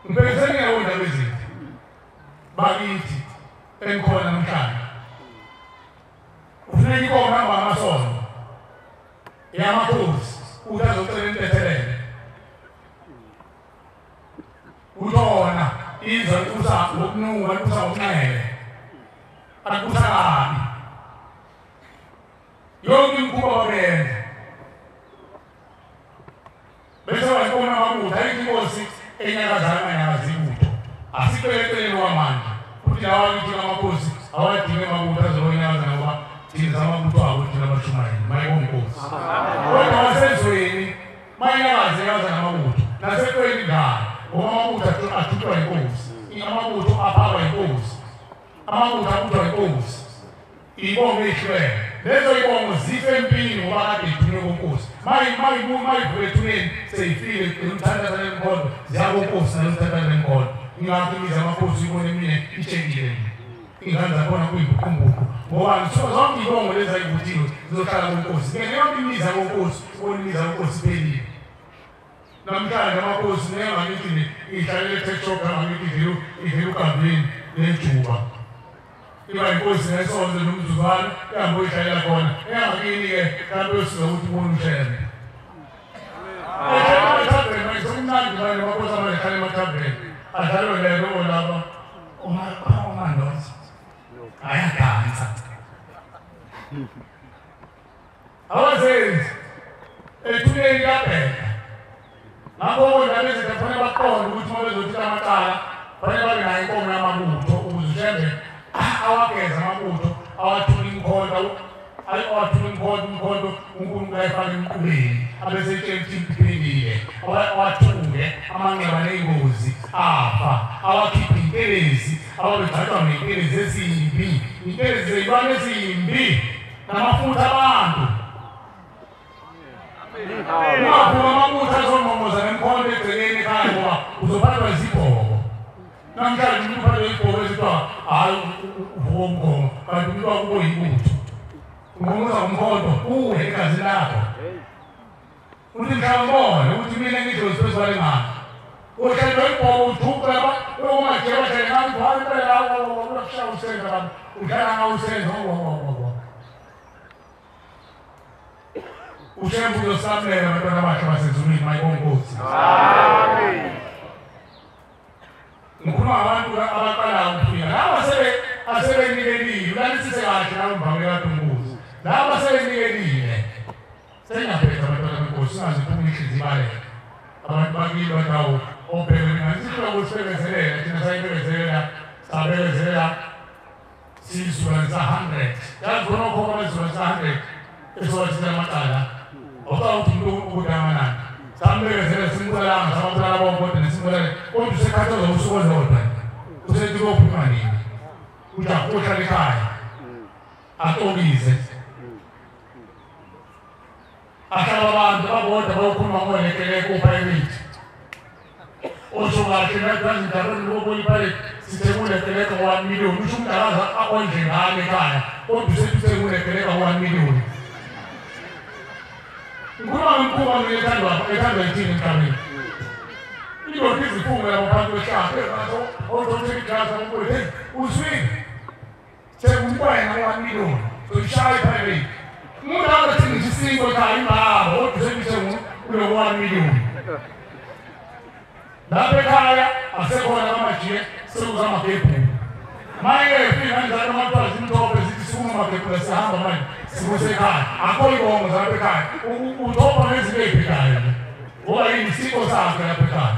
Ngibhekiseni ngewondaba ezithi bakithi enikhona namhlanje. Kufuneka inkomo ehamba ngamasondo eyamakhosi ukuthi azocela intethelelo. Uthona izwe likusa ngokunuka likusa ngokunxele alikusa kabi. Yonke imikhuba babenza bese wayibona amabutho. Ayikho inkosi enyakazana anganyakazi ibutho. Asikho eceleni kwamanje futhi lawa kithi amakhosi awadinge amabutho azonyakaza ngoba thina samabutho abo thina abashumayeli mayibonkosi. Kodwa wasezweni mayanyakaza nyakaza namabutho nasekweni njalo ngoba amabutho athutshwa inkosi, amabutho aphakwa inkosi, amabutho abuthwa inkosi. Ibongo ehlwele lezo ibongo zife empini ngoba kade ithunywe konkosi. Mayivuka ethuneni seyifile umthandazo lemkhondo ziya konkosi nalomthandazo lemkhondo. Ingakho imizi amakhosi uyibone mina itshekile ingane zakhona kuyimbuqumbuqu ngoba zonke ibongo lezi ayivuthiwe zizohlala konkosi. Ngene yonke imizi yakonkosi ubone imizi yakonkosi iphelile. Namhlanje amakhosi nengakithi ihlalele e-TikTok angakithi idlela ugambini nejuba. Iba inkosi ngesonto nomzuzwana ihambe uyidlalela khona. Engakini-ke mhlawumbe uyosiza ukuthi ubone ushembe. Emathaveni manje sekumnandi manje amakhosi amanje ehlala emathaveni. Adlalwe lelo laba omandoza ayadansa. Awazenzi ethuneni kuyabheka. Ngakho ondaba ezinto kufanele baqonde ukuthi uma bezothila amacala kufanele babe nayo inkomo yamabutho ukuze ushembe awageza amabutho awathula imkhonto awathula imkhonto uNkulunkulu ayifake emqubeni abese etshela ukuthi iphelile. Awathunge amanxeba ney'ngozi afa awakhiphe intelezi ababegcatshwa ngey'ntelezi ezimbi intelezi zey'lwane ezimbi namafutha abantu. Ungavuka amabutho azongqongoza ngemkhonto egcekeni ekhaya ngoba uzophathwa izibhoko. Namhlanje umuntu uphathwe ibhoko ezithiwa hhayi uvuka umgomo kanti umuntu wakubo yibutho. Ungqongoza ngomkhonto uwe egazini lakho. Uthi mhlawumbone ukuthi mina ngidlozi phezu kwale ngane. Uhlelwe ibhoko ujuqe lapha uyomajeba bahlele ngani hayi impela ulakushaya usenza baba udlala ngawo usenza. Ushembe uzosamlela abantwana abasha basezulwini mayibonkosi. Amen. Ngikhuluma ngabantu abaqalayo ukufika laba asebenikelile ulalisise kahle laba mvamile kadumbuzi laba asebenikelile sengiyaphetha abantwana benkosi singaze iphume inhliziyo ibaleke. Abantu bakini bandawo obheke mina sifuna ukusibekezelela thina sayibekezelela sabekezelela sizukulwane sa-100 yazi bona okhokho bezizukulwane sa-100 esiwathile amacala awucaba ukuthi umuntu ukudanganani sambekezele simbulalanga samabulala bonke kodwa nesimbulale kodwa usekhathazwa usuku olulodwa Usethi kophuma nini? Ujakuhla ekhaya. Atokize. Ahlala abantu babodwa bayokhuluma ngolekeleke kuPirate. Osho kahle nathi ndabeni lokho iPirate sithekulekeleke 1 million. Usho umdalaza akonje ngale ekhaya. Kodwa usethi sekulekeleke 1 million. Ngikhuluma ngomkhuba ethandwa yithini emhlabeni. Indoda izifungo lapho phansi kwehlahla ozothenga iglasi kaNkulunkulu. Hey, uzwile? Sekuwena 1 million. Soyishaya iPirate. Umuntu angathi isinkwa ekhaya imbaba kodwa usethi kulo 1 million. Lapha ekhaya asekhona amajiye sekuza amagebhulu. Manje fika kanjalo amatwazi imthophe zithi sukuma amagebhulu sihamba manje sikusekhaya. Akho ibongo zalapha ekhaya. Uthopha nezinto ey'phikayo nje. Ngoba yini isiko sakhe lapha ekhaya.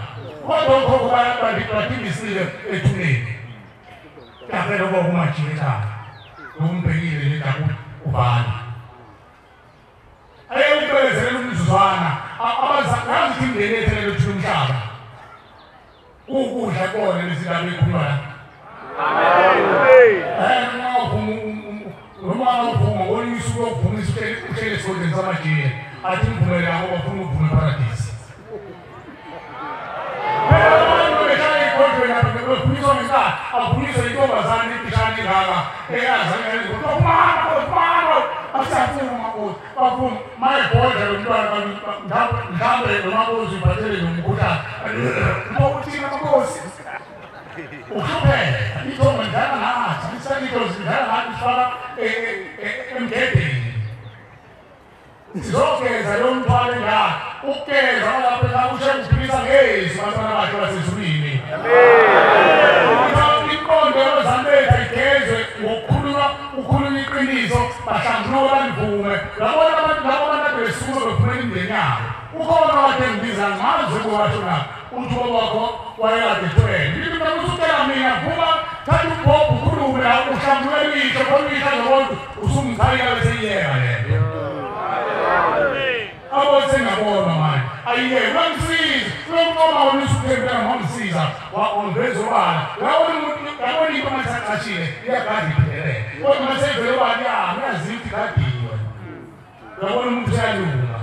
Kodwa okhokho bayabadibisile ethuneni. Kahle lokho kumajiye ekhaya. Umbhekile nje ukuthi ubani. Ayewubekezela umzuzwana abazazi ukuthi imindeni ethelele uthula umhlaba. Ukudla kona lezi ndaba ekhulunywa la. Noma uphuma ngolunye usuku yokuphuma uhlele esigodlweni samajiye athi ngivumela ngoba ufuna ukuvuma eparadisi. Phela abantu behlala ey'godlweni lapha befuniswa ngenkani avunyiswe intombazane impishane engaka eyazanyana kumama asiyafuma makoti bafuma mayebhodla lo mntwana mhlawumbe nomakosi uyiphathele nomkhuhlane uthina makhosi uhlupheka ithongo lidlala ngathi isanito zidlala ngathi sifaka emgedeni sizogeza lo mthwalo engaka ukugeza lapho ekhaya ushe uphilisa ngezwi abantwana bakhe basezulwini. Imiqondo yabazali bethu ayigezwe ngokukhuluma ukhuluma iqiniso bahlambuluke balivume. Uyabona abantu labo abantu ade besuka bephumela imindeni yabo. Ukhona kade ngibiza ngazi ukuwasho na uthi ubaba wakho wayekade ethwele. Ngithi mina usutshela mina vuma thatha umbhobho ukhulume uhlambulule isho khona uyisho nobontu usumchayela bese iyeka lento. Abo sengabona manje. Ayiyeke uyamsiza. Uyomncoma wena usuphembela ngomsiza waveza obala. Uyabona umuntu uyabona into manje acashile iyagada iphelele. Kodwa mase ivele obala ya uyaziwa ukuthi igadiwe. Uyabona umuntu uyalunga.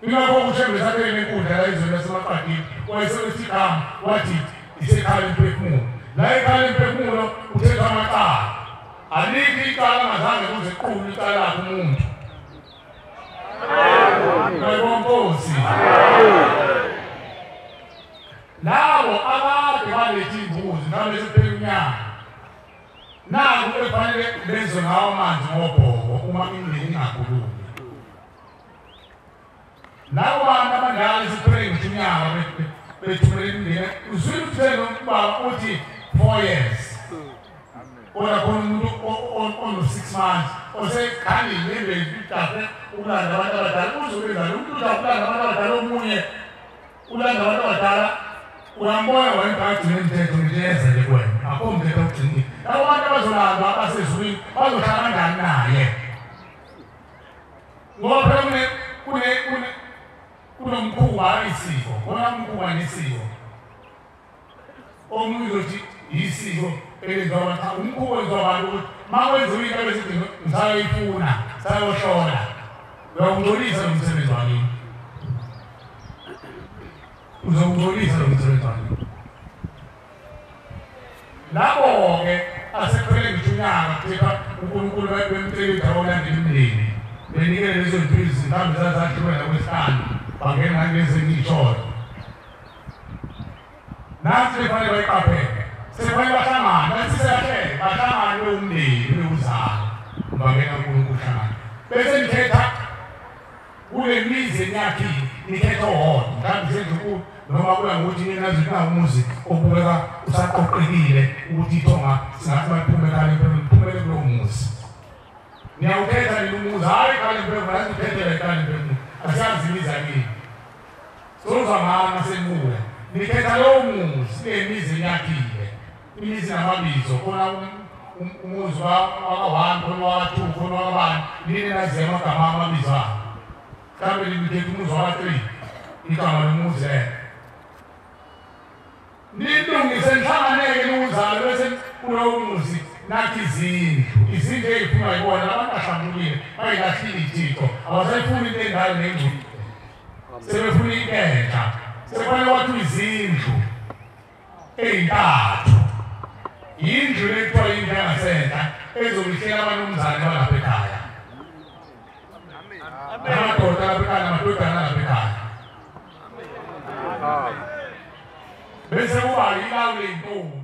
Ingakho uShembe sakhele nenkundla la ezweni laseMaqadini wayesethi igama wathi isekhaya lemphefumulo. La ekhaya lemphefumulo uthethwa amacala. Alikho icala angazange kuze qulu icala lakhe umuntu. Nkosi. Labo abade balethe imbuzi nami sekuphela unyaka. Naku ekufanele benze ngawo amanzi ngobhoko uma imindeni ingakhulumi. Labo bantu abadala sekuphele ngisho unyaka bethumela imindeni uzwile uthele ubaba uthi 4 years. Kodwa khona umuntu ono-6 months osekhanda inyembezi ujahe ukulanda abantu abadala uzobenza umuntu ujahe ukulanda abantu abadala omunye ulanda abantu abadala uyambona wena agcine imithetho ngiyeza nje kuwena akho mthetho ogcinile. Labo bantu abazolandwa abasezulwini bazohlala kanjani naye? Ngoba phela kunomkhuba isiko khona umkhuba nesiko. Omunye uzothi isiko elenziwa abantu umkhuba wenziwa abantu ukuthi uma wenziwa into bese ngisayoyifuna sayohlola uyawungcolisa lo msebenzi wakini. Uzawungcolisa lo msebenzi wakini. Labo-ke asekuphele ngisho unyaka kuthiwa uNkulunkulu bemcela indawo olandela imindeni benikele lezo zinto mhlawumbe zazakhiwe nakwesihlanu bangena nalezi engiyishoyo. Nansi befanele bayiqaphele. Sefanele bahlangane, bathi sekahle bahlangane bewumndeni bewuzalo bangena uNkulunkulu hlangane. Bese nikhetha kule mizi eniyakhile nikhetha owodwa mhlawumbe sendlunkulu noma kuya ngokuthi nina nazi umuzi obukeka usaqoqekile ukuthi ithonga singathi baphume kale phumele kulowo muzi. Niyawukhetha nina umuzi, hhayi kale mphefumulo, asikhethele kale mphefumulo, asiyazi imizi yakini. Sozwa ngami senibuya. Nikhetha lowo muzi kule mizi eniyakhile. Imizi namabizo, khona umuzi waka-1, khona waka-2, khona wakabani, nini naziyo amagama amabizo abo. Mhlawumbe nikhetha umuzi waka-3, igama lomuzi lelo. Nilungise nihlanganeke niwuzalo bese kulowo muzi nakhi izindlu. Izindlu ey'phuma yibona abantu ahlambulukile bayilahlile ithixo abasayifuni into endala nengcwele. Sebefuna into entsha. Sekufanele kwakhiwe izindlu ey'ntathu. Yindlu le kuthiwa yindlu yangasenhla ezobihlela abanomzane balapha ekhaya. Amadoda lapha ekhaya namadodana lapha ekhaya. Bese kuba yilawo ley'ntombi.